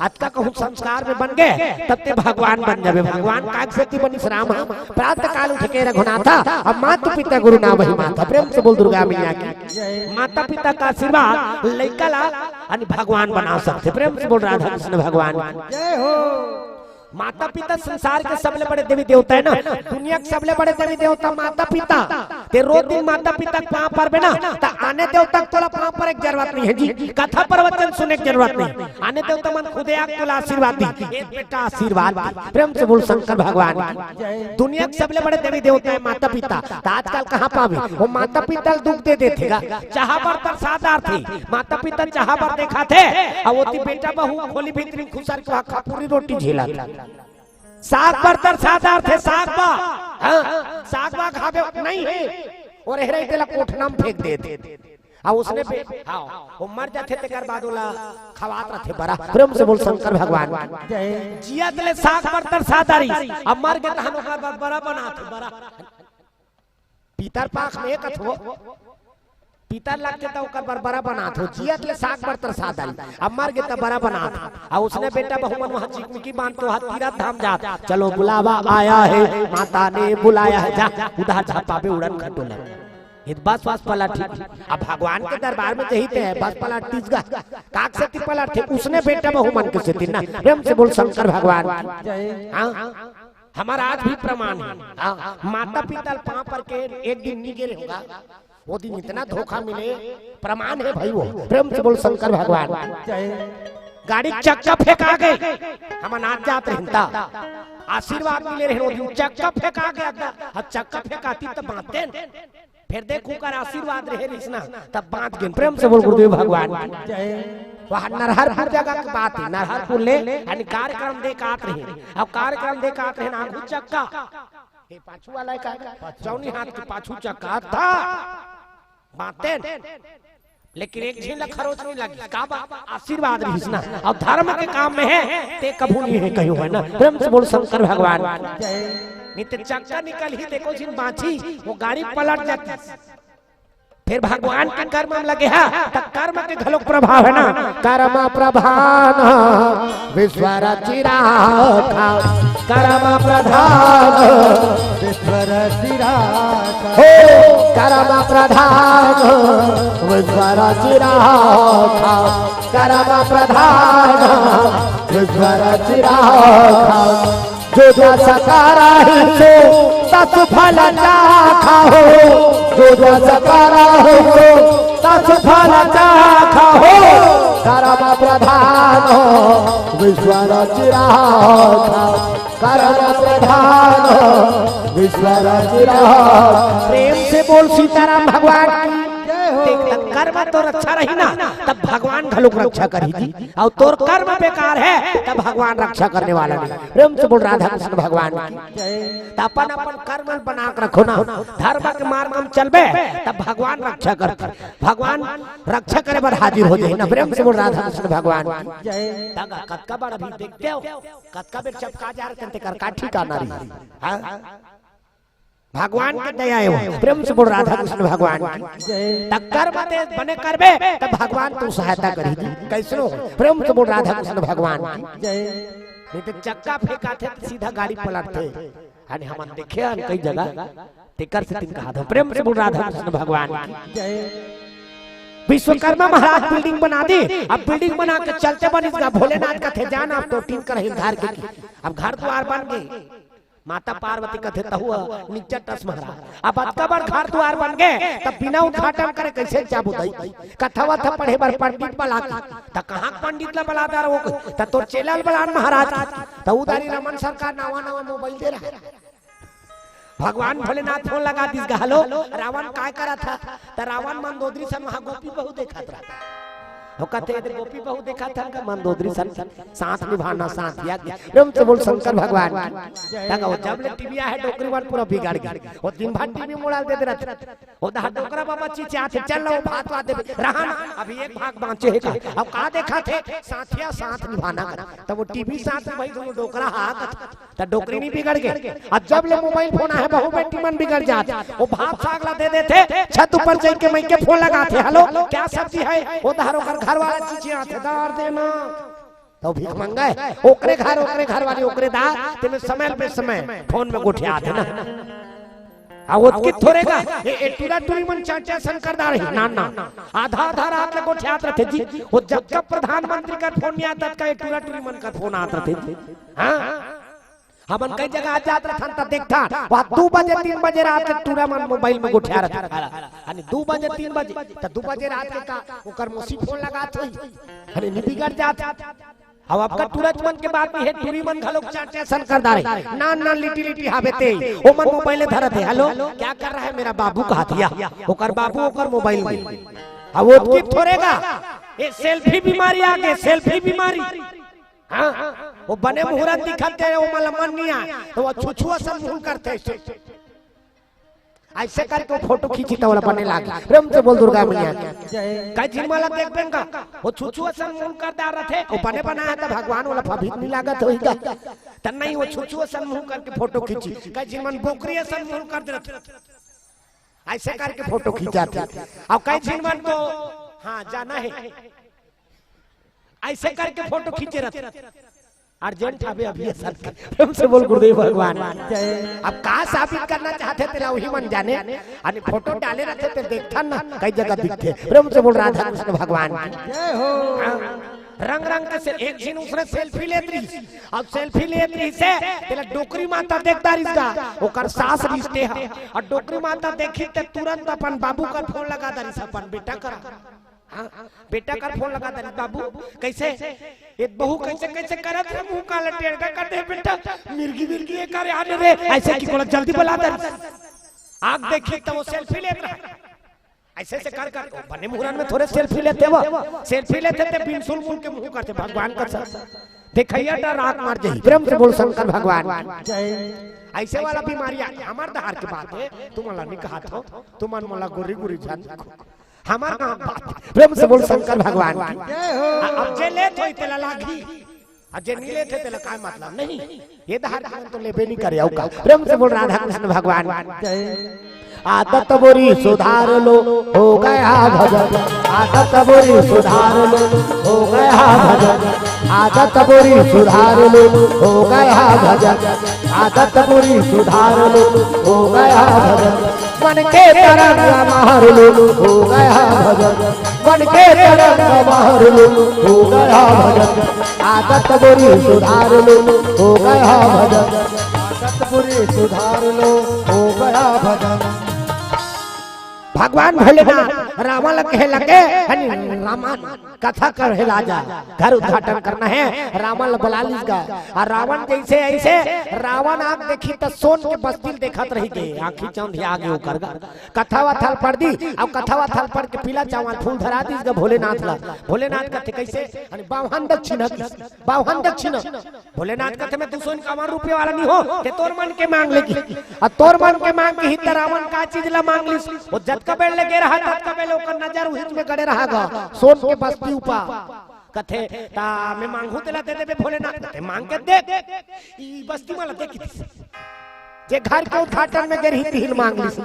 अतका कहूँ संस्कार में बन गए, तब ते भगवान बन जाबे। भगवान काग सेती बनिस राम ह, प्रातः काल उठ के रघुनाथा, अब मातु पिता गुरु ना वही माथा। प्रेम से बोल दुर्गा मैया की। माता पिता का आशीर्वाद लइका ला अने भगवान बना सकथे। प्रेम से बोल राधा कृष्ण भगवान की। जय हो। माता पिता संसार के सबले बड़े देवी देवता है ना, दुनिया के सबले बड़े देवी देवता माता पिता। ते रोज दिन माता पिता के पाँव परबे ना, त आने देवता के तोला पाँव परे के जरूरत नहीं है जी। कथा प्रवचन सुने के जरूरत नहीं, आने देवता मन खुदे आके तोला आशीर्वाद दी। ए बेटा आशीर्वाद दी। प्रेम से बोल शंकर भगवान की। दुनिया के सबले बड़े देवी देवता है माता पिता। त आजकल कहाँ पाबे? वो माता पिता ल दुख दे देथे गा। चाहा बर तरसा डारथे। माता पिता चाहा बर देखाथे, अउ ओती बेटा बहू खोली भीतरी खुसर के वहाँ खपुरी रोटी झेलत। साग बर तरसा डारथे, साग बा। हाँ, साग बा खाबे नहीं है। अउ एहरे तेला कोठना में फेंक देथे। अउ उसने बे-, हाँ, वो मर जाथे तेकर बाद ओला खवात रथे बरा। प्रेम से बोल शंकर भगवान की। जियत ले साग बर तरसा डारिस, अब मर गे तहन ओकर बर बरा बनाथे बरा। पितर पाख में कथो, पितर लगथे त ओकर बर बरा बनात हो, जियत ले साग बर तरसा डाली, अब मर गे त बरा बनात हो। आ उसने बेटा बहू मन वहाँ चिकमिकी बांध तो हाथ तीरथ धाम जात, चलो बुलावा आया है, माता ने बुलाया है, जा उधार झपाबे उड़न खटोला। ये बस बस पलट ही। अब भगवान के दरबार में जही ते बस पलट तीस गा, काक से ती पलट थे, उसने बेटा बहू मन के सेती ना। प्रेम से बोल शंकर भगवान की। हाँ, हमारा आज भी प्रमाण है। हाँ, माता पिता पाँव पर के एक दिन नहीं गिरे होगा, वो दिन इतना धोखा मिले, प्रमाण है भाई वो। प्रेम से बोल शंकर भगवान की। गाड़ी चक्का फेंका गए, हम अनाज जात रहता, आशीर्वाद मिले रहे, वो दिन चक्का फेंका गया था। अब चक्का फेंकाती तो बांधते न। फिर देखो कर आशीर्वाद रहे रिसना, तब बांध गेन। प्रेम से बोल गुरुदेव भगवान की। वहाँ नरहरपुर जगह की बात है, नरहरपुर ले यानी कार्यक्रम दे के आत रहे। अब कार्यक्रम दे के आत रहे ना, आगू चक्का, हे पाछू वाला का, चौनी हाथ के पाछू चक्का था, बांधते न। लेकिन एक झीन ला खरोच नहीं लगी, का बा? आशीर्वाद रहिस ना, और धर्म के काम में है, ते कभू नहीं है कहियो, है ना? प्रेम से बोल शंकर भगवान की। नहीं तो चक्का निकल ही, देखो झीन बांची, वो गाड़ी पलट जाती। फिर भगवान के कर्म में लगे है, त कर्म के घलोक प्रभाव है ना, कर्म प्रधान विश्व रचि राखा, कर्म प्रधान विश्व रचि राखा। हो, कर्म प्रधान विश्व रचि राखा, कर्म प्रधान विश्व रचि राखा। जो जस करा ही सो तस फल चाखा हो, जो जस करा ही सो तस फल चाखा हो। कर्म प्रधान विश्व रचि राखा, कर्म प्रधान विश्व रचि राखा। प्रेम से बोल सीताराम भगवान की। देख, तब कर्म तो रक्षा रही ना, तब भगवान घलोक रक्षा करी जी। और तोर कर्म बेकार है, तब भगवान रक्षा करने वाला नहीं। प्रेम से बोल राधा कृष्ण भगवान की। त अपन अपन कर्म बना के रखो ना, धर्म के मार्ग में चलबे, तब भगवान रक्षा करते, भगवान रक्षा करे बर हाजिर हो जाए ना। प्रेम से बोल राधा कृष्ण भगवान की। तब कतका बार अभी देखते हो, कतका बेर चपका जा रहे, तेकर का ठिकाना रही। हाँ? भगवान के दया है वो। प्रेम से बोल राधा कृष्ण भगवान की। त कर्म ते बने करबे, त भगवान तू सहायता करी जी। कैसनो? प्रेम से बोल राधा कृष्ण भगवान की। नहीं तो चक्का फेंकाथे त सीधा गाड़ी पलटथे। अरे हमन देखे हन कई जगह, तेकर से तिन कहा था। प्रेम से बोल राधा कृष्ण भगवान की। विश्वकर्मा महाराज बिल्डिंग बना दी, अब बिल्डिंग बना के चलते बनिस गा, भोलेनाथ कथे जान आप तो टीन कर हिलधार के की। अब घर द्वार बन गए, माता पार्वती कथे तहु निच्चट अस महाराज। अब अतका बड़ घर द्वार बन गए, तब बिना उद्घाटन करे कैसे जाबो दई? कथा वथा पढ़े बर पंडित बला के, त कहाँ के पंडित ला बला दार वो? त तोर चेला ल बलान महाराज की। त उधारी रमन सरकार नवा नवा मोबाइल दे रहा है। भगवान भोलेनाथ फोन लगा दिस गा, "हेलो, रावण काय करा था?" त रावण मंदोदरी सन वहाँ गोपी बहू देखत रहा। वो कथे, "इधर गोपी बहू देखत था का मंदोदरी सन?" साथ निभाना, साथ याद। प्रेम से बोल शंकर भगवान की। तक वो जब ले टीवी आए, डोकरी मन पूरा बिगड़ गए। वो दिन भर टीवी मोबाइल दे दे रहते। वो दहा डोकरा बाबा चिचियाथे, "चल लो, भात वात देबे, रहा ना, अभी एक भाग बांचे है का।" अब का देखाथे? साथिया साथ निभाना का। तब वो टीवी साथ में भाई दोनों डोकरा हा, त डोकरी नहीं बिगड़ गए। अब जब ले मोबाइल फोन आए, बहू बेटी मन बिगड़ जात। वो भात साग ला दे देथे, छत ऊपर चढ़ के मइके फोन लगाथे, "हेलो, क्या सब्जी है?" वो दहा ओकर घर वाला चिचियाथे, "दार देना।" तो भीख मंगा है, ओकरे घर, ओकरे घर वाली, ओकरे दार, तेमे समय पे समय फोन में गोठियाथे ना। आ ओतकी थोरे गा, ए, ए टूरा टूरी मन चाचा शंकर दार ही, ना, ना। आधा, आधा रात ले गोठियात रहथे जी। वो जब जब प्रधानमंत्री कर फोन नहीं आता, तब ए टूरा टूरी मन कर फोन आत रहथे जी। हाँ? हमन कई जगह आ जात रहथन त देखथन, वहाँ दू बजे, तीन बजे रात के टूरा मन मोबाइल में गोठिया रहथन। अरे, अरे, दू बजे, तीन बजे, त दू बजे रात के का, ओकर मौसी फोन लगात होही। अरे, नहीं बिगड़ जात। अब अतका टूरा मन के बात नहीं है, टूरी मन घलोक चाचा शंकर दार हे। नान नान लिटी लिटी हावे ते, ओ मन मोबाइल धरत हे। "हेलो, क्या कर रहा है मेरा बाबू?" कहा दिया। ओकर बाबू ओकर मोबाइल में। अब ओतकी थोरे गा, ए सेल्फी बीमारी आ गे, सेल्फी बीमारी। हाँ, वो बने मुहूर्त दिखत हे, वो मन ला मन नहीं आए, त वो छुछुआ सन मुंह करथे ऐसे। ऐसे करके वो फोटो खींची त ओला बने लागे। प्रेम से बोल दुर्गा मैया की। कई झिन मन ला देखबे न का, वो छुछुआ सन मुंह कर डार रथे, वो बने बनाए त भगवान ओला फभीत नहीं लागत होही का। त नहीं, वो छुछुआ सन मुंह करके फोटो खींची। कई झिन मन बोकरी सन मुंह कर दे रथे। ऐसे करके फोटो खींचा थे। अब कई झिन मन तो, हाँ, जाना है, ऐसे करके फोटो खींचे रहते। अर्जेंट हवे अभी ऐसा। प्रेम से बोल गुरुदेव भगवान। अब का साबित करना चाहते तेला वही मन जाने। अने फोटो डाले रहते ते देखथन ना, कई जगह दिखथे। प्रेम से बोल राधा कृष्ण भगवान। जय हो। हाँ। रंग रंग के से एक झिन उसने सेल्फी लेत रही। अब सेल्फी लेत रही से तेला डोकरी माता देखता रहिस गा, ओकर सास रिश्ते हा। और डोकरी माता देखी ते तुरंत अपन बाबू का फोन लगा दरिस, अपन बेटा करा। हाँ, बेटा कर फोन लगा दे, "बाबू, कैसे? ये बहू कैसे, कैसे करत है? मुंह काला टेढ़ा कर दे बेटा, मिर्गी, मिर्गी ये करे आने रे।" ऐसे कि बोला, "जल्दी बुला दे।" आग देखी तो वो सेल्फी लेत रहा। ऐसे से कर कर, बने मुहूर्त में थोड़े सेल्फी लेते वो, सेल्फी लेते ते बिनसुल मुल के मुंह करते, भगवान का सर। देखैया डर आग मार जाई। प्रेम से बोल शंकर भगवान की। जय। ऐसे वाला बीमारी आ, हमार दहार के बात है, तुम वाला नहीं कहा था, तुम मन मोला गोरी गोरी जान देखो। हमार गांव बात। प्रेम से बोल शंकर भगवान की। जय हो। आ, अब जे लेत होई तेला लागी, आ जे नहीं लेत है तेला काय मतलब? नहीं, ये दहार के मन तो लेबे नहीं करे, आऊ का। प्रेम से बोल राधा कृष्ण भगवान की। जय। आदत बुरी सुधार लो, हो गया भजन। आदत बुरी सुधार लो, हो गया भजन। आदत बुरी सुधार लो, हो गया भजन। आदत बुरी सुधार लो, हो गया भजन। मन के तरंग मार लो, हो गया भजन। मन के तरंग मार लो, हो गया भजन। आदत बुरी सुधार लो, हो गया भजन। आदत बुरी सुधार लो, हो गया भजन। भगवान भोलेनाथ रावण ल कहे लगे, "हनी रावण, कथा कहे ला जा, घर उद्घाटन करना है।" रावण ल बुला लिस गा। और रावण जैसे ऐसे, रावण आंख देखी त सोन के बस्ती ल देखत रही गे, आंखी चौंधिया आगे ओकर गा। कथा वथा ल पढ़ दी, अब कथा वथा ल पढ़ के पीला चावल फूल धरा दिस गा भोलेनाथ ला। भोलेनाथ कथे, "कैसे?" हनी बावहन दक्षिणा दिस, बावहन दक्षिणा। भोलेनाथ कथे, "मैं दू सौ इक्यावन रुपये वाला नहीं हो, ते तोर मन के मांग लेगी।" आ तोर मन के मांग के ही त रावण का चीज ला मांग लिस। वो जतका बेर ले गे रहा, ततका बेर ले ओकर नजर उहिच में गड़े रहा गा, सोन के बस्ती ऊपर। कथे, "ता मैं मांगू तेला दे देबे भोलेनाथ।" कथे, "मांग के देख।" ई बस्ती वाला देखी थी, जे घर के उद्घाटन में गे रही तिहिल मांग लिस।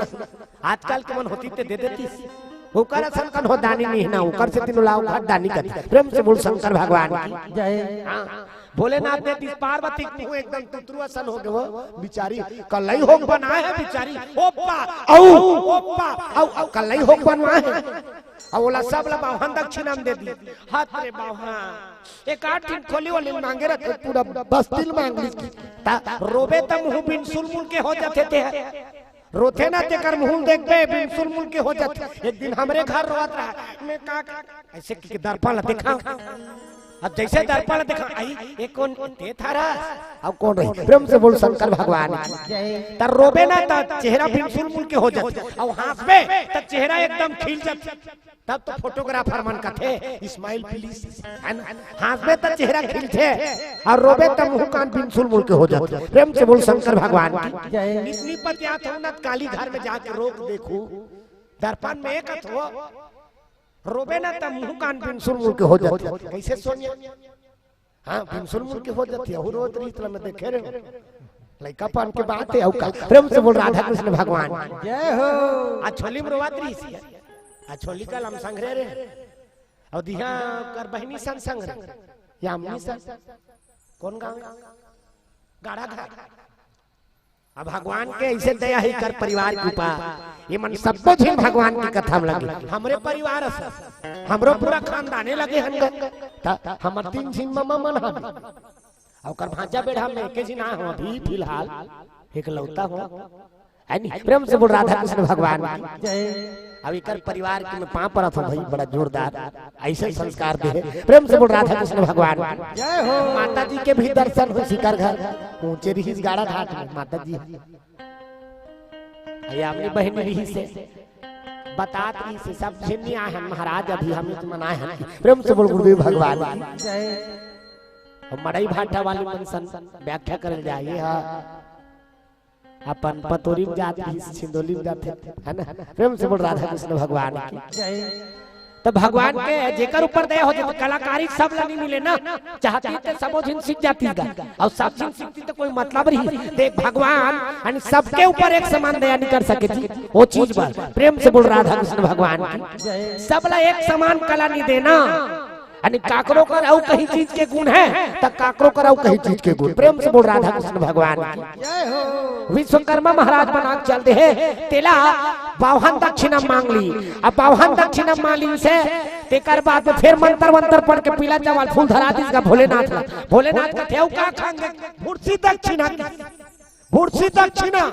आजकल के मन होती ते दे देती। ओकर असन कन हो दानी नहीं ना, ओकर से तीनों लाव घर दानी कर। प्रेम से बोल शंकर भगवान की। जय। हाँ, भोलेनाथ दे दिस, पार्वती के मुंह एकदम तुतरू असन हो गए वो बिचारी। कलई होक बनाए है बिचारी। ओप्पा, औ, ओप्पा, औ, औ, कलई होक बनवाए है। अब ओला सब ला बावहन दक्षिणा में दे दी। हाथ रे बावहन। एक आठ दिन खोली वाली मांगे रहते, पूरा बस्ती ल मांग ली। ता रोबे त मुंह बिनसुल मुल के हो जाते थे। रोथे ना तेकर मुंह देखबे, बिनसुल मुल के हो जाते। एक दिन हमरे घर रोवत रहा, मैं का, का, ऐसे कि दर्पण ला देखा। अब जैसे दर्पण ला देखा, आई, ये कौन, ते थारा? अब कौन रही? प्रेम से बोल शंकर भगवान की। जय। त रोबे ना त चेहरा बिनसुल मुल के हो जाते, अब हंसबे त चेहरा एकदम खिल जाते। तब तो फोटोग्राफर मन कथे, "Smile please," है ना? हंसबे त चेहरा खिलथे, और रोबे त मुंह कान बिनसुल मुल के हो जाथे। प्रेम से बोल शंकर भगवान की। जय। नित निपत यात हो ना, काली घर में जाके रोक देखू, दर्पण में एक हो, रोबे ना त मुंह कान बिनसुल मुल के हो जाथे। कैसे सोनिया? हाँ, बिनसुल मुल के हो जाथे, अहू रोत रही, इतना मैं देखे रहे। लइका पान के बात है, अउ का? प्रेम से बोल राधा कृष्ण भगवान। जय हो। आ छोली में रोवत रही सी, आ छोली का लम संघरे रे, और दिहा कर बहिनी सन संग रे, या अम्मी सन, कौन गाँव? गाड़ा घाट। अब भगवान के ऐसे दया है कर परिवार के ऊपर, ये मन सब्बो झिन भगवान की कथा में लगे। हमरे परिवार अस, हमरो पूरा खानदाने लगे हन ग। त हमर तीन झिन ममा मन हन। अउ कर भांचा बेड़ा में एके झिन आ हो अभी फिलहाल, एकलौता हो। है नी? प्रेम से बोल राधा कृष्ण भगवान की। जय। अब एकर परिवार के मैं पाँव परत हूँ भाई, बड़ा जोरदार। ऐसे संस्कार दे। प्रेम से बोल राधा कृष्ण भगवान। जय हो। माता जी के भी दर्शन हो सिकर घर। पहुंचे रही गाड़ा घाट में माता जी। ये अपनी बहन रही से बतात रही से सब झिन नहीं आए हैं महाराज, अभी हम ही तो मनाए हैं। प्रेम से बोल गुरुदेव भगवान। जय। और मड़ई भाटा वाली मन सन व्याख्या करल जाए। ये हा अपन पतोरी में जात रही, छिंदोली में जाते, है ना? प्रेम से बोल राधा कृष्ण भगवान की। जय। त भगवान के जेकर ऊपर दया हो जाए, त कलाकारी सब ला नहीं मिले ना, चाहती त सबो झिन सीख जाती गा, अउ सब झिन सीखती त कोई मतलब रही। देख, भगवान यानी सबके ऊपर एक समान दया नहीं कर सके जी, वो चीज बर। प्रेम से बोल राधा कृष्ण भगवान की। सब ला एक समान कला नहीं देना, यानी काकरो कर अउ कहीं चीज के गुण है, त काकरो कर अउ कहीं चीज के गुण। प्रेम से बोल राधा कृष्ण भगवान की। विश्वकर्मा महाराज बना के चल दे हे, तेला बावहन दक्षिणा मांग ली। अब बावहन दक्षिणा मांग ली से तेकर बाद में फिर मंत्र वंत्र पढ़ के पीला चावल फूल धरा दिस गा भोलेनाथ ला। भोलेनाथ कथे, "अउ का खांगे?" भुरसी दक्षिणा की। भुरसी दक्षिणा।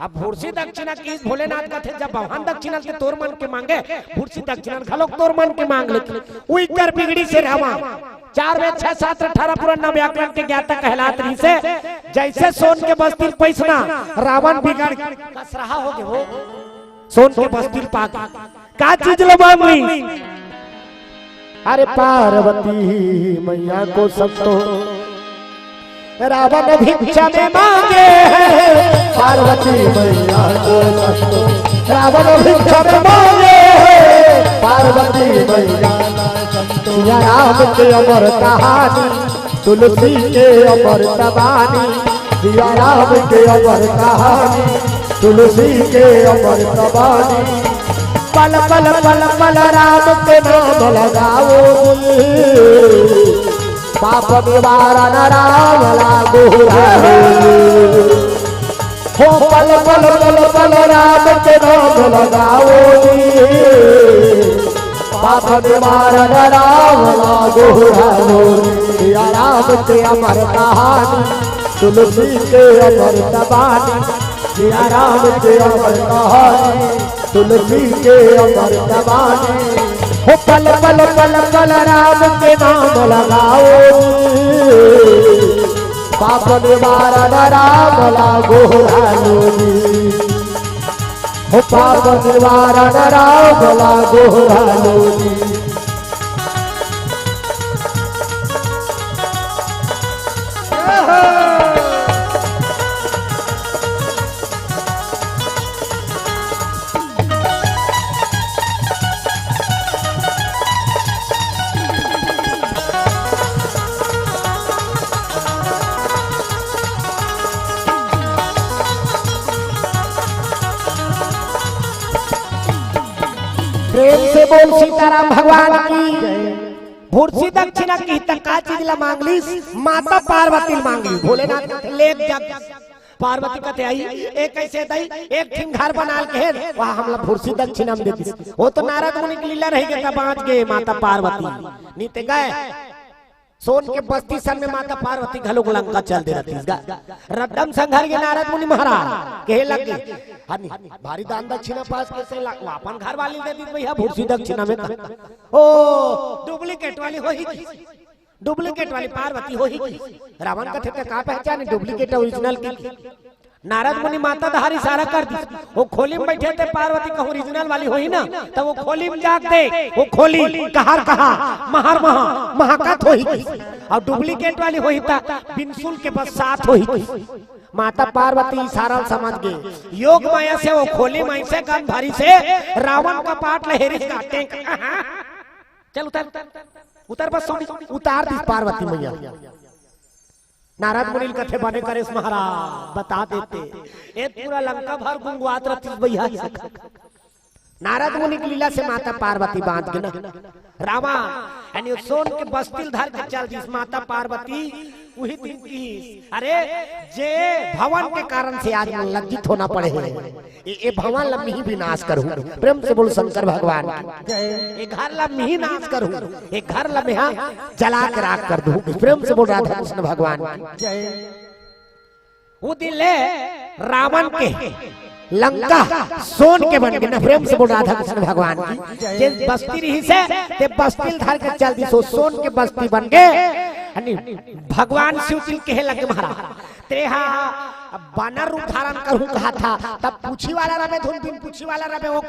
अब भुरसी दक्षिणा की भोलेनाथ कथे, "जब बावहन दक्षिणा ते तोर मन के मांगे, भुरसी दक्षिणा घलोक तोर मन के मांग ले।" उही कर बिगड़ी से रावण। चार वेद, छह शास्त्र, अठारह पुराण, नौ व्याकरण के ज्ञाता कहलात रहिसे। जैसे सोन के बस्ती ल पइस ना, रावण बिगड़ कसरहा हो गे हो। सोन के बस्ती ल पाके का चीज ल मांग ली? अरे पार्वती मैया को सब तो रावण भिक्षा में मांगे हैं, पार्वती मैया को सब तो रावण भिक्षा में मांगे हैं, पार्वती मैया। सिया राम के अमर कहानी, तुलसी के अमर तबानी, सिया राम के अमर कहानी, तुलसी के अमर तबानी। पल पल पल पल राम के नाम लगाओ जी, पाप निवारण राम ला गोहराओ जी। हो पल पल पल पल राम के नाम लगाओ जी, पाप निवारण राम ला गोहराओ जी। सिया राम के अमर कहानी, तुलसी के अमर तबानी, सिया राम के अमर कहानी, तुलसी के अमर तबानी। हो पल पल पल पल राम के नाम लगाओ जी, पाप निवारण राम ला गोहराओ जी। हो पाप निवारण राम ला गोहराओ जी। प्रेम से बोल सीताराम भगवान की। भुरसी दक्षिणा की त का चीज ला मांग लीस? माता पार्वती ला मांग लीस। भोलेनाथ कथे, "ले जग।" पार्वती कथे, "आई, ए कइसे दई? एक ठिन घर बना के हे, वहाँ हमला भुरसी दक्षिणा में दे दीस।" वो तो नारद मुनि के लीला रहिगे, त बाँच गे माता पार्वती। नी ते गय सोन के बस्ती सन में माता पार्वती घलोक लंका चल दे रहतीस गा। रद्दम संघर गे नारद मुनि महाराज कहे लगे, "हनी, भारी दान दक्षिणा पास कइसे ला-, वो अपन घर वाली दे दीस भैया भुरसी दक्षिणा में।" ओ, duplicate वाली होही, duplicate वाली पार्वती होही। रावण कथे, "ते का पहचाने duplicate original की?" नारद मुनि माता डहार इशारा कर दिस। वो खोली में बइठे ते पार्वती कहूँ original वाली होही ना, त वो खोली में जाके देख, वो खोली कहार कहा, महार महा, महाकात होही। अउ duplicate वाली होही त बिनसुल के बस सात होही। माता पार्वती इशारा ल समझ गे। योग माया से वो खोली में से गंध भरी से रावण कपाट ल हेरिस गा टेंक। चल उतर, उतर बस सोनी, उतार दिस पार्वती मैया। नारद मुनि ल कथे, "बने करेस महाराज, बता देते। ए पूरा लंका भर गुंगवात रहतीस भैया।" नारद मुनि के लीला से माता पार्वती बाँच गे ना। रावण, यानी सोन के बस्ती ल धर के चल दिस माता पार्वती। उही दिन की, अरे, जे भवन के कारण से आज मन लज्जित होना पड़े हे। ए, ए भवन ल मिही विनाश करहूँ। प्रेम से बोल शंकर भगवान की। ए घर ल मिही नाश करहूँ। ए घर ल मेहा जला के राख कर दूँ। प्रेम से बोल राधा कृष्ण भगवान की। वो दिन ले रावण के लंका सोन के बन गे ना। प्रेम से बोल राधा कृष्ण भगवान की। जे बस्ती रहिसे, ते बस्ती ल धर के चल दिस, वो सोन के बस्ती बन गे। यानी भगवान शिव जी ल कहे लगे, "महाराज, तेहा बानर रूप धारण करहूँ कहा था, तब पूछी वाला रबे धुन बिन पूछी वाला रबे वो।"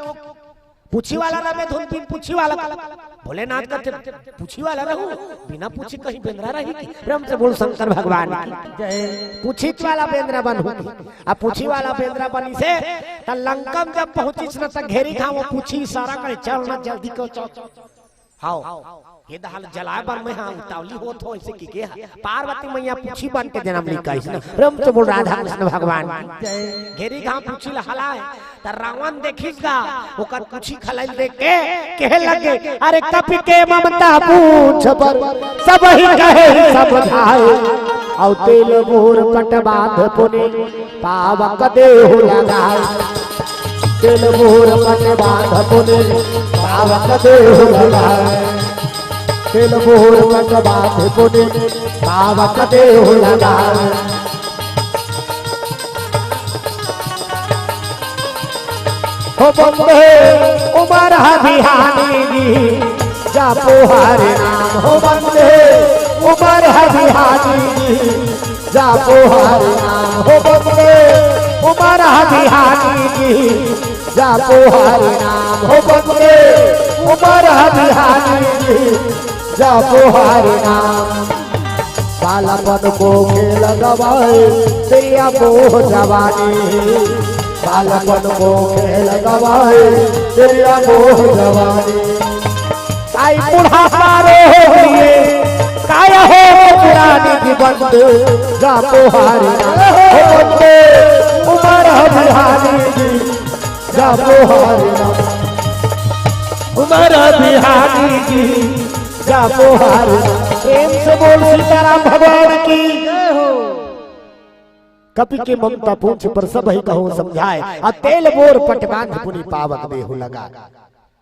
पूछी वाला रहे धुन बिन पूछी वाला। भोलेनाथ का जब पूछी वाला रहू, बिना पूछी कहीं बेंदरा रही कि? प्रेम से बोल शंकर भगवान की। जय। पूछी वाला बेंदरा बनहू कि? अब पूछी वाला बेंदरा बनी से, त लंका में जब पहुंचिस न, त घेरी घांव पूछी इशारा करे, "चल ना, जल्दी को चल।" हाव, ये दहाल जलाए बर मैं हा उतावली होत हो, ऐसे कि के हा? पार्वती मैया पूछी बन के जन्म ली कहिस ना। प्रेम से बोल राधा कृष्ण भगवान की। घेरी घांव पूछी ल हलाए, त रावण देखिस गा, ओकर पूछी खलाइल देख के कहे लगे, "अरे कपि के ममता पूछ बर, सबहि कहे समझाए। अउ तेल मोर पट बांध पुनि, पावक देहु लगाए। तेल मोर पट बांध पुनि, पावक देहु लगाए। तेल मोर पट बांध पुनि, पावक देहु लगाए।" हो बंदे उमर ह बिहानी जी, जापो हरि नाम। हो बंदे उमर ह बिहानी जी, जापो हरि नाम। हो बंदे उमर ह बिहानी जी, जापो हरि नाम। हो बंदे उमर ह बिहानी जी, जापो हरि नाम। बालपन को खेल गवाए, तेरिया मोह जवानी। बालपन को खेल गवाए, तेरिया मोह जवानी। आई बुढ़ापा रो हो लिए, काया हो पुरानी जीवन दे, जापो हरि नाम। हो बंदे उमर ह बिहानी जी, जापो हरि नाम। उमर ह बिहानी जी, जापो हरि नाम। प्रेम से बोल सीताराम भगवान की। जय हो। कपि के ममता पूछ पर सबहि कहूँ समझाए, अ तेल मोर पट बांध पुनि पावक देहु लगाए।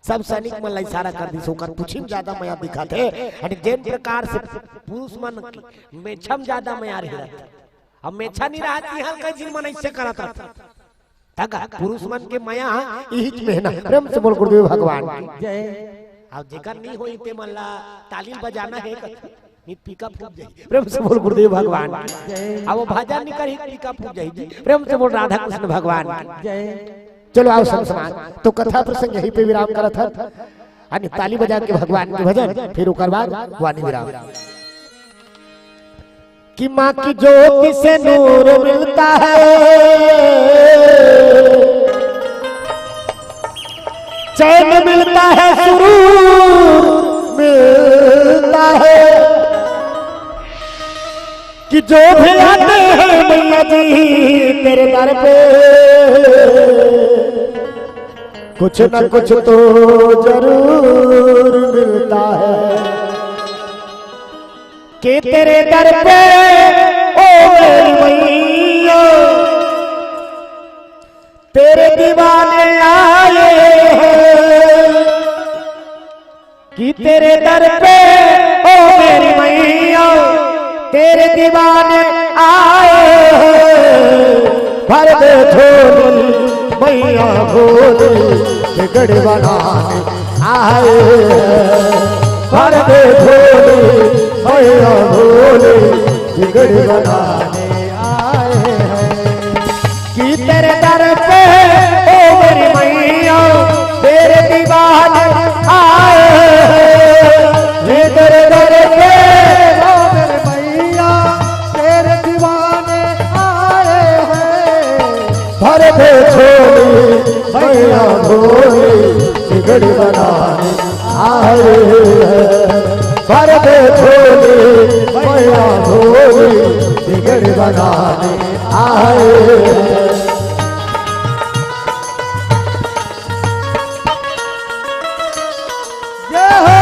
सब सैनिक मन ला इशारा कर दिस, ओकर पूछी म ज्यादा मया दिखत हे। अने जेन प्रकार से पुरुष मन मेछा म ज्यादा मया रहत, अब मेछा नहीं रहत, इहाँ कई झिन मन ऐसे करत रहत। तक पुरुष मन के मया इहिच मेहना। प्रेम से बोल गुरुदेव भगवान की। जय। अब जेकर नहीं होई ते मन ला ताली बजाना हे, नहीं पीका फूट जाई। प्रेम से बोल गुरुदेव भगवान की। जय। अब वो भजन नहीं करी, पीका फूट जाई जी। प्रेम से बोल राधा कृष्ण भगवान की। जय। चलो आओ संत समाज, तो कथा प्रसंग यहीं पे विराम करत हन। अने ताली बजा के भगवान के भजन, फिर ओकर बाद वाणी विराम। कि माँ की ज्योति से नूर मिलता है, चैन मिलता है, सुरूर मिलता है। कि जो भी आते हैं मैया जी तेरे दर पे, कुछ न कुछ तो जरूर मिलता है। कि तेरे दर पे ओ मेरी मैया, तेरे दीवाने आए हैं। कि तेरे दर पे ओ मेरी मैया, तेरे दीवाने आए हैं। भर दे झोली मैया भोली, बिगड़ बनाने आए हैं। भर दे झोली मैया भोली, बिगड़ बनाने आए हैं। कि तेरे दर पे ओ मेरी मैया, तेरे दीवाने आए हैं। ये तेरे दर पे ओ मेरी मैया, तेरे दीवाने आए हैं। भर दे झोली मैया भोली, बिगड़ बनाने आए हैं। भर दे झोली मैया भोली, बिगड़ बनाने आए हैं। जय हो।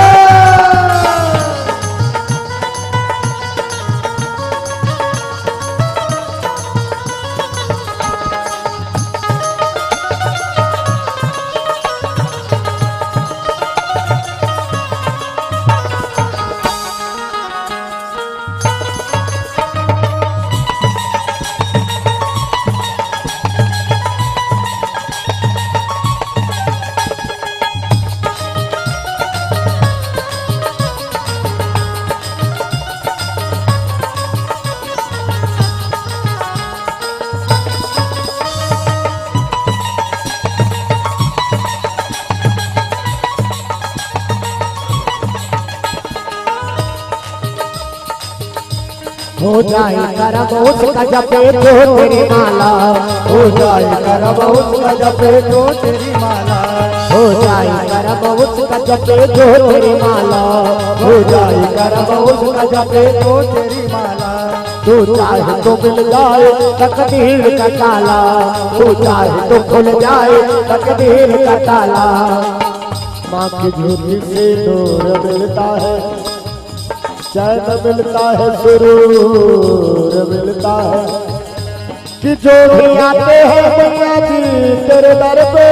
जाए करम उसका जपे जो तेरी माला, हो जाए करम उसका जपे जो तेरी माला, हो जाए करम उसका जपे जो तेरी माला, हो जाए करम उसका जपे जो तेरी माला। तू चाहे तो मिल जाए तकदीर का ताला, तू चाहे तो खुल जाए तकदीर का ताला। माँ की झोली से नूर मिलता है, चैन मिलता है, सुरूर मिलता है, कि जो भी आते हैं मैया जी तेरे दर पे,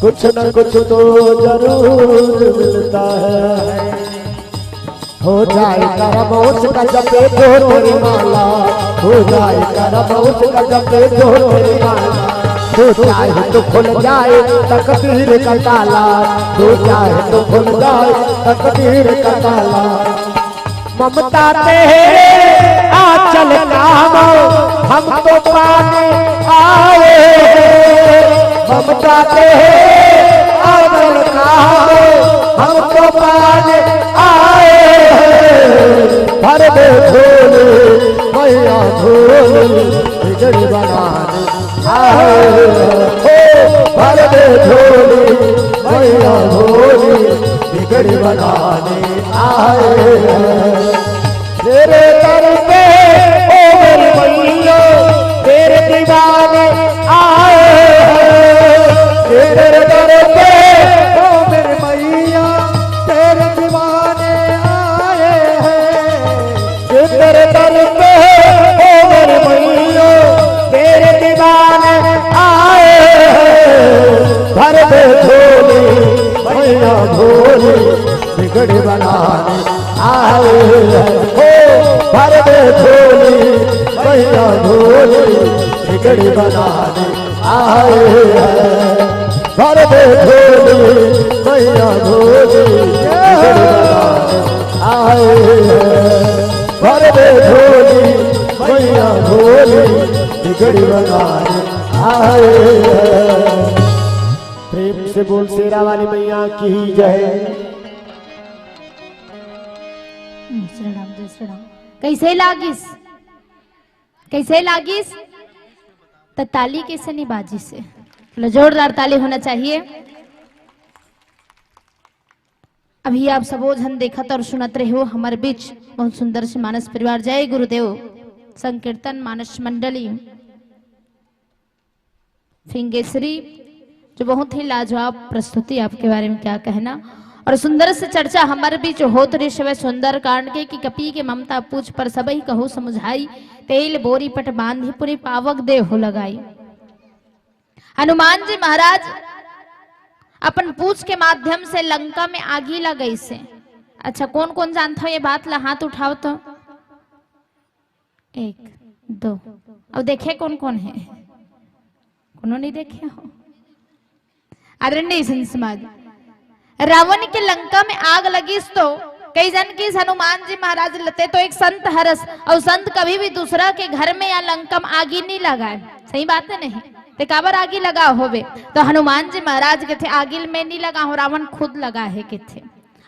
कुछ न कुछ तो जरूर मिलता है। हो जाए करम उसका जपे जो तेरी माला, हो जाए करम उसका जपे जो तेरी माला। तू चाहे तो खुल जाए तकदीर का ताला, तू चाहे तो खुल जाए तकदीर का ताला। ममता तेरे आंचल का हम, हमको पाने आए हैं। ममता तेरे आंचल का हम, हमको पाने आए हैं। भर दे झोली मैया झोली, बिगड़ी बनाने आए हैं। ओ भर दे झोली मैया झोली, बिगड़ी बनाने आए हैं। तेरे दर पे ओ मेरी मैया, तेरे दीवाने आए हैं। तेरे दर पे ओ मेरी मैया, तेरे दीवाने आए हैं। तेरे दर पे ओ मेरी मैया, तेरे दीवाने आए हैं। भर दे झोली मैया झोली, बिगड़ी बनाने आए हैं। ओ भर दे झोली मैया झोली, बिगड़ी बनाने आए हैं। भर दे झोली मैया झोली, बिगड़ी बनाने आए हैं। भर दे झोली मैया झोली, बिगड़ी बनाने आए हैं। प्रेम से बोल शेरा वाली मैया की जय। श्री राम, जय श्री राम। कैसे लागिस? कैसे लागिस? त ताली कैसे नहीं बाजिस हे? चलो, जोरदार ताली होना चाहिए। अभी आप सबो झन देखत और सुनत रहे हो, हमर बीच बहुत सुंदर से मानस परिवार, जय गुरुदेव, संकीर्तन मानस मंडली फिंगेश्वरी, जो बहुत ही लाजवाब प्रस्तुति, आपके बारे में क्या कहना। और सुंदर से चर्चा हमर बीच होत रहिस हवय सुंदर कांड के, कि कपि के ममता पूछ पर सबहि कहु समुझाई, तेल बोरी पट बांधि पुनि पावक देहु लगाई। हनुमान जी महाराज अपन पूछ के माध्यम से लंका में आगी लगइसे। अच्छा, कोन कोन जानथव ये बात ला, हाथ उठाव तो। एक, दो। अब देखे कोन कोन हे? कोनो नहीं देखे हो? आदरणीय संत समाज, रावण के लंका में आग लगिस तो कई झन किहिस हनुमान जी महाराज ल ते तो एक संत हरस, अउ संत कभी भी दूसरा के घर में या लंका में आगी नहीं लगाए। सही बात है नहीं? ते काबर आगी लगा होबे? तो हनुमान जी महाराज कथे आगी में नहीं लगा हो, रावण खुद लगा है कथे।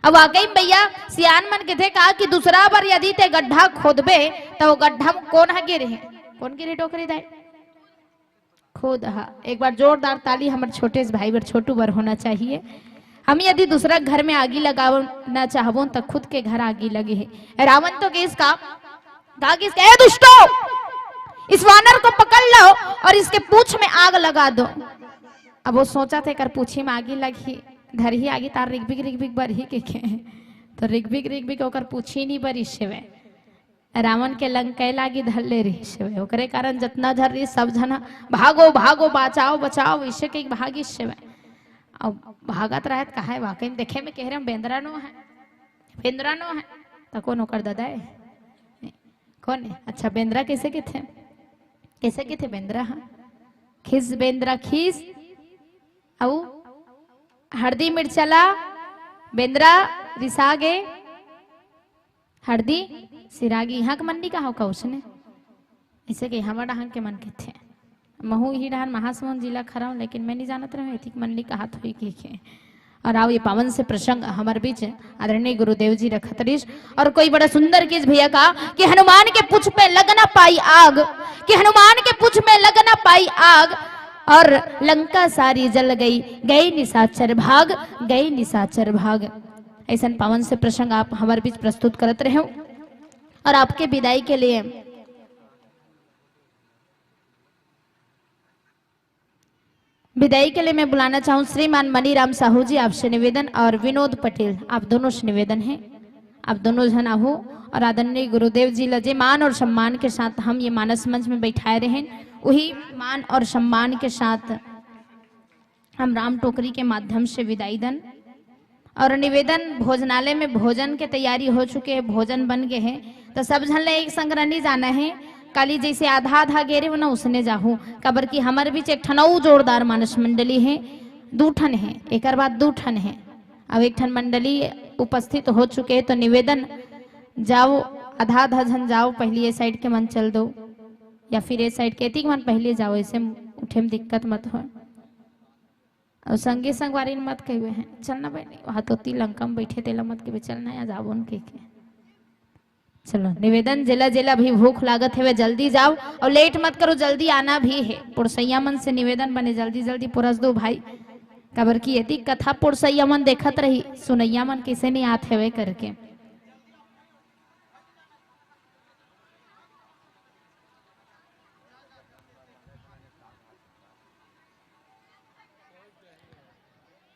अब वाकई में भैया सियान मन कथे का कि दूसरा बर यदि ते गड्ढा खोदबे तो वो गड्ढा में कोन ह गिरही? कोन गिरही डोकरी दाई? खुद ह। एक बार जोरदार ताली हमर छोटे से भाई बर, छोटू बर होना चाहिए। हम यदि दूसरा घर में आगी लगाना चाहबो त खुद के घर आगी लगे हे। रावण तो किहिस का, का किहिस का, ए दुष्टो, इस वानर को पकड़ लो और इसके पूछ में आग लगा दो। अब वो सोचथे एकर पूछी में आगी लगही, धरही आगी त रिगबिग रिगबिग बरही कहिके। तो रिगबिग रिगबिग ओकर पूछी नहीं बरिस हवय। रावण के लंका लागी धर ले रहिस हवय। ओकरे कारण जतना झन रहिस, सब झन ह, "भागो, भागो, बचाओ, बचाओ," अइसे कहिके भागिस हवय। अब भागत रहय त कहय, वाकई में देखे में कह रहे हम, बेंदरा नो हे, बेंदरा नो हे, त कोन ओकर ददा हे? कोन हे? अच्छा, बेंदरा कइसे कहिथे? कइसे कहिथे बेंदरा ह? खिस बेंदरा खिस, अउ हरदी मिर्चा ला बेंदरा रिसा गे। हरदी सिरागी, इहाँ के मन नहीं कहा का उसने? इसे के हमर डहन के मन कथे। महू ही डहन महासमुंद जिला खरव, लेकिन मैं नहीं जानत रहूँ, एतिक मन नहीं कहत होई कहिके। और आओ, ये पावन से प्रसंग हमर बीच आदरणीय गुरुदेव जी रखत रहिस। और कोई बड़ा सुंदर चीज भैया का कि हनुमान के पूछ पे लग ना पाई आग, कि हनुमान के पूछ में लग ना पाई आग, और लंका सारी जल गई, गए निशाचर भाग, गए निशाचर भाग। ऐसन पावन से प्रसंग आप हमर बीच प्रस्तुत करत रहे। और आपके विदाई के लिए, विदाई के लिए मैं बुलाना चाहूँ श्रीमान मनीराम साहू जी, आपसे निवेदन, और विनोद पटेल, आप दोनों से निवेदन है, आप दोनों जन आहू। और आदरणीय गुरुदेव जी ला जे मान और सम्मान के साथ हम ये मानस मंच में बैठाए रहे, वही मान और सम्मान के साथ हम राम टोकरी के माध्यम से विदाई दन। और निवेदन, भोजनालय में भोजन के तैयारी हो चुके है, भोजन बन गए है, तो सब झन ला एक संग नहीं जाना है। काली जैसे आधा आधा गेरे हो ना, उसने जाहू, काबर कि हमर बीच एक ठन अउ जोरदार मानस मंडली है, दू ठन है, एकर बाद दू ठन है। अब एक ठन मंडली उपस्थित हो चुके है, तो निवेदन, जाओ, आधा आधा झन जाओ, पहली ये साइड के मन चल दो, या फिर ये साइड के एतिक मन पहले जाओ, ऐसे उठे में दिक्कत मत हो। और संगी संगवारी मत कहिबे हैं, "चलना बहिनी, वहाँ तो ती लंका में बैठे, तेला मत कहिबे, चलना, यहाँ जाबो न," कह के। चलो, निवेदन, जेला जेला भी भूख लागत है, वे जल्दी जाओ और लेट मत करो, जल्दी आना भी है। पुरसैया मन से निवेदन बने, जल्दी जल्दी पुरस दो भाई, काबर कि यदि कथा पुरसैया मन देखत रही, सुनैया मन किसे नहीं आत हवे करके।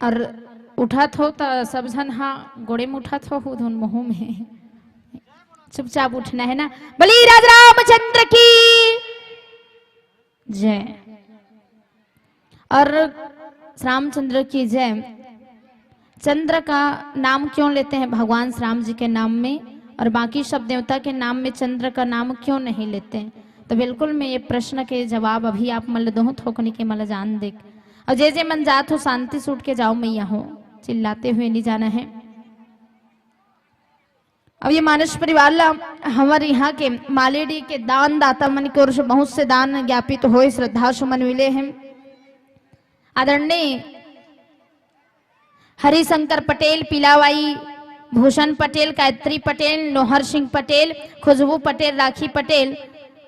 और उठत हो त सब झन हा गोड़े में उठत हो, हु धुन मुहूं में। चुपचाप उठना है ना। बोली राज रामचंद्र की जय। और रामचंद्र की जय। चंद्र का नाम क्यों लेते हैं भगवान श्री राम जी के नाम में, और बाकी सब देवता के नाम में चंद्र का नाम क्यों नहीं लेते हैं? तो बिल्कुल मैं ये प्रश्न के जवाब अभी आप मन ल दोहूं थोकनी के मन ल जान देक। और जे जे मन जात हो, शांति से उठ के जाओ, मैया हो, चिल्लाते हुए नहीं जाना है। अब ये मानस परिवार ला हमर यहाँ के मालेडी के दान दाता मन के ओर से बहुत से दान ज्ञापित होए, श्रद्धा सुमन मिले हैं। आदरणीय हरिशंकर पटेल, पीलावाई, भूषण पटेल, गायत्री पटेल, नोहर सिंह पटेल, खुशबू पटेल, राखी पटेल,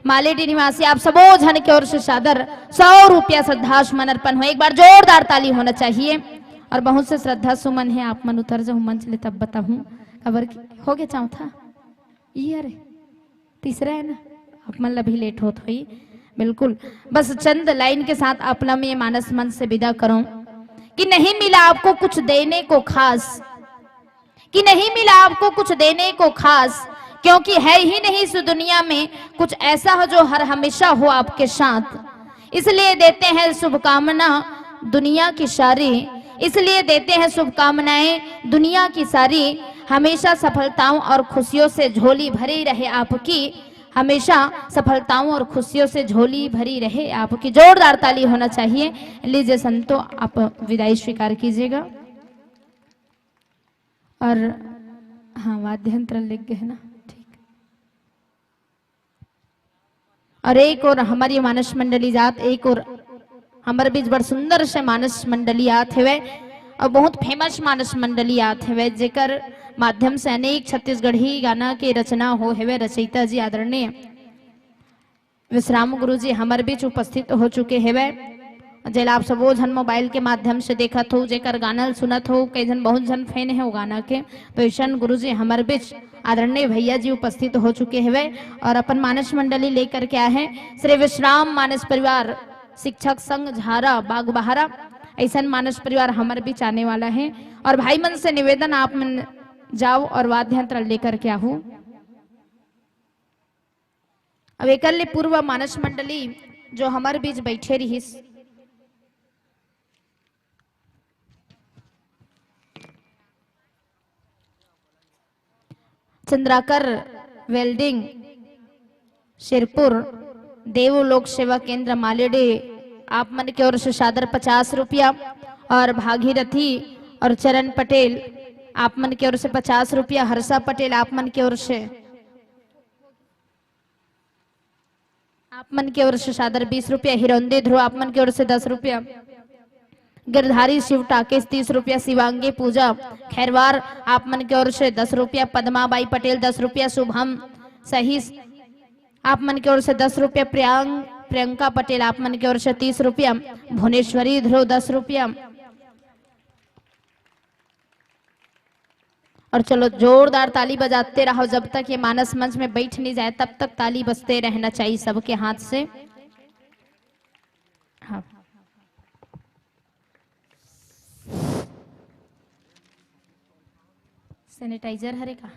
मालेडी निवासी, आप सबो झन के ओर से सादर सौ रुपया श्रद्धा सुमन अर्पण हो। एक बार जोरदार ताली होना चाहिए। और बहुत से श्रद्धा सुमन है, आप मन उतर जाहू मंच ले तब बताहूँ, काबर कि हो गया चाहूँ था। ये अरे तीसरा है ना, आप मन ला भी लेट होत होई। बिल्कुल, बस चंद लाइन के साथ आप ला मैं मानस मंच से विदा करूं कि नहीं मिला आपको कुछ देने को खास, कि नहीं मिला आपको कुछ देने को खास, क्योंकि है ही नहीं इस दुनिया में कुछ ऐसा हो जो हर हमेशा हो आपके साथ। इसलिए देते हैं शुभकामना दुनिया की सारी, इसलिए देते हैं शुभकामनाएं दुनिया की सारी। हमेशा सफलताओं और खुशियों से झोली भरी रहे आपकी, हमेशा सफलताओं और खुशियों से झोली भरी रहे आपकी। जोरदार ताली होना चाहिए। लीजिए संतो, आप विदाई स्वीकार कीजिएगा। और हाँ, वाद्य यंत्र लग गए ना, ठीक। और एक ओर हमर ये मानस मंडली जात, एक ओर हमर बीच बड़ सुंदर से मानस मंडली आत हवे और बहुत फेमस मानस मंडली आत हवे, जेकर माध्यम से अनेक छत्तीसगढ़ी गाना के रचना हो हवे। रचयिता जी आदरणीय विश्राम गुरु जी हमर बीच उपस्थित हो चुके हवे, जेला आप सबो झन मोबाइल के माध्यम से देखत हो, जेकर गाना ल सुनत हो, कई झन, बहुत झन फैन है वो गाना के। तो ईशन गुरु जी हमर बीच आदरणीय भैया जी उपस्थित हो चुके हवे और अपन मानस मंडली लेकर के आए हैं। श्री विश्राम मानस परिवार शिक्षक संघ झारा बागबहारा, ऐसन मानस परिवार हमर बीच आने वाला है। और भाई मन से निवेदन, आप मन जाओ और वाद्य यंत्र लेकर के आहू। अब एकर ले पूर्व मानस मंडली जो हमर बीच बैठे रहिस, चंद्राकर वेल्डिंग, सिरपुर, देव लोक सेवा केंद्र मालेडे, आप मन के ओर से सादर पचास रुपया, और भागीरथी और चरण पटेल, आप मन के ओर से पचास रुपया, हर्षा पटेल, आप मन के ओर से आप मन के ओर से सादर बीस रुपया, हिरौंदी ध्रुव आप मन के ओर से दस रुपया, गिरधारी शिव टाकिस तीस रुपया, शिवांगी पूजा खैरवार आप मन के ओर से दस रुपया, पद्मा बाई पटेल दस रुपया, शुभम सही आप मन के ओर से दस रुपया, प्रियांक प्रियंका पटेल आप मन के ओर से तीस रुपया, भुवनेश्वरी ध्रुव दस रुपया। और चलो, जोरदार ताली बजाते रहो, जब तक ये मानस मंच में बैठ नहीं जाए तब तक ताली बजते रहना चाहिए सबके हाथ से। हाँ, सैनिटाइजर हरे का?